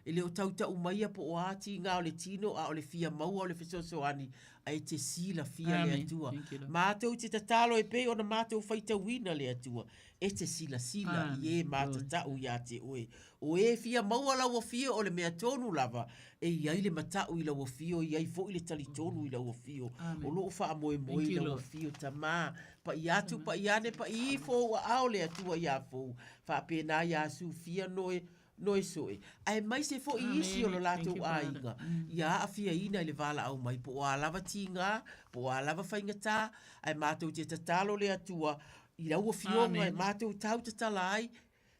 e le o tautau maia po o a tigā o le tino a o le fia maua o le fesoasoani ae te silafia le Atua matou te tatalo e pei ona matou faitauina le Atua e te silasila i e matatau iā te oe O e fia maua lau afio o le mea tonu lava, e i ai le matau i lau afio, e i ai foi le talitonu i lau afio. O loo faamoemoe i lau afio, Tamā. Paʻi atu, paʻi ane, paʻi ifo ou aao le Atua iā fou. Faapena iā Sufia Noe, Noe Soe, aemaise foi isi o lo latou aiga, ia aafiaina i le valaau mai, po o a lava tigā, po o a lava faigatā, ae matou te tatalo le Atua i lau afioga e matou tau tatala ai,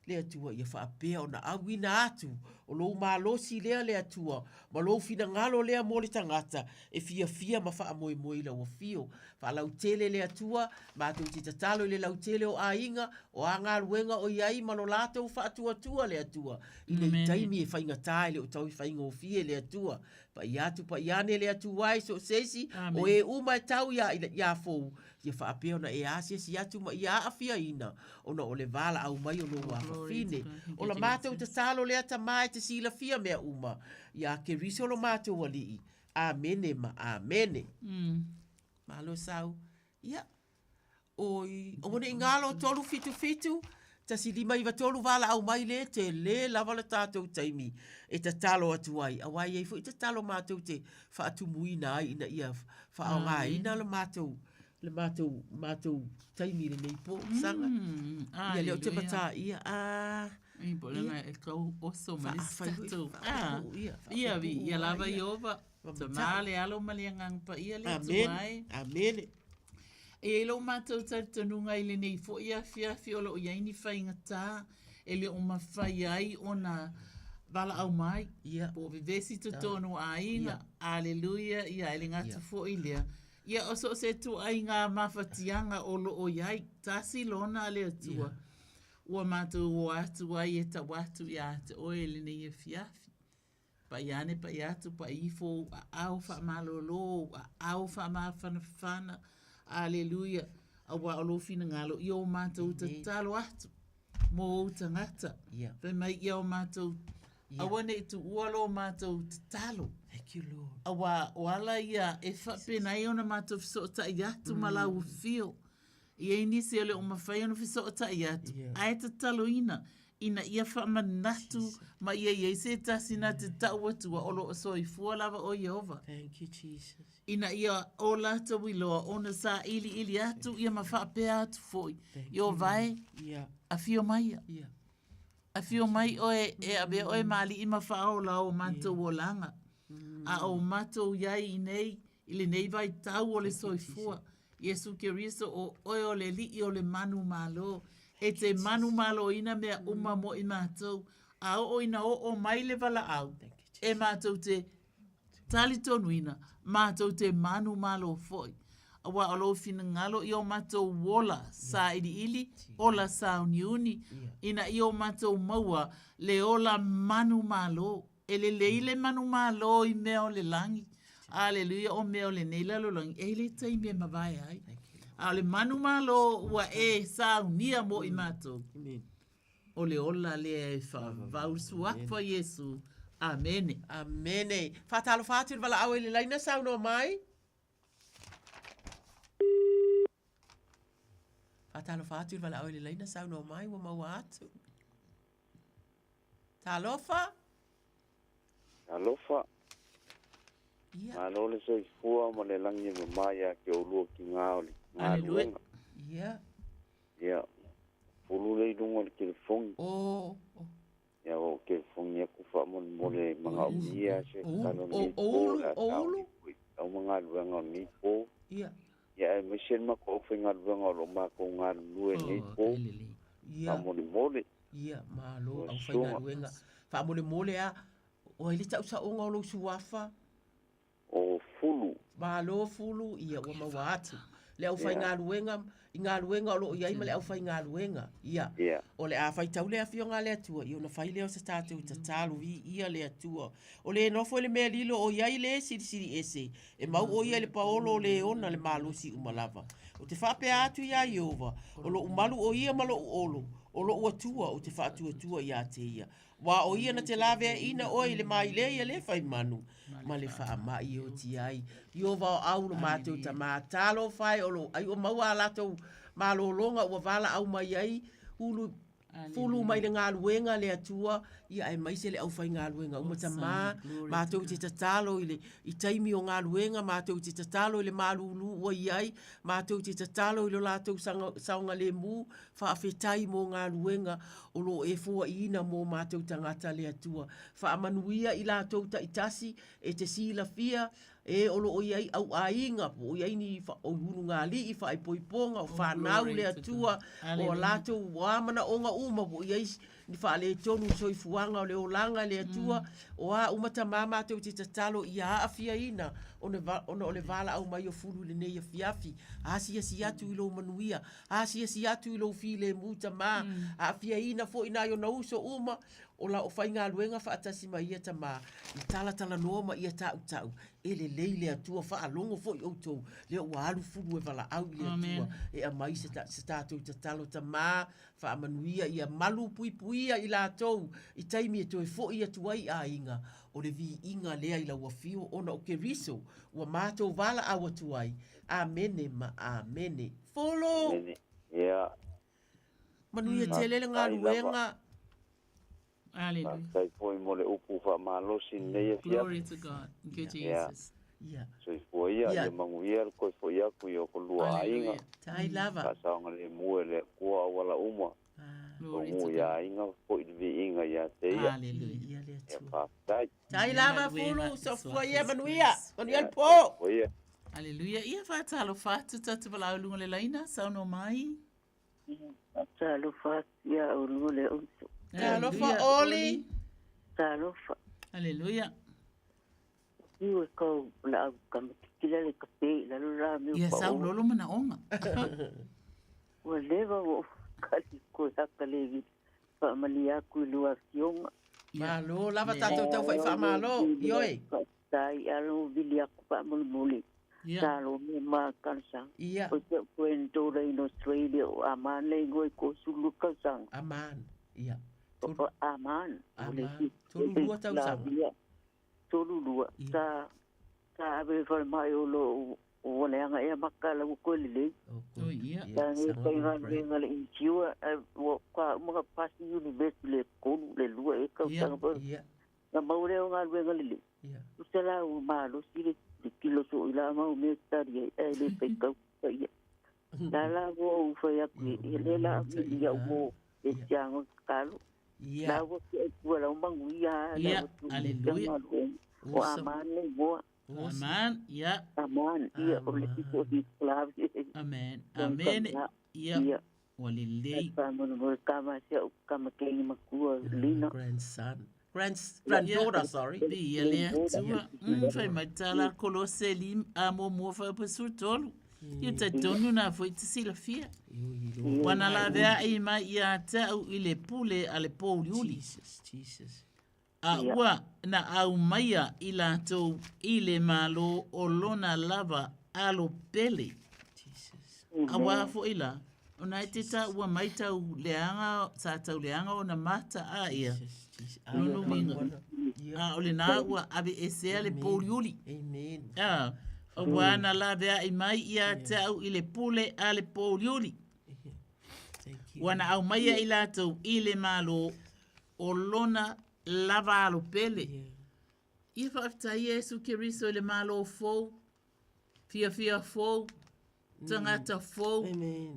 le Atua ia faapea ona auina atu o lou malosi lea le Atua ma lou finagalo lea mo le tagata e fiafia ma faamoemoe i lau afio. Faalautele le Atua, matou te tatalo i le lautele o aiga, o a galuega o i ai ma lo latou faatuatua le Atua i nei taimi e faigata e le o tau faigofie le Atua. Paʻi atu, paʻi ane le Atua i so o se isi o e uma e tau iā, iā fou, ia faapea ona e asiasi atu ma ia aafiaina ona o le valaau mai o lou afafine. O la matou tatalo lea Tamā e te silafia mea uma, iā Keriso lo matou Alii. Amene ma Amene. Malo sau. Ia. Oi, aua ne i galo 377 1593 valaau mai le tele lava le tatou taimi e tatalo atu ai, auā e i ai foi tatalo matou te faatumuina ai ina ia faaaogaina le matou le matou matou taimi i lenei po saga. Ia lea ou te mataia a Ia po o le e tau oso ma le isi tatou. Ia, viia lava Ieova. Tama le Alo ma le Agaga Paia le Atua e. Amene. E i ai lo matou talitonuga i lenei foi afiafi o lo o i ai ni faigata e le o mafai ai ona valaau mai, Ia. po o vevesi totonu o aiga. Aleluia, ia, e le gata foi i lea. Ia, o so o se ituaiga mafatiaga o lo o i ai, tasi lona a le Atua, ua matou o atu ai e tau atu iā te oe i lenei afiafi. Pai ane, pai atu, pai ifo ou aao faamalolo, ou aao faamafanafana. Aleluia! Aua o lou finagalo ia o matou tatalo atu mo ou tagata. Fai mai ia o matou aua ne i tuua lo matou tatalo. Thank you, Lord. Aua o ala ia e faapena ai ona matou fesootai atu ma lau afio. E i ai nisi e le o mafai ona fesootai atu, ae tataloina ina ia faamanatu ma ia i ai se tasi na te tau atua o lo o soifua lava o Ieova. Thank you, Jesus. Ina ia o latou iloa ona sailiili atu ia ma faapea atu foi, Ieova e, afio mai ia. Afio mai oe e avea oe ma alii ma faaola o matou olaga. A o matou i ai i nei, i lenei vaitau o le soifua, Iesu Keriso o oe o le Alii o le manumalo, e te manumaloina mea uma mo i matou, a oo ina oo mai le valaau, e matou te talitonuina, matou te manumalo foi. Aua o lou finagalo ia o matou ola sailiili, ola sauniuni, ina ia o matou maua le ola manumalo. E lelei le manumalo i mea o le lagi. Aleluia, o mea o lenei lalolagi, e i ai le taimi e mavae ai. A o le manumalo ua e saunia mo i matou. O le ola lea e faavavau suafa Iesu. Amene. Amene. Faatalofa atu i le valaau e le laina saunoa mai. Faatalofa atu i le valaau e le laina saunoa mai ua maua atu. Talofa. Talofa. Ia. Malo le soifua ma le lagi e mama ia te oulua tiga o le galuega. Ia. Ia. Pulu le i luga o le telefoni. Oh. Ia o telefoni atu faamolemole manaomia se tatalo lenei po. O Ulu. Au ma galuega o lenei po. Ia. Ia aemaise le matou aufaigaluega o lo o matou galulue lenei po. Ia. Faamolemole. Ia, malo, aufaigaluega. Faamolemole a, o ai le tausaoga o lou suafa? O Fulu. Malo Fulu, ia ua maua atu. Le aufaigaluega, i galuega o lo o i ai ma le aufaigaluega. Ia, o le a faitau le Afioga a le Atua, ia ona fai lea o se tatou tatalo, viia le Atua. O le nofo i le mea lilo o i ai le Silisili Ese, e mau ʻo ia i le paolo o le ona le malosi uma lava. Ou te faapea atu iā Ieova, O loʻu malu ʻo ia ma loʻu olo, ʻo loʻu Atua ou te faatuatua iā te ia. Ua ʻo ia na te laveaiina ʻoe i le mailei a le fai manu, ma le faamaʻi e oti ai. Ieova o ʻau lo matou Tamā, talofa e o lou ai ua maua a latou malologa ua valaau mai ai, ulu Fulu mai le galuega le Atua, ia aemaise le aufaigaluega uma tamā, matou te tatalo i le i taimi o galuega, matou te tatalo i le malūlū ua i ai, matou te tatalo i lo latou saogalemu, faafetai mo galuega o lo o e foaiina mo matou tagata le Atua. Faamanuia i latou taitasi e te silafia e o lo o i ai au aiga, po o i ai ni ulugalii, faaipoipoga, o fanau le Atua, o a latou a manaoga uma, po o i ai ni faaletonu i le soifuaga o le olaga i le Atua, o a uma tama matou te tatalo ia aafiaina ona o le valaau mai o Fulu i lenei afiafi. Asiasi atu i lou manuia, asiasi atu i lou filemu tama, aafiaina foi nai ona uso uma, O la o faigaluega faatasi ma ia tama i talatalanoa ma ia tautau, e lelei le Atua, faalogo foi outou, lea ua alu fulu e valaau i le Atua e aumai se, se tatou tatalo tama, faamanuia ia malu puipuia i latou i taimi e toe foi atu ai i aiga, o le viiga lea i lau afio ona o Keriso ua matou valaau atu ai. Amene ma amene. Fulu! Amene. Yeah. Manuia tele le galuega. Aleluia. Faafetai foi mo le upu faamalosi i lenei afiafi. Glory to God. Thank you, Jesus. Yeah. Soifua ia, ia manuia le toe foi atu i o kolua aiga. Tai lava. Faasaogalemu e le Atua auala uma. Glory to God. Aiga foi le viiga ia te ia. Aleluia. Ia faafetai. Tai lava Fulu, soifua ia manuia. Manuia le po. Aleluia. Ia faatalofa atu tatou valaau i luga o le laina, saunoa mai. Talofa atu ia oulua le uso. Talofa Oli. Talofa. Aleluia. Fiu e kou laau kamati. kila le kape i lalo la mea Ia pa sau o. loa lou manaoga. Ua leva ua ou kali koe haka le vili. Faamalie atu i lua afioga. Malo lava tatou taufa'i faamalo. Ioe. Faafetai alo vili atu faamolemole. Ia. Talo me ma talosaga. Ia. O si au granddaughter in Australia o Aman le igoa i 32 tausaga. Aman. Ia. O Aman. Aman. 32 tausaga. 32. Sa sa ave i le falemai o lo o ua leaga ea maka la ua toe lelei. Oi, ia. Sa nei faigaluega le initiua ae ua faauma na pasi university le tolu le lua ea tausaga foi. Na maua lea o galuega lelei. Tusa la ua malosi le le kilo soo i la mau mea study ai ae le faitau paia. La la ua ou fai atu i le la vili ia'u mo le tiago tatalo. La ua ki ai tua lau manuia la Ia, ua tu aleluia. galuega. O Aman le igoa. Aman, ia. Aman, ia, o le isi o si Flavia. Amen. Amen. Ia. Ia. Ua lelei. Faamolemole tama si au tama keiki matua Lina. Grandson. Granddaughter, sorry. Ia le Atua. Fai mai tala Kolose lim a muamua faaupu tolu. Ia talitonu na foi te silafia. Ua na lavea'i mai ia te au i le pule a le pouliuli. Jesus, Jesus. A ua na aumaia i latou i le Malo o lona lava alo pele. Auā foi la, ona e te taua mai tau leaga, sa tau leaga ona mata a ia. Lona uiga, a o lenā ua aveesea le pouliuli. A, auā na lavea'i mai ia te au i le pule a le pouliuli. Ua na aumaia i latou i le Malo o lona lava alo pele. Ia faafetai Iesu Keriso i le Malo fou, fiafia fou, tagata fou,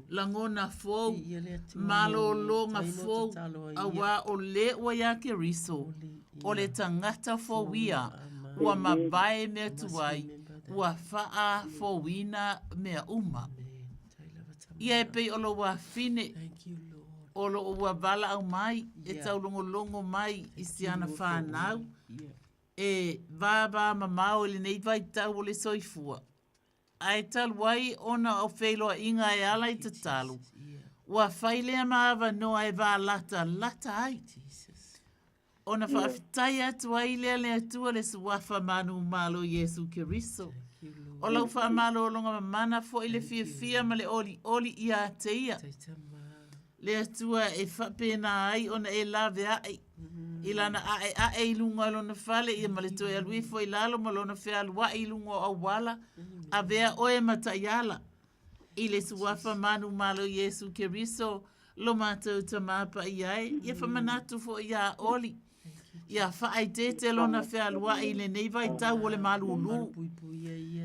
lagona fou, malologa fou, auā o le ua iā Keriso, o le tagata fou ia, ua mavae mea tuai, ua faafouina mea uma. Ia e pei o lou afine, o lo o ua valaau mai e taulogologo mai i si ana fanau, e vāvāmamao i lenei vaitau o le soifua, ae talu ai ona o feiloaiga e ala i tatalo, ua fai lea ma avanoa e valatalata ai. Ona faafetai atu ai lea le Atua le Suafa manumalo Iesu Keriso. O lau faamalologa mamana foi le fiafia ma le olioli ia te ia. Le Atua e faapena ai ona e laveai i lana a'ea'e i luga o lona fale ia ma le toe alu ifo i lalo ma lona fealua'i i luga o auala, avea oe ma taiala i le Suafa manumalo Iesu Keriso lo matou Tamā Paia e, ia famanatu foi iā Oli, ia faaeteete lona fealua'i i lenei vaitau o le malūlū,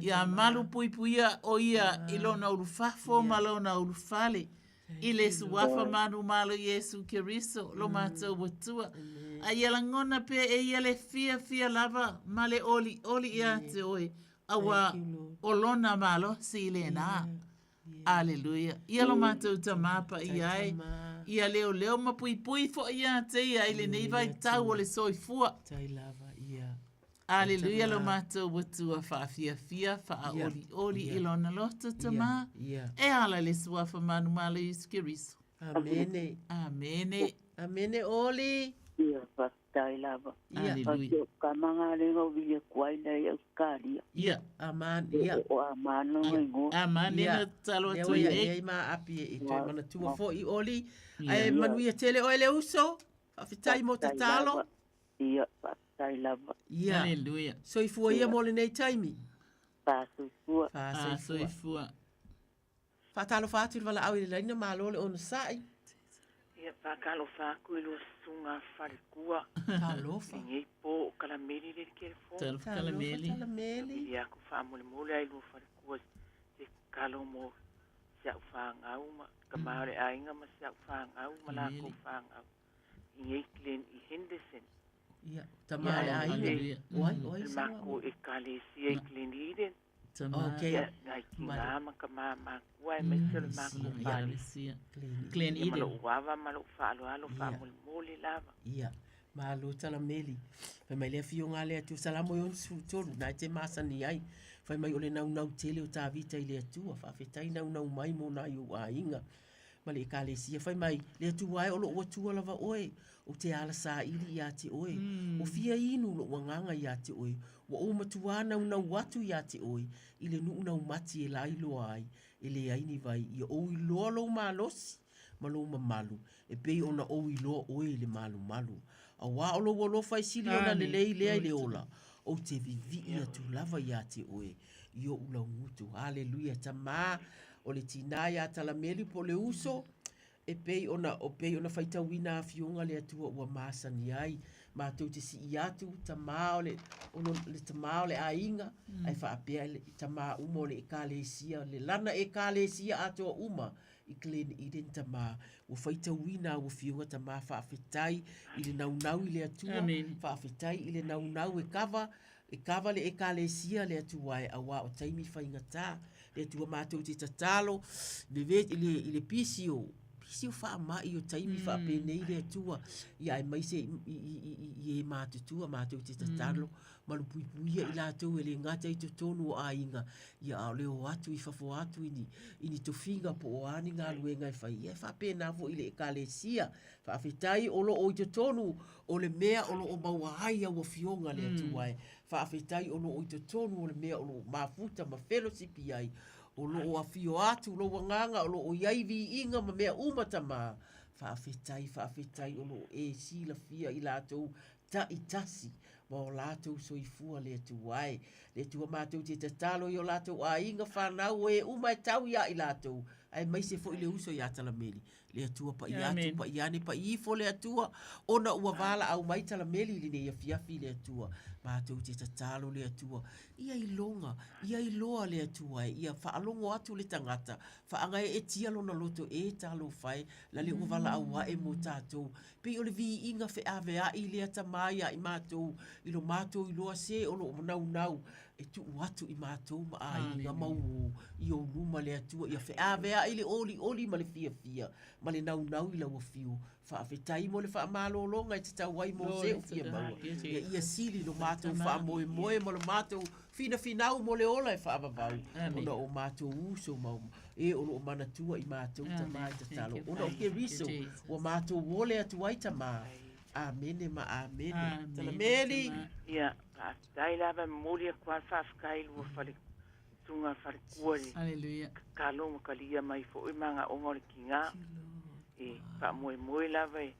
ia malupuipuia o ia i lona ulufafo ma lona ulufale, i le Suafa manumalo Iesu Keriso lo matou Atua, a ia lagona pea e ia le fiafia lava ma le olioli ia te oe, auā o lona malosi lenā. Aleluia. Ia lo matou Tamā Paia e, ia leoleo ma puipui foi ia te ia i lenei vaitau o le soifua. Tai lava, ia. Aleluia lo matou Atua faafiafia, faaolioli i lona loto Tamā, e ala i le Suafa manumalo Iesu Keriso. Amene. Amene. Amene Oli. Ia, faafetai lava. Ia. Aleluia. O kama galuega o vili atu ai nei Ausetalia. Ia. Aman, ia. O Aman lona igoa. Aman Ia. ena tatalo Lea atu ua ai ia nei. i ai ma api e toe manatua foi Oli. Ia. Ae manuia tele oe le uso. Faafetai mo Faafetai tatalo. lava. Ia, faafetai lava. Ia. Aleluia. Soifua ia mo lenei taimi. Faasoifua. Faasoifua. Faatalofa atu i le valaau i le laina, malo le onosai. Ia, faatalofa atu i lua susuga faletua. Talofa. Lenei po o Kalameli le telefoni. Talofa Kalameli. Kalameli. Ia aku faamolemole ai lua faletua se tatalo mo si au fanau ma ka ma o le aiga ma si au fanau ma lakou fanau. I nei Glen i Henderson. Ia, tama le aiga. Oi, oi, Le makou ekalesia i Glen Eden. Okay. Ia, nai tina ma ka ma makua aemaise o le makou fale. Glen Ia ma Eden. lou ava ma lou faaaloalo faamolemole lava. Ia, malo Talameli. Fai mai le afioga a le Atua, Salamo e 63, na e te masani ai. Fai mai o le naunau tele o Tavita i le Atua, faafetai naunau mai mo nai ou aiga ma le Ekalesia. Fai mai, le Atua e o lou Atua lava oe, ou te ala saili ia te oe. Ua fia inu lou agaga ia te oe, ua ou matuā naunau atu ia te oe i le nuu naumati e lailoa ai, e leai ni vai, ia ou iloa lou malosi ma lou mamalu, e pei ona ou iloa oe i le malumalu. Auā o lou alofa e sili ona lelei lea i le ola, ou te vivii atu lava iā te oe i oʻu laugutu. Haleluia! Tamā, o le tinā iā Talameli po o le uso, e pei ona, o pei ona faitauina Afioga le Atua ua masani ai, matou te sii atu, tamā o le, o lo, le tamā o le aiga, ae faapea le tamā uma o le Ekalesia, le lana Ekalesia atoa uma i Glen Eden tamā. Ua faitauina au Afioga tamā, faafetai i le naunau i le Atua, Amen. faafetai i le naunau e kava, e kava le Ekalesia le Atua e, auā o taimi faigata. Le Atua matou te tatalo, veve, i le, i le pisi o, pisi o faamai o taimi mm. faapenei le Atua, ia aemaise i, i, i, i, i e matutua matou te tatalo, mm. malupuipuia i latou e le gata i totonu o aiga, ia a o le o atu i fafo atu i ni, i ni tofiga po o a ni galuega e fai, ia e faapena foi i le Ekalesia. Faafetai o lo o i totonu o le mea o lo o maua ai au afioga le Atua e. Faafetai o lo o i totonu o le mea o lo o mafuta ma fellowship i ai, o lo o afio atu lou agaga, o lo o i ai viiga ma mea uma Tama. Faafetai, faafetai o lo o e silafia i latou taitasi ma o latou soifua le Atua e. Le Atua matou te tatalo i o latou aiga, whanau, o e uma e tau ia i latou, aemaise foi le uso ia Talameli. Le Atua paia atu, Amen. paia ane, paia ifo le Atua, ona ua valaau mai Talameli i lenei afiafi le Atua. Matou te tatalo le Atua, ia iloga, ia iloa le Atua e, ia faalogo atu le tagata, faagaeetia lona loto e talofa e, la le ua valaau ae mo tatou. Pei o le viiga feaveai lea Tama ia i matou, i lo matou iloa se o lo o naunau e tuu atu i matou ma aiga ma uō i ou luma le Atua, ia feaveai le olioli ma le fiafia ma le naunau i lau afio. Faafetai mo le faamalologa e tatau ai mo se u fia maua. Ia ia sili lo matou faamoemoe ma lo matou finafinau mo le ola e faavavau, ona o matou uso ma e o lo o manatua i matou Tamā e tatalo, ona o Keriso ua matou ole atu ai Tamā. Amene ma amene. Talameli. Ia, faafetai lava e momoli atu lava le faafetai i lua fale susuga falekua i le Hallelujah. tatalo ma talia mai foi manaoga o le tiga. E faamoemoe lava i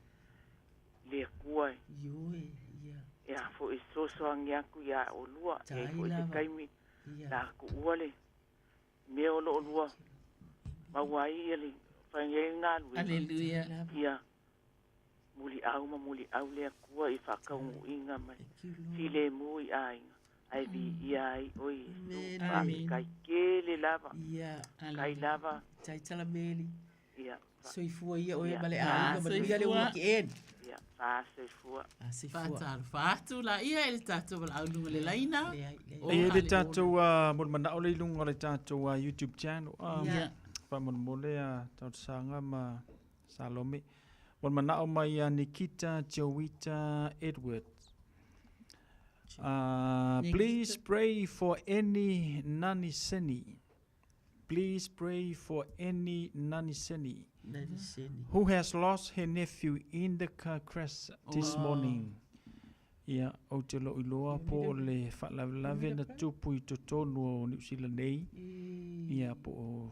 le Atua e Ioe, ia. e a foi e fesoasoani atu ia olua. E i ai Tai foi se lava. taimi Ia. la tuua le mea o lo o lua maua ai ia le fai ai le galuega. Hallelujah. Ia muliau ma muliau le Atua i faataunuuina ma le filemu i aiga ae viia ai oe Iesu. Faafetai tele lava. Ia. Faafetai lava. Tai Talameli. Ia. Soifua ia oe Ia. ma le aiga manuia le weekend. Ia, faasoifua. Faatalofa atu la ia i le tatou valaau i luga o le laina. E i ai le tatou mo le manao lea i luga o le tatou YouTube channel. Ia. Faamolemole a Tausaga ma Salome. Mo le manao mai ia Nikita Joita Edwards. Please pray for any Naniseni. Please pray for any Naniseni. Naniseni. Who has lost her nephew in the car crash this Oh. morning. Ia, ou te lou iloa po o le faalavelave na tupu i totonu o Niu Sila nei, ia po o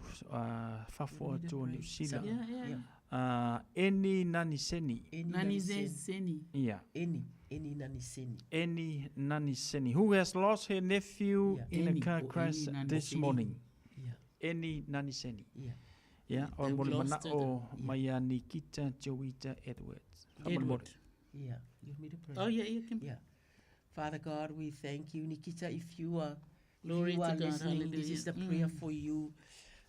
fafo atu o Niu Sila. Yeah, yeah. Yeah. Eni Naniseni. Eni Naniseni. Ia. Eni, Eni Naniseni. Eni Naniseni, who has lost her nephew Yeah. in a Eni, car o crash Eni this Naniseni. morning. Yeah. Eni Naniseni. Yeah. Ia, o They mo le lost manao mai ia Nikita Joita Edwards. Edward. Yeah. You want me to pray? Oh, yeah, you can. Yeah. Father God, we thank you. Nikita, if you are, if Glory you to are God. listening, this is the Hallelujah. prayer for you.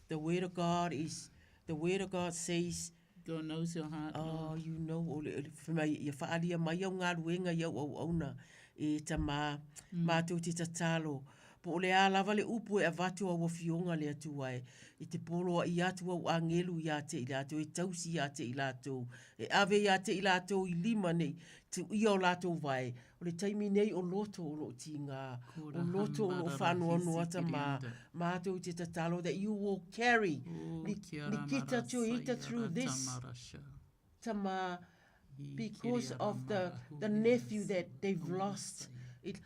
The word of God is, the word of God says, God knows your heart, Oh, Lord. you know, o le, le, fai mai, ia whaalia mai au ngā ruenga i au au auna, e tamā, mātou te tatalo, Po o le a lava le upu e avatu au afioga le Atua e, i te poloaʻi atu au agelu iā te i latou, e tausi iā te i latou, e ave iā te i latou i lima nei, tuʻia o latou vae. O le taimi nei o loto o loo tigā, o loto o loo faanoanoa tamā, matou te tatalo that you will carry Nikita Tuita through this tamā because of the the nephew that they've lost it,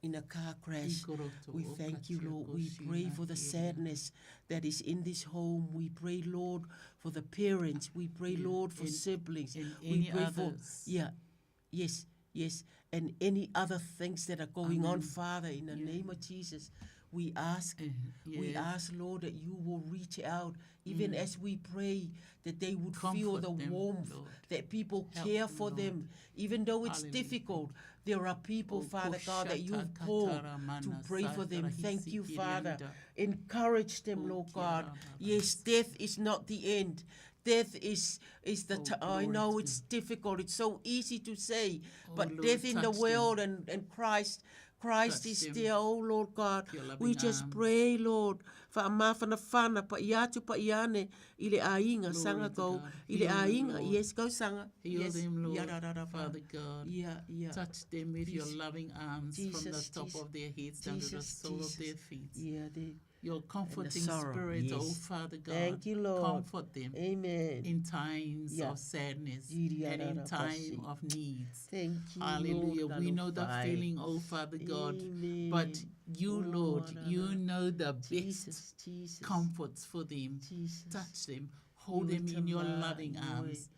in a car crash. We thank you, Lord. We pray for the sadness that is in this home. We pray, Lord, for the parents. We pray, yeah. Lord, for and, siblings. And we pray others. for yeah, yes, yes, and any other things that are going Amen. on, Father, in the yeah. name of Jesus. We ask, yes. we ask, Lord, that you will reach out, even mm. as we pray, that they would Comfort feel the them, warmth, Lord. that people Help care them, for Lord. them, even though it's Hallelujah. difficult. There are people, Oh, Father God, that you've koshata called katara to mana pray for them. satara Thank you, Father. hisikirianda. Encourage them, Oh, Lord God. kiara Yes, death is not the end. Death is is the Oh, t- I glory know to it's difficult. It's so easy to say, Oh, but Lord, death in the touch them. world and, and Christ Christ Touch is them. there, oh Lord God. Your We loving just arms. pray, Lord. Whaamawhanawhana, pa i atu pa i ane, i le ainga, Glory sanga to go, God. i le Heal them, ainga, Lord. yes, go sanga. Heal yes. them, Lord. Ya, ra, ra, ra, fa. Father God. Yeah, yeah. Touch them with your Jesus. loving arms from the Jesus, top Jesus, of their heads down to the Jesus, sole of their Jesus. feet. Yeah, they, Your and the comforting sorrow. spirit, oh Yes. Father God, Thank you, Lord. comfort them Amen. in times Yeah. of sadness Jiri, and ra, in ra, pa, time si. of needs. Thank you, Lord. Hallelujah. We know the Alofa. feeling, oh Father God, but Amen. you, Oh, Lord, ra, you ra. know the best Jesus, Jesus, comforts for them. Jesus. Touch them, hold Ioe them in your tamā, loving ioe, arms.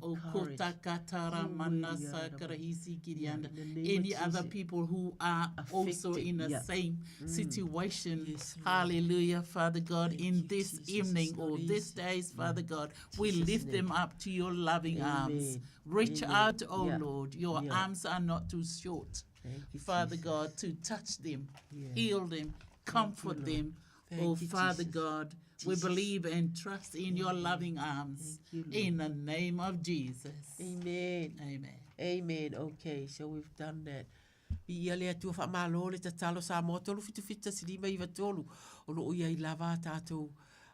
O encourage. kota katara Ioe, mana ya, ra, ra, ba. sakarahisi Yeah, kirianda. in the name of Any other Jesus. people who are also Affected. in the Yeah. same situation. Yes, Lord. Hallelujah, Father God, Thank in you, this Jesus. evening It's not or this easy. days, Father God, we Jesus' lift name. them up to your loving arms. Amen. Reach Amen. out, O Yeah. Lord. Your Yeah. arms are not too short. Thank you, Father Jesus. God, to touch them, Yeah. heal them, Thank you, comfort Lord. them. Thank Oh, you, Father Jesus. God, we Jesus. believe and trust in your Amen. loving arms. Thank you, Lord. In the name of Jesus. Amen. Amen. Amen. Okay, so we've done that. Viia le Atua whaamalo le tatalo Samoa tolu fitu fitu tasi lima iwa tolu. O loo iai lava a tātou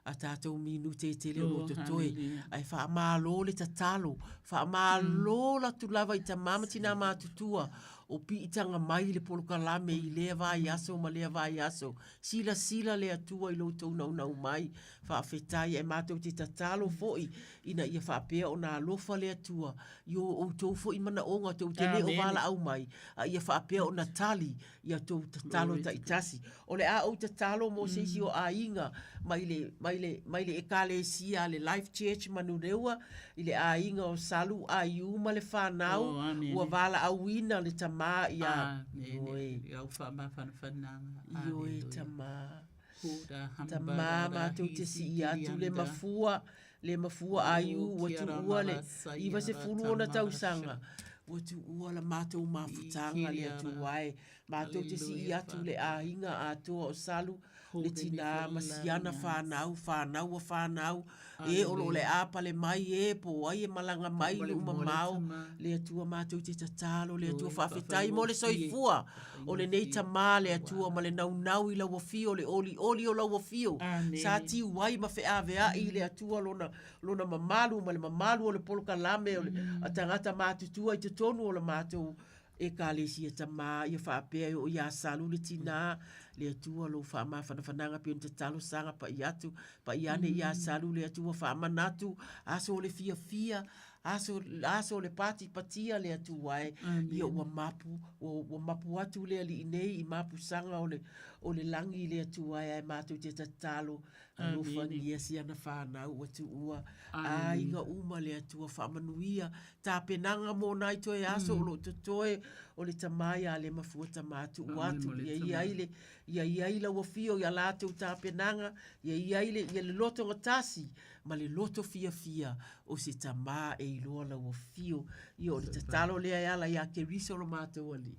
a tātou minute e tele o Oh, loo totoe. hallelujah. Ai whaamalo le tatalo. Whaamalo latu lava i ta mama tina mātutua. O piitanga mai le polokalame i lea vai aso ma lea vai aso. Sila sila le Atua i lo tou naunau mai. Whaafetai e mātou te tatalo foi ina ia whaapea o nā alofa le Atua. I o outou foi mana onga tou te leo Amen. wala au mai. A ia whaapea o na tali ia tou tatalo Glory ta to God. itasi. O le a ou tatalo mo se isi o ainga mai le, mai le, mai le ekalesia le Life Church Manurewa i le ainga o Salu Aiu ma le whanau. Oh, amen. Ua wala auina le tamā ia. Amen. Ioe. Iau whaamawhanawhananga. Ioe Hallelujah. tamā. Hura Tamā hambarara mātou te hisi si atu le kirianda. mafua, le mafua aiu, O ua kia tuua le ramara iwa se saiara fulu ona tamara tausanga. sha. Ua tuua la mātou mafutanga le kiriara. atua e. Mātou te si Hallelujah, atu le Father God. ahinga atoa o Salu, le Hold them with tina your ma siana loving arms. whanau, whanau a whanau. E o lo le Hallelujah. apa le mai e, po ai e malanga mai Mole lu mole mamao. tama. Le atua mātou te tatalo, le atua Ioe, whaafetai mo le whawhaingofie. soifua. O le nei Whawhaingofie. tamā le atua ma le naunau i lau afio, le oli oli o lau afio. Amen. Sa tiu ai ma wheaweai i le atua lona, lona mamalu ma le mamalu o le polokalame o le a tangata mātutua i te tonu o le mātou e ka le sia tamā ia whaapea o ia salu le tina le atua lo whaamawhanawhananga pe te talo sanga pa i atu pa i ane ia salu le atua whaamanatu aso o le fia fia aso, aso o le pati patia le atua e ia ua mapu ua, ua mapu atu le ali nei i mapu sanga o le, o le langi le atua e ai mātou te tatalo alofagia siana whanau ua tuua aiga uma le atua whaamanuia tapenaga mo nai toe aso o loo totoe o le tamā iā le mafua tamā tuu atu ia ia ai le ia ia ai lau afio ia latou tapenaga ia ia ai le ia le loto gatasi ma le loto fiafia o se tamā e iloa lau afio ia o le tatalo lea e ala iā Keriso lo matou alii.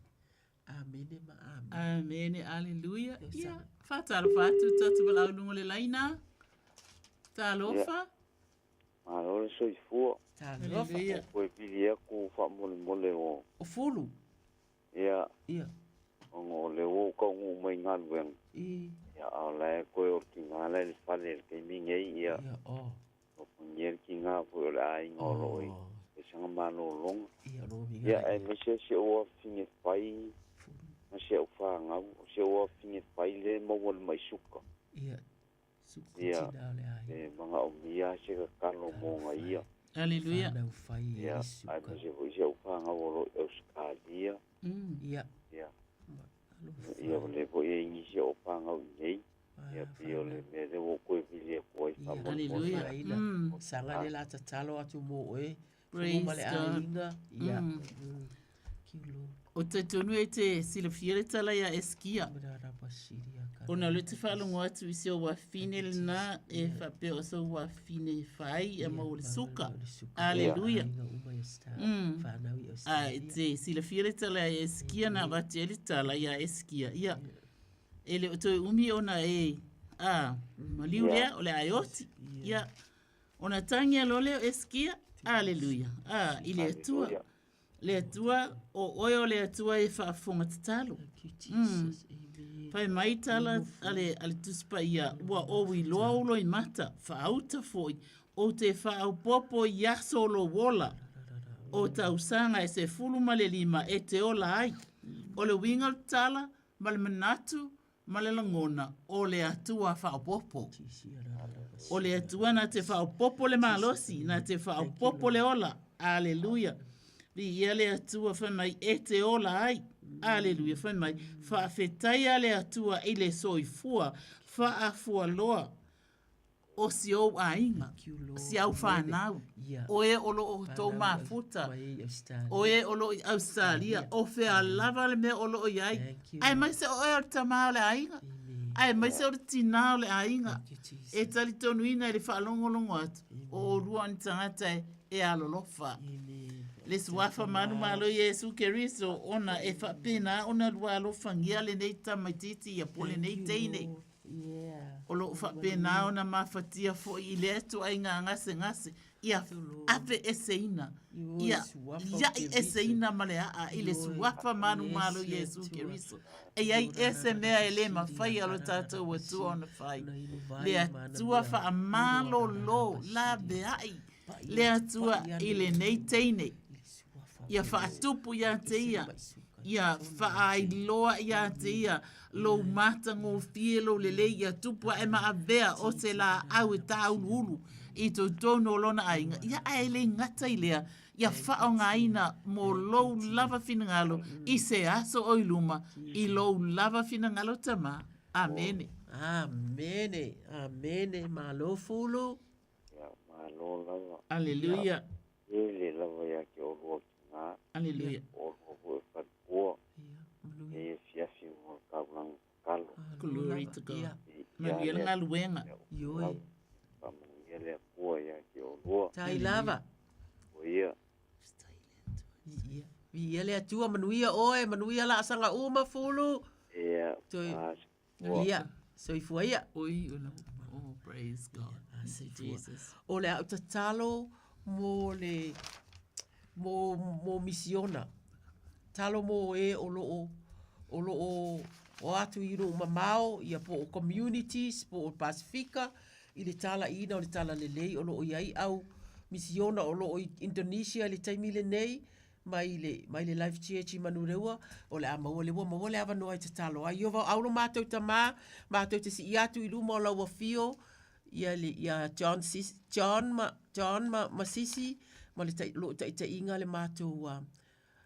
Amene ma amene. Amen. Hallelujah. Ia, whātalofa atu tātou walau lungo le laina. Talofa. Malo le soifua. Talofa. Hallelujah. O koe pili aku whaamolemole o. O fulu. Ia. Ia. Ona o lea ua ou taunuu mai i galuega, ia, a o la e toe o le tiga la e i le fale i le taimi nei, ia, alofagia le tiga foi o le aiga o lo o i fai sana malologa. Ia, aemaise si ou afafine fai ma si au fanau, o si ou afafine fai lea e maua i le mai suka. Ia, e manaomia lava se tatalo mo ia. Aleluia. Ia, aemaise foi si au fanau o lo o i Ausetalia. Ia. Ia. Ia, o lea foi e i ai nisi o fanau i inei. Ia, pei o le mea lea ua ou toe vili atu ai faamolemole. Aleluia. Saga le la tatalo atu mo oe. Praise God. Ia. O talitonu e te silafia le tala ia Eskia. Ona o lea te faalogo atu i si ou afafine lena e faapea o sou afafine fai ia maua le suka. Aleluia. A e te silafia le tala ia Eskia na avatu ai le tala ia Eskia. Ia, e le o toe umi ona e a maliu lea o le a e oti. Ia, ona tagi loa lea o Eskia. Aleluia. A, i le Atua. Le Atua, o oe o le Atua e faafofoga tatalo. Mm. Fai mai tala a le, a le Tusi Paia, ua ou iloa ou loimata, faauta foi, ou te faaopoopo i aso o lou ola, o tausaga e 15 e te ola ai. O le uiga o le tala ma le manatu ma le lagona o le Atua faaopoopo. O le Atua na te faaopoopo le malosi, na te faaopoopo le ola. Aleluia. Viia le Atua fai mai e te ola ai. Aleluia fai mai faafetaia le Atua i le soifua faafualoa o si ou aiga, si au fanau, o e o lo o tou mafuta, o e o lo o i Ausetalia, o fea lava le mea o lo o i ai, aemaise o oe o le tamā o le aiga, aemaise o le tinā o le aiga, e talitonuina i le faalogologo atu, o olua o ni tagata e alolofa. Le Suafa manumalo Iesu Keriso ona e faapena ona lua alofagia lenei tamaitiiti ia po o lenei teine. O lo o faapena ona mafatia foi i lea ituaiga gasegase ia aveeseina, ia liaʻieseina ma le aʻa i le Suafa manumalo Iesu Keriso. E i ai ea se mea e le mafai a lo tatou Atua ona fai? Le Atua faamalolo laveai le Atua i lenei teine. Ia faatupu ia te ia, ia faailoa ia te ia lou matagofie, lou lelei, ia tupu ae ma avea o se laau e tāuluulu i totonu o lona aiga. Ia ae le gata i lea, ia faaaogaina mo lou lava finagalo i se aso o i luma, i lou lava finagalo Tama. Amene. Amene, amene, malo Fulu. Ia, malo lava. Aleluia. Tele lava ia te olua tina. Aleluia. O olua foi e faletua. Ia afiafi mo le taulaga tatalo. Glory to God. Manuia le galuega. Ioe. Faamanuia le Atua ia te olua. Tai lava. O ia. Ia. Viia le Atua, manuia oe, manuia laasaga uma, Fulu. Ia. Toe. Ia, soifua ia. Oi, o la, oh, praise God. Ia, soifua. Jesus. O le au tatalo mo le, mo, mo misiona. Talo mo e o loo, o loo o atu i nuu mamao, ia po o communities, po o Pasifika, i le talaiina o le talalelei o loo i ai au misiona o loo i Indonesia i le taimi lenei, mai le, mai le Life Church i Manureua, o le a maua le ua maua le avanoa e tatalo ai. Iofa o au lo mātou tamā, mātou te sii atu i luma o lau afio, ia, le, ia John, Sis, John, ma, John ma, ma Sisi, ma le tai, loo taitaiga le mātou, uh,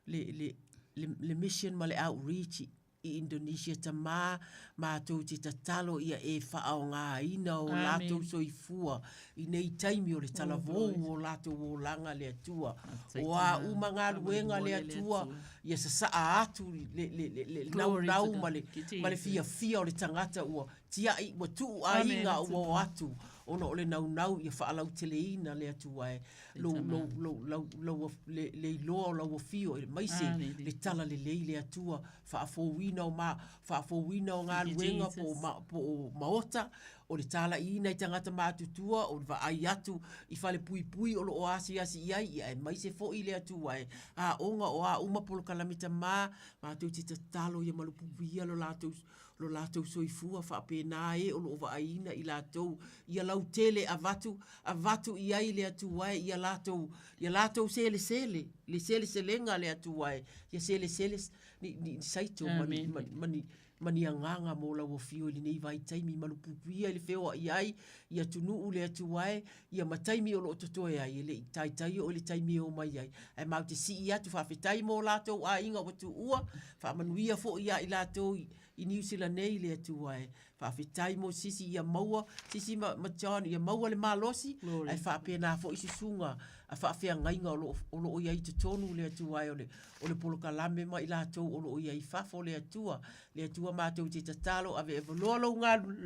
le, le, le, le mission ma le outreach i Indonesia tamā mātou te tatalo ia e whaaogaina o latou soifua i nei taimi o le talavou o latou olaga le Atua. O a uma galuega le Atua ia sasaa atu le, le, le, le naunau ma le, ma le fiafia o le tagata ua tiai ua tuu aiga ua o atu ona o le naunau ia faalauteleina le Atua e lou, lou, lou, lou, lou, le, le iloa o lau afio aemaise le talalelei le Atua faafouina o ma, faafouina o galuega po o, ma, po o maota. o le talaiina i tagata matutua, o le vaai atu i falepuipui o lo o asiasi i ai, ia aemaise foi le Atua e aoga o a uma polokalame tama, matou te tatalo ia malupuipuia lo latou lo latou soifua faapena e o lo o vaaiina i latou ia lautele avatu avatu i ai le Atua e ia latou ia latou selesele le seleselega a le Atua e ia selesele ni ni saito ma ni ma ni ma ni agaga mo lau afio i lenei vaitaimi malupuipuia i le feoai ai i atunuu le Atua e ia ma taimi o lo o totoe ai e le i taitai oo i le taimi e omai ai ae matou te sii atu faafetai mo latou aiga ua tuua faamanuia foi ia i latou i Niu Sila nei le Atua e faafetai mo Sisi ia maua Sisi ma, ma John ia maua le malosi ae faapena foi susuga a faafeagaiga o lo, o lo o i ai i totonu le Atua e o le, o le polokalame ma i latou o lo o i ai i fafo le Atua le Atua matou te tatalo aveaveloa lou,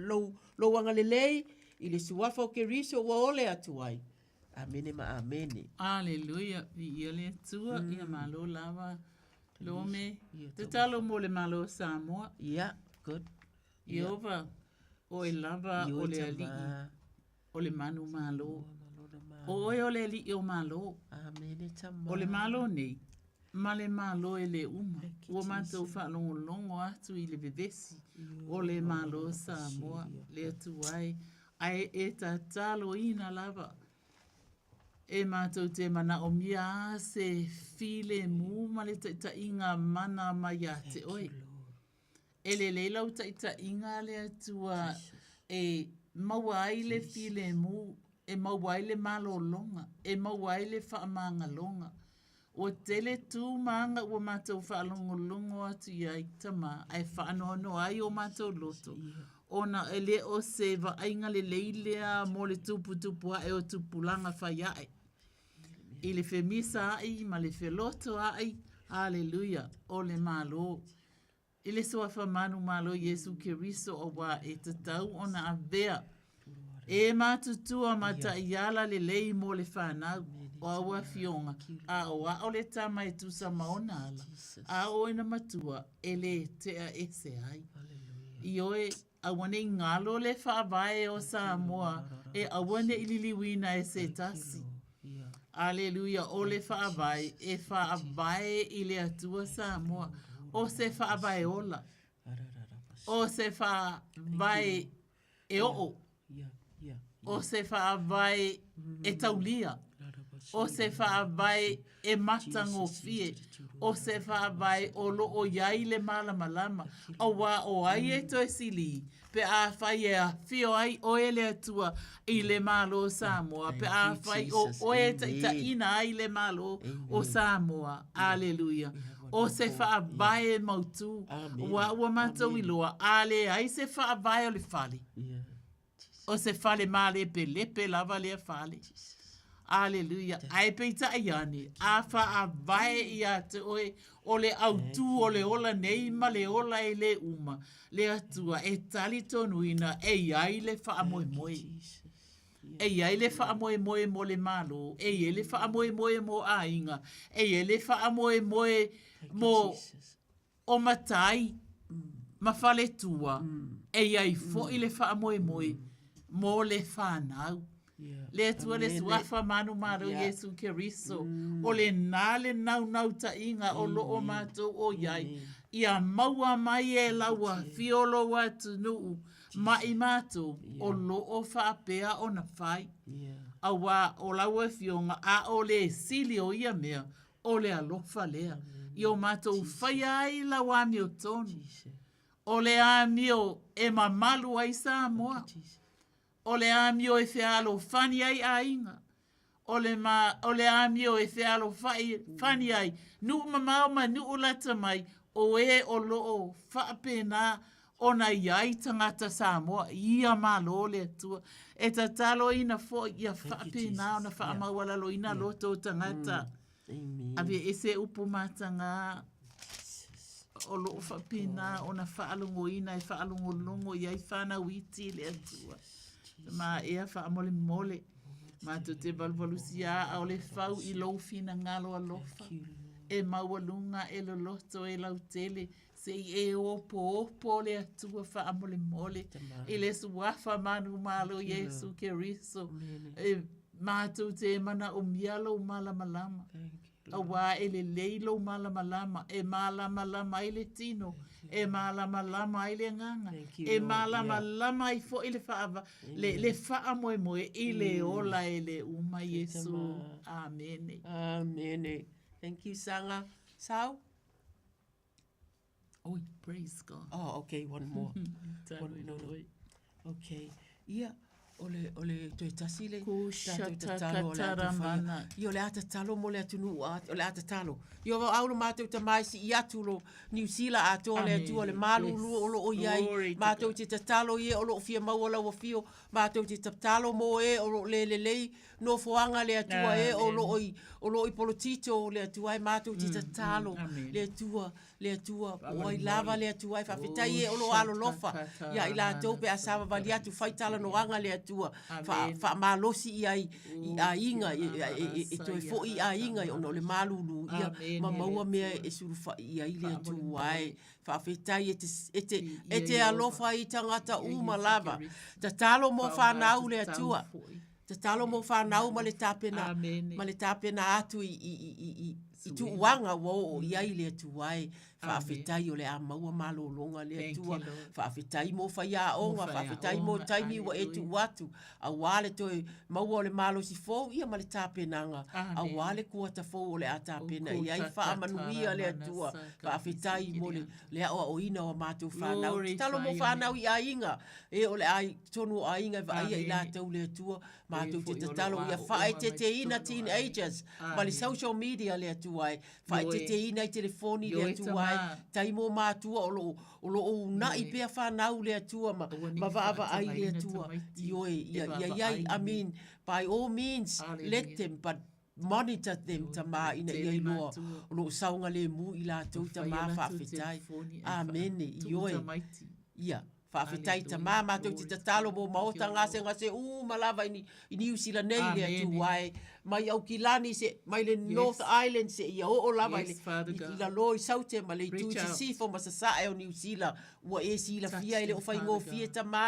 lou, lou agalelei I le suafa o Keriso ua ole atu ai. Amene ma amene. Aleluia, viia le Atua, ia malo lava Lome. Tatalo mo le Malo o Samoa. Ia, good. Ieova, oe lava o le Alii o le manu malo. O oe o le Alii o Malo. Amene tama. O le Malo nei, ma le Malo e le uma. Ua matou faalogologo atu i le vevesi o le Malo o Samoa, le Atua e, ae e tataloina lava e matou te manaomia a se filemu ma le taitaiga mana mai ia te oe. E lelei lau taitaiga le Atua e maua ai le filemu, e maua ai le malologa, e maua ai le faamagaloga. Ua tele tu ma aga ua matou faalogologo atu i ai, Tama, ae faanoanoa ai o matou loto, ona e le o se vaaiga lelei lea mo le tuputupu ae o tupulaga fai ae. I le femisa ai ma le feloto ai, Aleluia, o le Malo. I le Suafa manumalo Iesu Keriso auā e tatau ona avea e matutua ma taiala lelei mo le fanau o au afioga, a o a'o le tama e tusa ma ona ala, a o ina matua e le tea ese ai. Ioe, aua ne i galo le faavae o Samoa e aua ne i liliuina e se tasi. Aleluia, o le Faavae e faavae i le Atua Samoa, o se Faavae ola, o se Faavae e oo, o se Faavae e taulia, o se Faavae e matagofie, o se Faavae o lo o i ai le malamalama, auā o ai e toe sili Pe afai e afio ai oe le Atua i le Malo o Samoa, pe afai o oe e taitaiina ai le Malo o Samoa. Aleluia. O se faavae mautū, aua ua matou iloa, a leai se faavae o le fale, o se fale malepelepe lava lea fale. Aleluia. Ae peitai ane, a faavae ia te oe o le autū o le ola nei ma le ola e le uma, le Atua e talitonuina e i ai le faamoemoe. E i ai le faamoemoe mo le Malo, e i ai le faamoemoe mo aiga, e i ai le faamoemoe mo o matai ma faletua, e i ai foi le faamoemoe mo le fanau. Le Atua le Suafa manumalo Iesu Keriso, o lena le naunautaiga o lo o matou o i ai, ia maua mai e lau afio lou atunuu ma i matou o lo o faapea ona fai. Auā o lau Afioga a o le sili o ia mea, o le alofa lea, i o matou faia ai lau amiotonu. O le amio e mamalu ai Samoa. O le amio e fealofani ai aiga. O le, ma, o le amio e fealofani ai nuu mamao ma nuu lata mai, o e o lo o faapena ona i ai tagata Samoa, ia malo le Atua. E tataloina foi ia faapena ona faamaualaloina loto o tagata. Aveese upu mataga o lo o faapena ona faalogoina e faalogologo i ai fanau iti i le Atua. Ma ea faamolemole, matou te valuvalusia aa o le fau i lou finagalo alofa, e maualuga, e loloto, e lautele. Se i e opoopo le Atua faamolemole i le Suafa manumalo Iesu Keriso e matou te manaomia lou malamalama. Auā e lelei lou malamalama e malamalama ai le tino, e malamalama ai le agaga, e malamalama ai foi le faava, le, le faamoemoe i le ola e le uma Iesu. Amene. Amene. Thank you, Saga. Sau? Oi, praise God. Oh, okay, one more. one, no, no. Okay. Ia, o le, o le toe tasi le tatou tatalo o le a faia. Ia, o le a tatalo mo le atunuu a, o le a tatalo. Ia, o au lo mātou tamai si i atu lo Niu Sila atoa le Atua le malulu o lo o i ai. Mātou te tatalo i e o lo o fia maua lau afio. Mātou te tatalo mō e o lo o le lelei nofoaga le Atua e o lo o i, o lo o i polotito le Atua e mātou te tatalo le Atua, le Atua, po o ai lava le Atua e faafetai e o lo o alolofa ia i latou pe a savavali atu fai talanoaga le Atua fa, faamalosi i ai i aiga e, e, e, e toe foi i aiga ona o le malulu ia ma maua mea e sulufai i ai le Atua e Faafetai e te, e te, e te alofa i tagata uma lava. Tatalo mō whanau le Atua. Tatalo mō whanau ma le tapena, ma le tapena atu i, i, i, i, i, i tuuaga ua oo i ai le Atua e. Faafetai o le a maua malologa le Atua. Faafetai mō faiaoga, faafetai mō taimi ua e tuu atu. Auā le toe maua o le malosi fou ia ma le tapenaga, auā le kuata fou o le a tapena i ai. Faamanuia le Atua, faafetai mo le, le aoaoina o a matou whanau. Tatalo mo whanau i aiga, e o le a i totonu o aiga e vaaia i latou le Atua, matou te tatalo ia faaeteeteina teenagers ma le social media le Atua e, faaeteeteina i telefoni le Atua e, tai mo matua o lo o O lo o uunai pea whanau le Atua ma, ma vaavaai le Atua. Ioe, ia, ia iai, I mean, by all means, let them, but monitor them tamā ina ia iloa o lo o saogalemu i latou tamā faafetai. Amene, ioe. Ia, faafetai tamā, matou te tatalo mō maota gasegase uma lava i ni, i Niu Sila nei le Atua e, mai Aukilani se, mai le North Island se ia oo lava i le, i lalo i Saute ma le itu i Sisifo ma Sasae o Niu Sila, ua e silafia e le o faigofie tamā,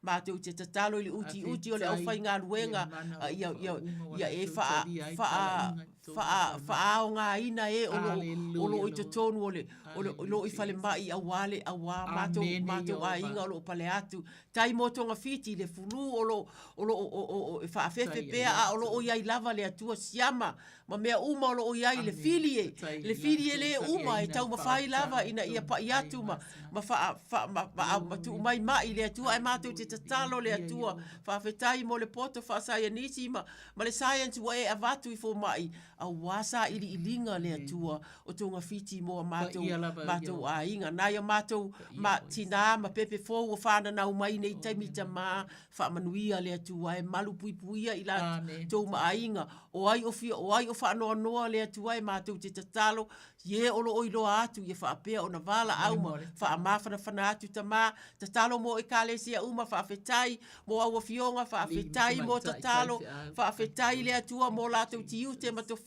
matou te tatalo i le utiuti o le aufaigaluega, ia, ia, ia e faa, faa, faa, faaaogaina e o lo, o lo o i totonu o le, o lo, o lo o i falemai auā le, auā matou, matou aiga o lo o pale atu. Tai mō Tongafiti, le fulu o lo, o lo o, o, o, e faafefe pea a o lo o i ai lava le Atua siama ma mea uma o lo o i ai le fili e, le fili e lē uma e taumafai lava ina ia pa'i atu ma, ma faa, faa, ma, ma, ma tuu mai ma'i le Atua ae matou te tatalo le Atua faafetai mo le poto faasaianisi ma, ma le science ua e avatu i fomai auā sailiiliga le Atua o Togafiti mo a matou, matou aiga. Nai a matou ma, tinā ma pepe fou ua whananau mai nei taimi tamā, faamanuia le Atua e malu puipuia i latou ma aiga. O ai o fia, o ai o whaanoanoa le Atua e matou te tatalo, ie o lo o iloa atu ia faapea ona valaau ma faamafanafana atu tamā, tatalo mo Ekalesia uma, faafetai mo au afioga, faafetai mo tatalo, faafetai le Atua mo latou tiute ma tofiga,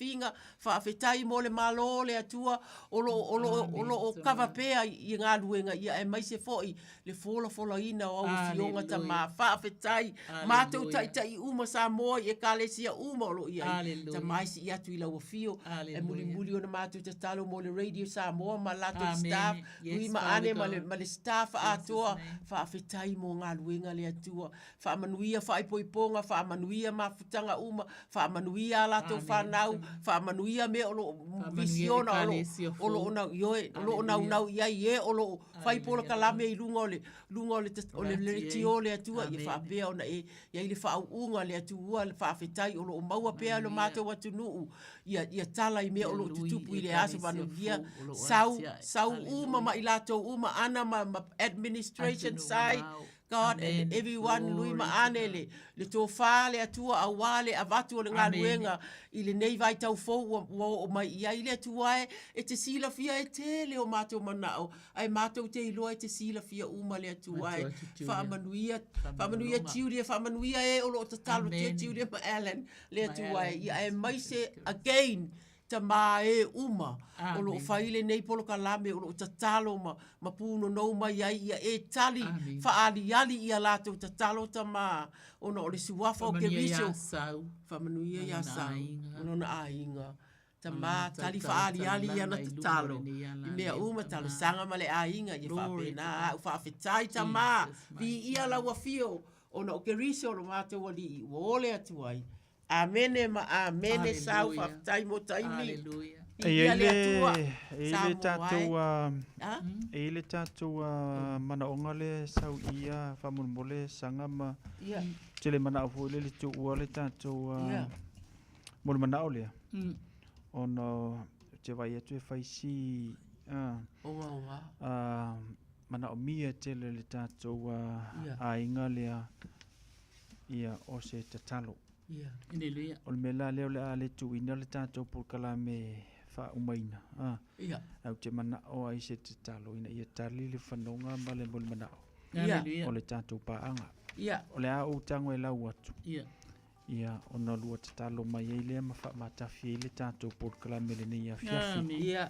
Faafetai mo le Malo o le Atua o lo o lo o lo o kava pea i galuega ia aemaise foi le folafolaina o au afioga tamā. Faafetai matou taitai uma Samoa i Ekalesia uma o lo o i ai. Tamā e sii atu i lau afio e mulimuli ona matou tatalo mo le Radio Samoa ma latou staff, Lui ma Ane ma le ma le staff atoa. Faafetai mo galuega le Atua. Faamanuia faaipoipoga, faamanuia mafutaga uma, faamanuia a latou fanau, faamanuia mea o lo o visiona o lo o lo o nau, ioe, o lo o naunau i ai e o lo o fai polokalame i luga o le luga o le o le leitio le Atua ia faapea ona e i ai le faauuga le Atua le faafetai o lo o maua pea lo matou atunuu ia ia tala i mea o lo o tutupu i le aso manuia sau sau uma ma i latou uma ana ma, ma administration side God and everyone lui ma ane le, le tofā le Atua auā le avatu o le galuega i lenei vaitau fou ua, ua oo mai i ai le Atua e, e te silafia e tele o matou manao, ae matou te iloa e te silafia uma le Atua e. Faamanuia, faamanuia Julia, faamanuia e o lo o tatalo tia Julia ma Alan le Atua e, ia aemaise again. Tamā e uma o lo o fai lenei polokalame o lo o tatalo ma, ma pūnonou mai ai ia e tali faaaliali ia latou tatalo Tamā ona o le suafa o Keriso. Faamanuia ia Sau ma lona aiga. Tamā tali faaaliali i ana tatalo i mea uma talosaga ma le aiga ia faapena a'u faafetai Tamā viia lau afio ona o Keriso lo matou Alii ua ole atu ai Amene ma amene sau faafetai mo taimi. E i ai le, e i le tatou, e i le tatou manaoga le sau ia faamolemole saga ma yeah. tele manao foi le le tuua le tatou yeah. mo le manao lea. Mm. Ona te vai atu e fai si uh, manaomia tele le tatou uh, yeah. aiga lea Ia, o se tatalo. Ia. Aleluia. O le mea la lea o le a le tuuina le tatou polokalame faaumaina. A. Ia. Ae ou te manao ai se tatalo ina ia tali le fanoga ma le molimanaʻo. Ia. O le tatou paaga. Ia. O le a ou tago e lau atu. Ia. Ia, ona lua tatalo mai ai lea ma faamatafi ai le tatou polokalame i lenei afiafi. Amen. Ia.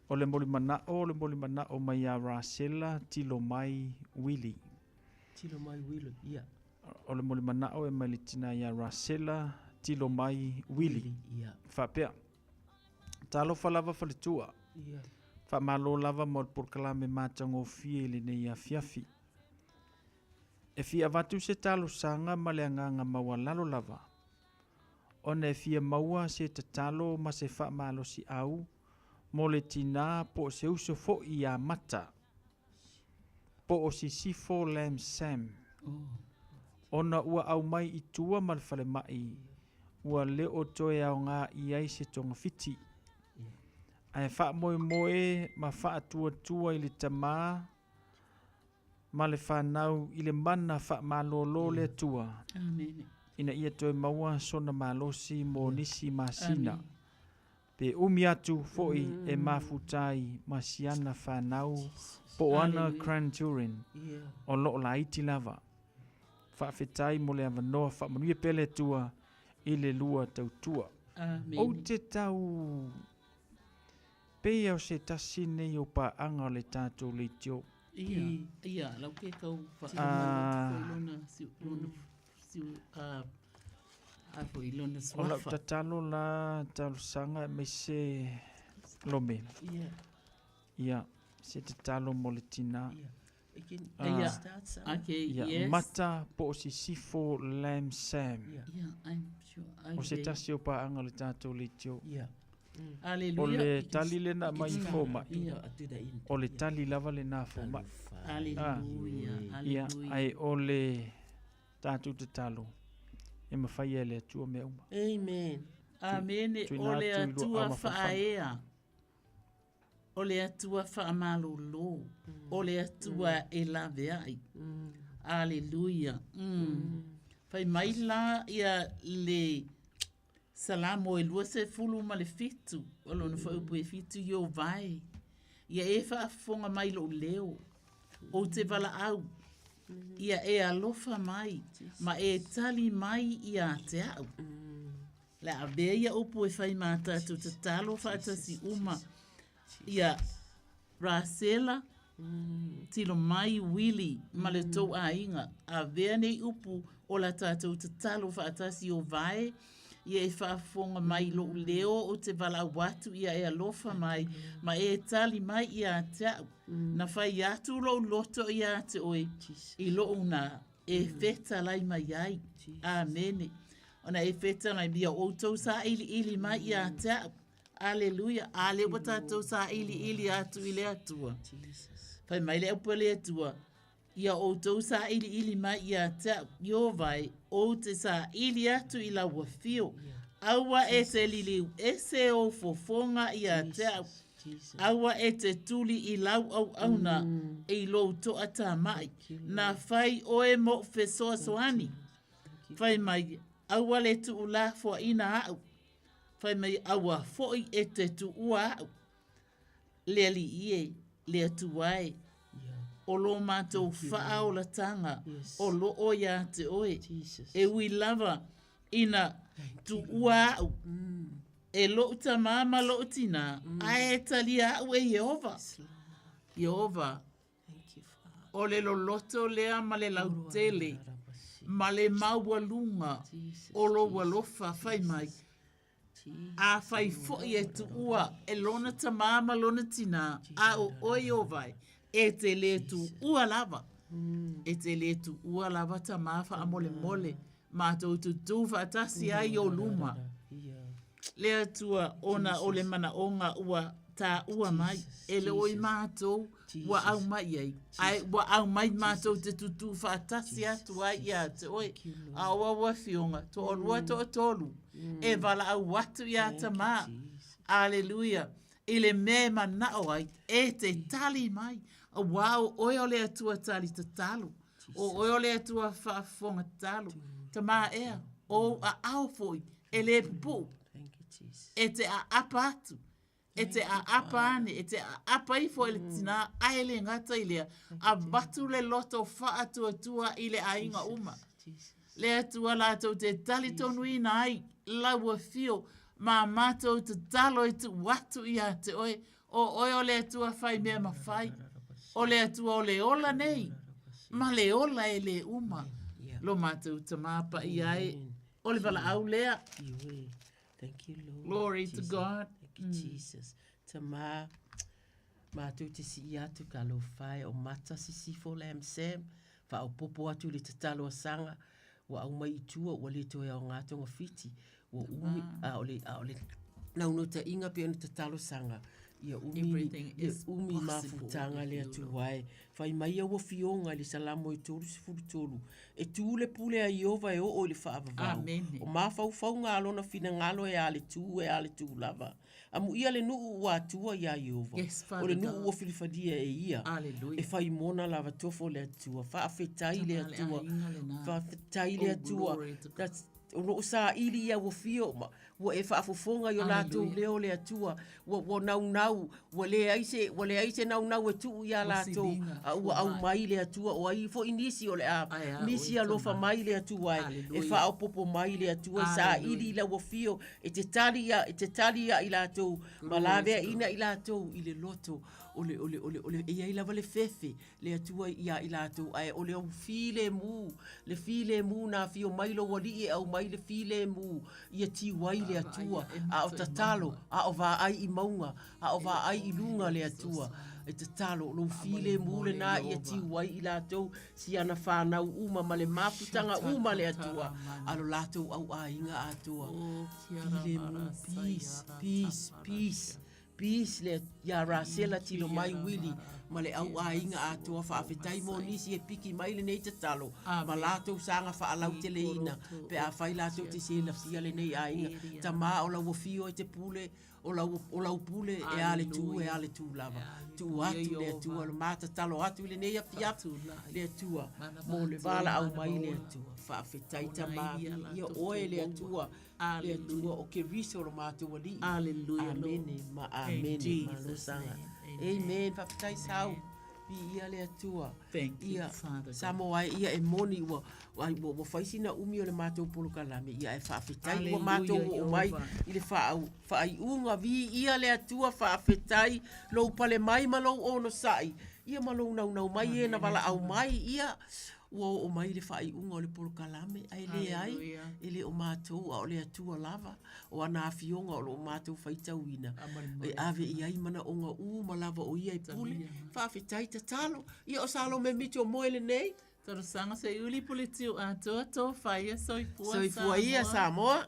O le molimanaʻo, o le molimanaʻo mai ia Rasela Tilomai Willie. Tilomai Willie, ia. O le molimanao e mai le tina ia Rasela Tilo mai Willie. Ia. Faapea. Talofa lava faletua. Ia. Faamalo lava mo le polokalame matagofie i lenei afiafi. E fia avatu se talosaga ma le agaga maualalo lava, ona e fia maua se tatalo ma se faamalosiau mo le tina po o se uso foi ia Mata. po o Sisifo Lam Sam, ona ua aumai i tua ma le falemai, ua le o toe aoga i ai se togafiti. Ae faamoemoe ma faatuatua i le tama ma le fanau i le mana faamalolo le Atua, ina ia toe maua sona malosi mo nisi masina. Pe umi atu foi e mafuta ai ma si ana fanau po o ana grandchildren o lo o laiti lava. Faafetai mo le avanoa faamanuia pea le Atua i le lua tautua. Ou te tau pei o se tasi nei o paaga o le tatou leitio. Ia, ia, lau ke kau wha lona, lona, a foi lona O lau suafa. tatalo la talosaga aemaise Lome. Ia. Ia, se tatalo mo le tina. Ia. Can, Ah. can you start, Sarah? Okay, Ia, yes. Mata po o Sisifo Lam Sam. Ia. Yeah, I'm sure. O se Okay. tasi o paaga o le tatou leitio. Ia. O Hallelujah. le tali lena mai i fomai. Ia. O le tali lava lena a fomai. Hallelujah. Ia, Hallelujah. ae o le tatou tatalo, e mafai e le Atua mea uma. Amen. Amene. Tuina O le atu i lua Atua au mafanafana. faaea. O le Atua faamalolo. O le Atua e laveai. Aleluia. Mm. Fai mai la ia le Salamo e 27, o lona fuaiupu e fitu, Ieova e, ia e faafofoga mai i lou leo, ou te valaau, ia e alofa mai, ma e tali mai ia te au. Le a avea ia upu e fai mā tātou tatalo faatasi uma, ia Rasela, Tilo mai Willie ma le tou aiga, avea nei upu o la tatou tatalo faatasi o vae, ia e faafofoga mai i lou leo ou te valaau atu ia e alofa mai ma e tali mai ia te au. Na fai atu lou loto ia te oe i lou na e fetalai mai ai. Amene. Ona e fetalai ia outou sailiili mai ia te au. Aleluia. A lea ua tatou sailiili atu i le Atua. Fai mai le upu a le Atua, Ia outou sailiili mai ia te au, Ieova e, ou te saili atu i lau afio. Aua e te liliu ese ou fofoga ia te au. Aua e te tuli i lau auauna i lou toatamai. Na fai oe moʻu fesoasoani. Fai mai, aua le tuulafoaina aʻu. Fai mai, Aua foi e te tuua aʻu, le Alii e, le Atua e, o lo matou faaolataga o loo ia te oe, e ui lava ina tuua aʻu. E loʻu tamā ma loʻu tinā, ae e talia aʻu e Iēhova. Iēhova, ʻo le loloto lea ma le lautele, ma le maualuga o lou alofa fai mai, Afai foi e tuua e lona tamā ma lona tinā, a ʻo ʻoe Iēhova e, e te lē tuua lava. E te lē tuua lava tamā faamolemole, mātou tutū faatasi ai i ou luma. Le Atua, ona o le manaʻoga ua tāua mai, e le o i mātou ua aumai ai, ae ua aumai mātou te tutū faatasi atu ai iā te oe, a o au afioga, toalua toatolu, e valaau atu iā Tamā. Aleluia! I le mea e manaʻo ai, e te tali mai, auā o oe o le Atua tali tatalo, o oe o le Atua faafofoga tatalo, Tamā ea, o ou aao foi e lē pupuʻu, e te aapa atu, e te aapa ane, e te aapa ifo e le tinā, ae le gata i lea, avatu le loto faatuatua i le aiga uma. Le Atua latou te talitonuina ai lau afio ma matou tatalo e tuu atu ia te oe, o oe o le Atua fai mea mafai, o le Atua o le ola nei, ma le ola e le uma. Lo matou Tamā Paia e, o le valaau lea. Thank you, Lord. Glory to God. Thank you, Jesus. Tamā, mātou te sii atu ka alofa e o Mata Sisifo Lam Sam, faaopopo atu i le tatalo a Saga, ua aumai i tua ua le toe aoga togafiti, ua umi, a o le, a o le naunautaiga pei ona tatalo Saga, ia umi, Everything ia is umi possible mafutaga with le you, Atua e. Fai mai au afioga i le Salamo e 33, E tū le pule a Ieova e oo i le faavavau. Amene. O mafaufauga a lona finagalo e a le tū e a le tū lava. Amuia le nuu ua atua iā Ieova. Yes, O Father le nuu God. ua filifalia e ia. Hallelujah. E fai mona lava tofo le Atua. Faafetai le Tama le Atua. aiga lena. Faafetai le Oh, Atua. glory to God. That's, o loo saili i au afio ma ua e faafofoga i o latou leo le Atua, ua, ua naunau, ua leai se, ua leai se naunau e tuu iā latou, a ua aumai le Atua, o ai foi nisi o le a nisi alofa mai le Atua e, e faaopoopo mai le Atua, e saili i lau afio, e te tali ia, e te tali ia i latou, ma laveaiina i latou i le loto o le, o le, o le, o le, e i ai lava le fefe le Atua iā i latou, ae o le au filemu, le filemu na afio mai lou Alii e aumai le filemu ia tiu ai le Atua, a o tatalo, a o vaai i mauga, a o vaai i luga le Atua, e tatalo, o lou filemu lenā ia tiu ai i latou, si ana whanau uma ma le mafutaga uma le Atua, a lo latou au aiga atoa. Filemu, peace, peace, peace. Peace le iā Rasela tilo mai Willy ma le au aiga atoa faafetai mo nisi e piki mai lenei tatalo ma latou saga faalauteleina pe afai latou te selafia lenei aiga tamā o lau afio e te pule o lau o lau pule e a le tu e a le tu lava tuu atu le Atua lo ma tatalo atu i lenei afiafi le Atua mo le valaau mai le Atua faafetai tamā viia oe le Atua Le Atua o Keriso lo matou Alii. Aleluia. Amene ma amene. Malo saga. Amen. Faafetai Sau. Viia le Atua. Thank you, Ia, Father God. Samoa e ia e moni ua, ua, ua, ua fai sina umi o le matou polokalame ia e faafetai ua matou Aleluia, oo mai Jehovah. i le faau, faaiuga. Viia le Atua, faafetai lou pale mai ma lou onosai ia ma lou naunau mai e na valaau mai ia Ua oo mai le faaiuga o le polokalame, ae leai, e le o matou, a o le Atua lava, o ana afioga o lo o matou faitauina, e ave i ai manaoga uma lava o ia e pule. Faafetai tatalo. Ia o Salome Mitchell moe lenei. Talosaga Seiuli Puletiu atoa tofa ia soifua Soifua ia Samoa.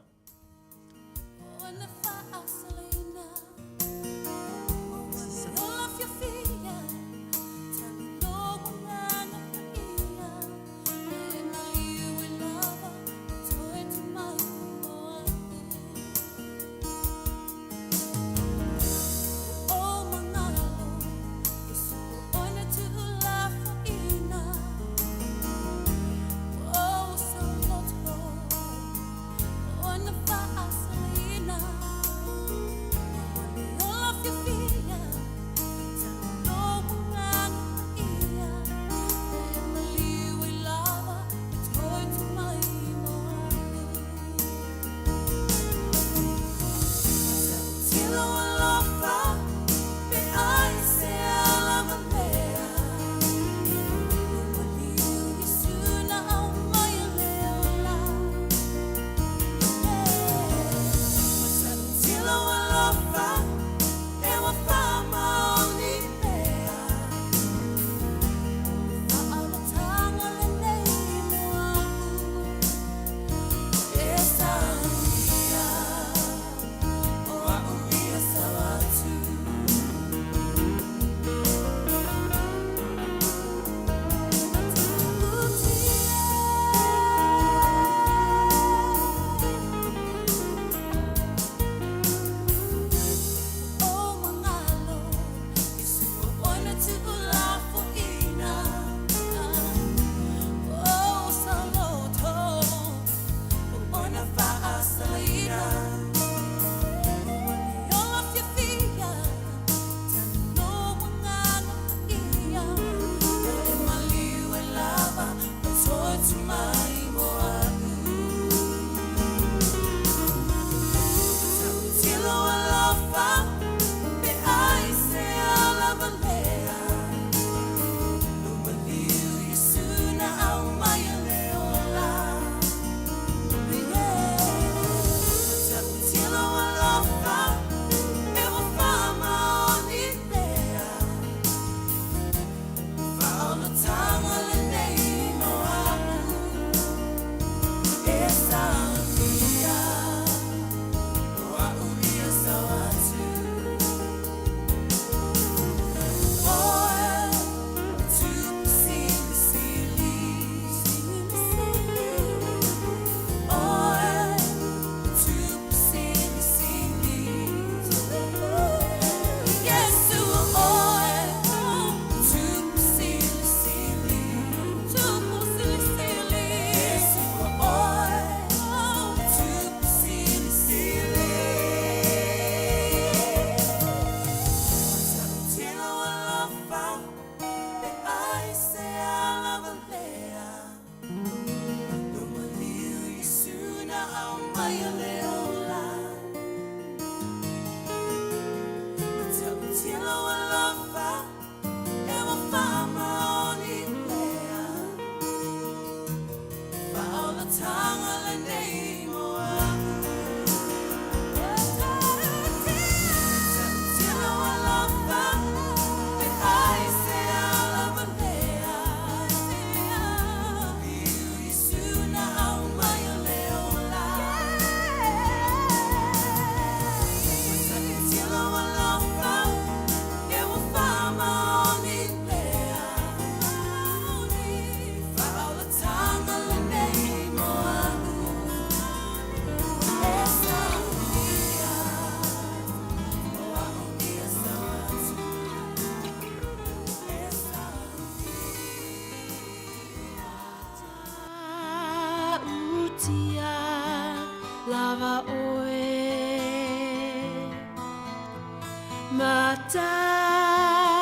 oe.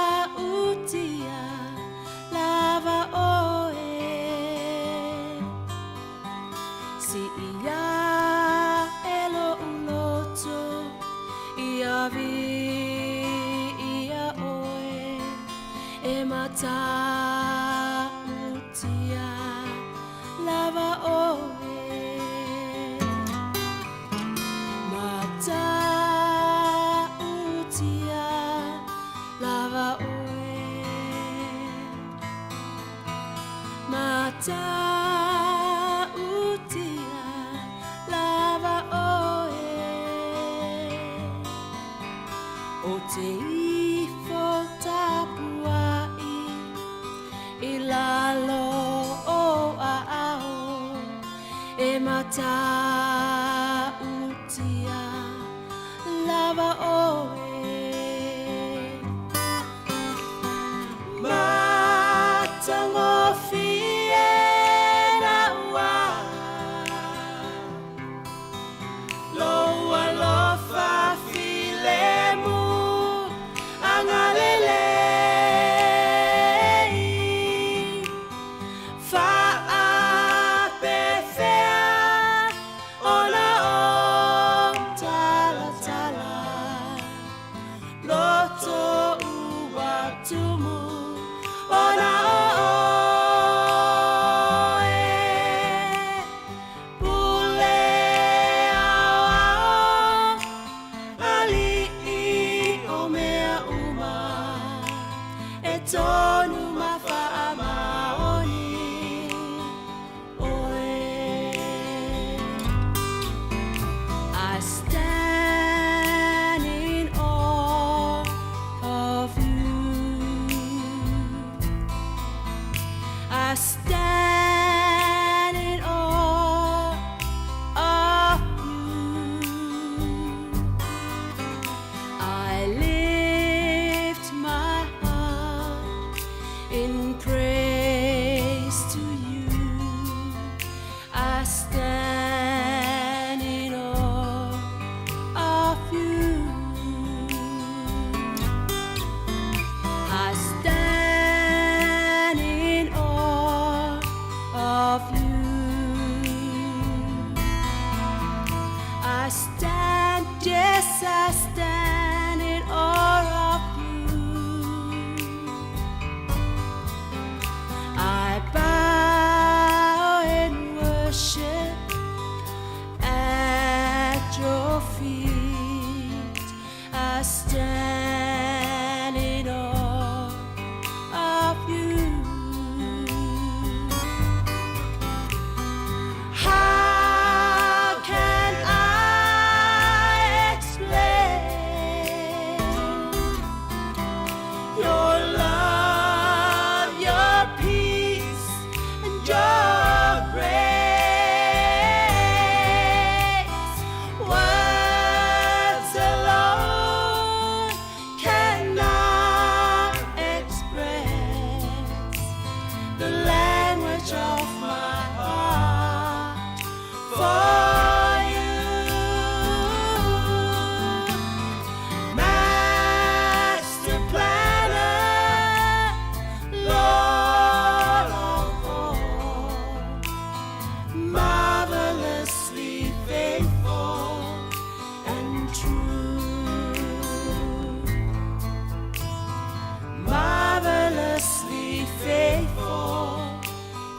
Matautia lava oe. Si ia e lo'u loto ia vi ia oe e matautia lava oe. Matautia lava oe. Matautia lava oe. O te ifo tapuai i lalo o aao e matautia lava oe. Matagofie na ua lou alofa filemu agalelei. Faapefea ona o talatala loto ua tumu ona o oe. Pule aoao ali'i o mea uma e tonu ma faamaoni oe. I stand in awe of you. I stand in awe of you. I lift my heart in praise to you. I stand in awe of you. I stand in awe of you. I stand, yes, I stand in awe of you. I bow in worship at your feet. I stand in awe of you. How can I explain your love, your peace, and your grace? Words alone cannot express the language of my heart for you. Master planner, Lord of all, marvelously faithful and true. Marvelously faithful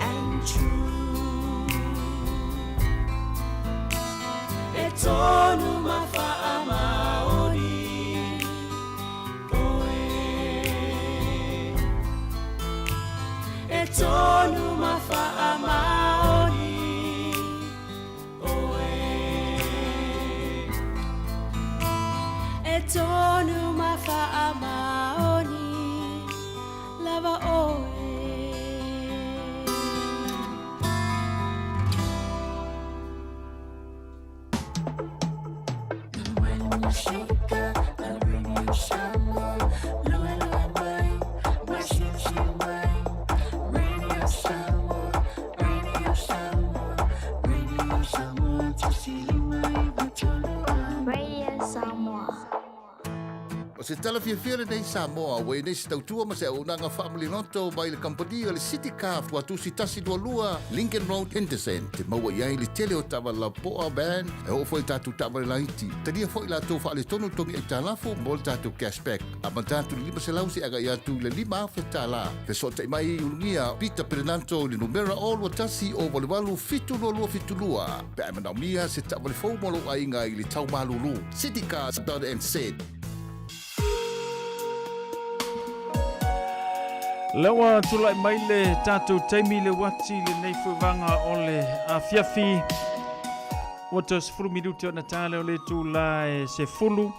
and true. E tonu ma faamaoni oe. E tonu ma faamaoni oe. E tonu ma faamaoni lava oe. Radio Samoa, Radio Samoa, Radio Samoa, O se tala fiafia lenei Samoa, ua i ai nei se tautua ma se auaunaga faamaliloto mai le kamupani a le City Car Fuatusi 122 Lincoln Road, Henderson, e te maua i ai le tele o taavale lapopoa, van, e oo foi i tatou taavale laiti. Talia foi latou faaletonu togi aitalafu mo le tatou cash back, amata atu i le $500 seia agai atu i le $5,000. Fesootai mai i Ulugia Peter Perenanto i le numera 021 088 722 pe a e manaomia se taavale fou mo lou aiga i le tau malulu. Citycars.nz. Lea ua tulai mai le tatou taimi le uati lenei foi vaega o le afiafi. Ua toe 10 minute ona ta lea o le itula e 10.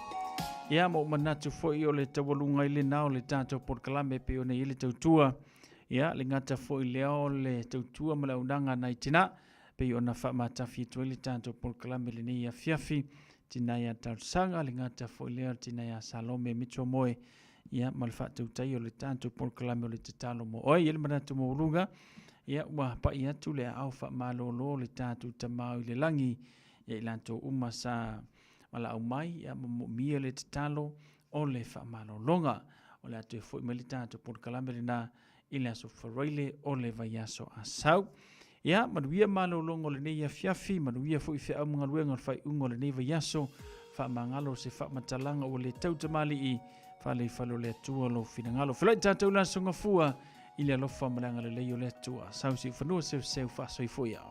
Ia, ma ou manatu foi o le taualuga i lena o le tatou polokalame pei ona i ai le tautua. Ia, le gata foi lea o le tautua ma le auaunaga a nai tina pei ona faamatafi atu ai le tatou polokalame lenei afiafi. Tina ia Talosaga, le gata foi lea o le tina ia Salome Mitchell-Moe, ia, ma le faatautai o le tatou polokalame o le tatalo mo oe. Ia le manatu maualuga, ia, ua pai atu le aao faamalolo o le tatou Tama i le lagi ia i latou uma sa valaau mai, ia, ma moomia le tatalo o le faamalologa. O le a toe foi mai le tatou polokalame lena i le aso Faraile o le vaiaso a sau. Ia, manuia malologa o lenei afiafi, manuia foi feau ma galuega o le faaiuga o lenei vaiaso, faamagalo se faamatalaga ua le tau tamalii, faaleifale o le Atua lou finagalo. Feiloai tatou i le aso Gafua i le alofa ma le agalelei o le Atua. Sau siufanua seuseu faasoifua ia.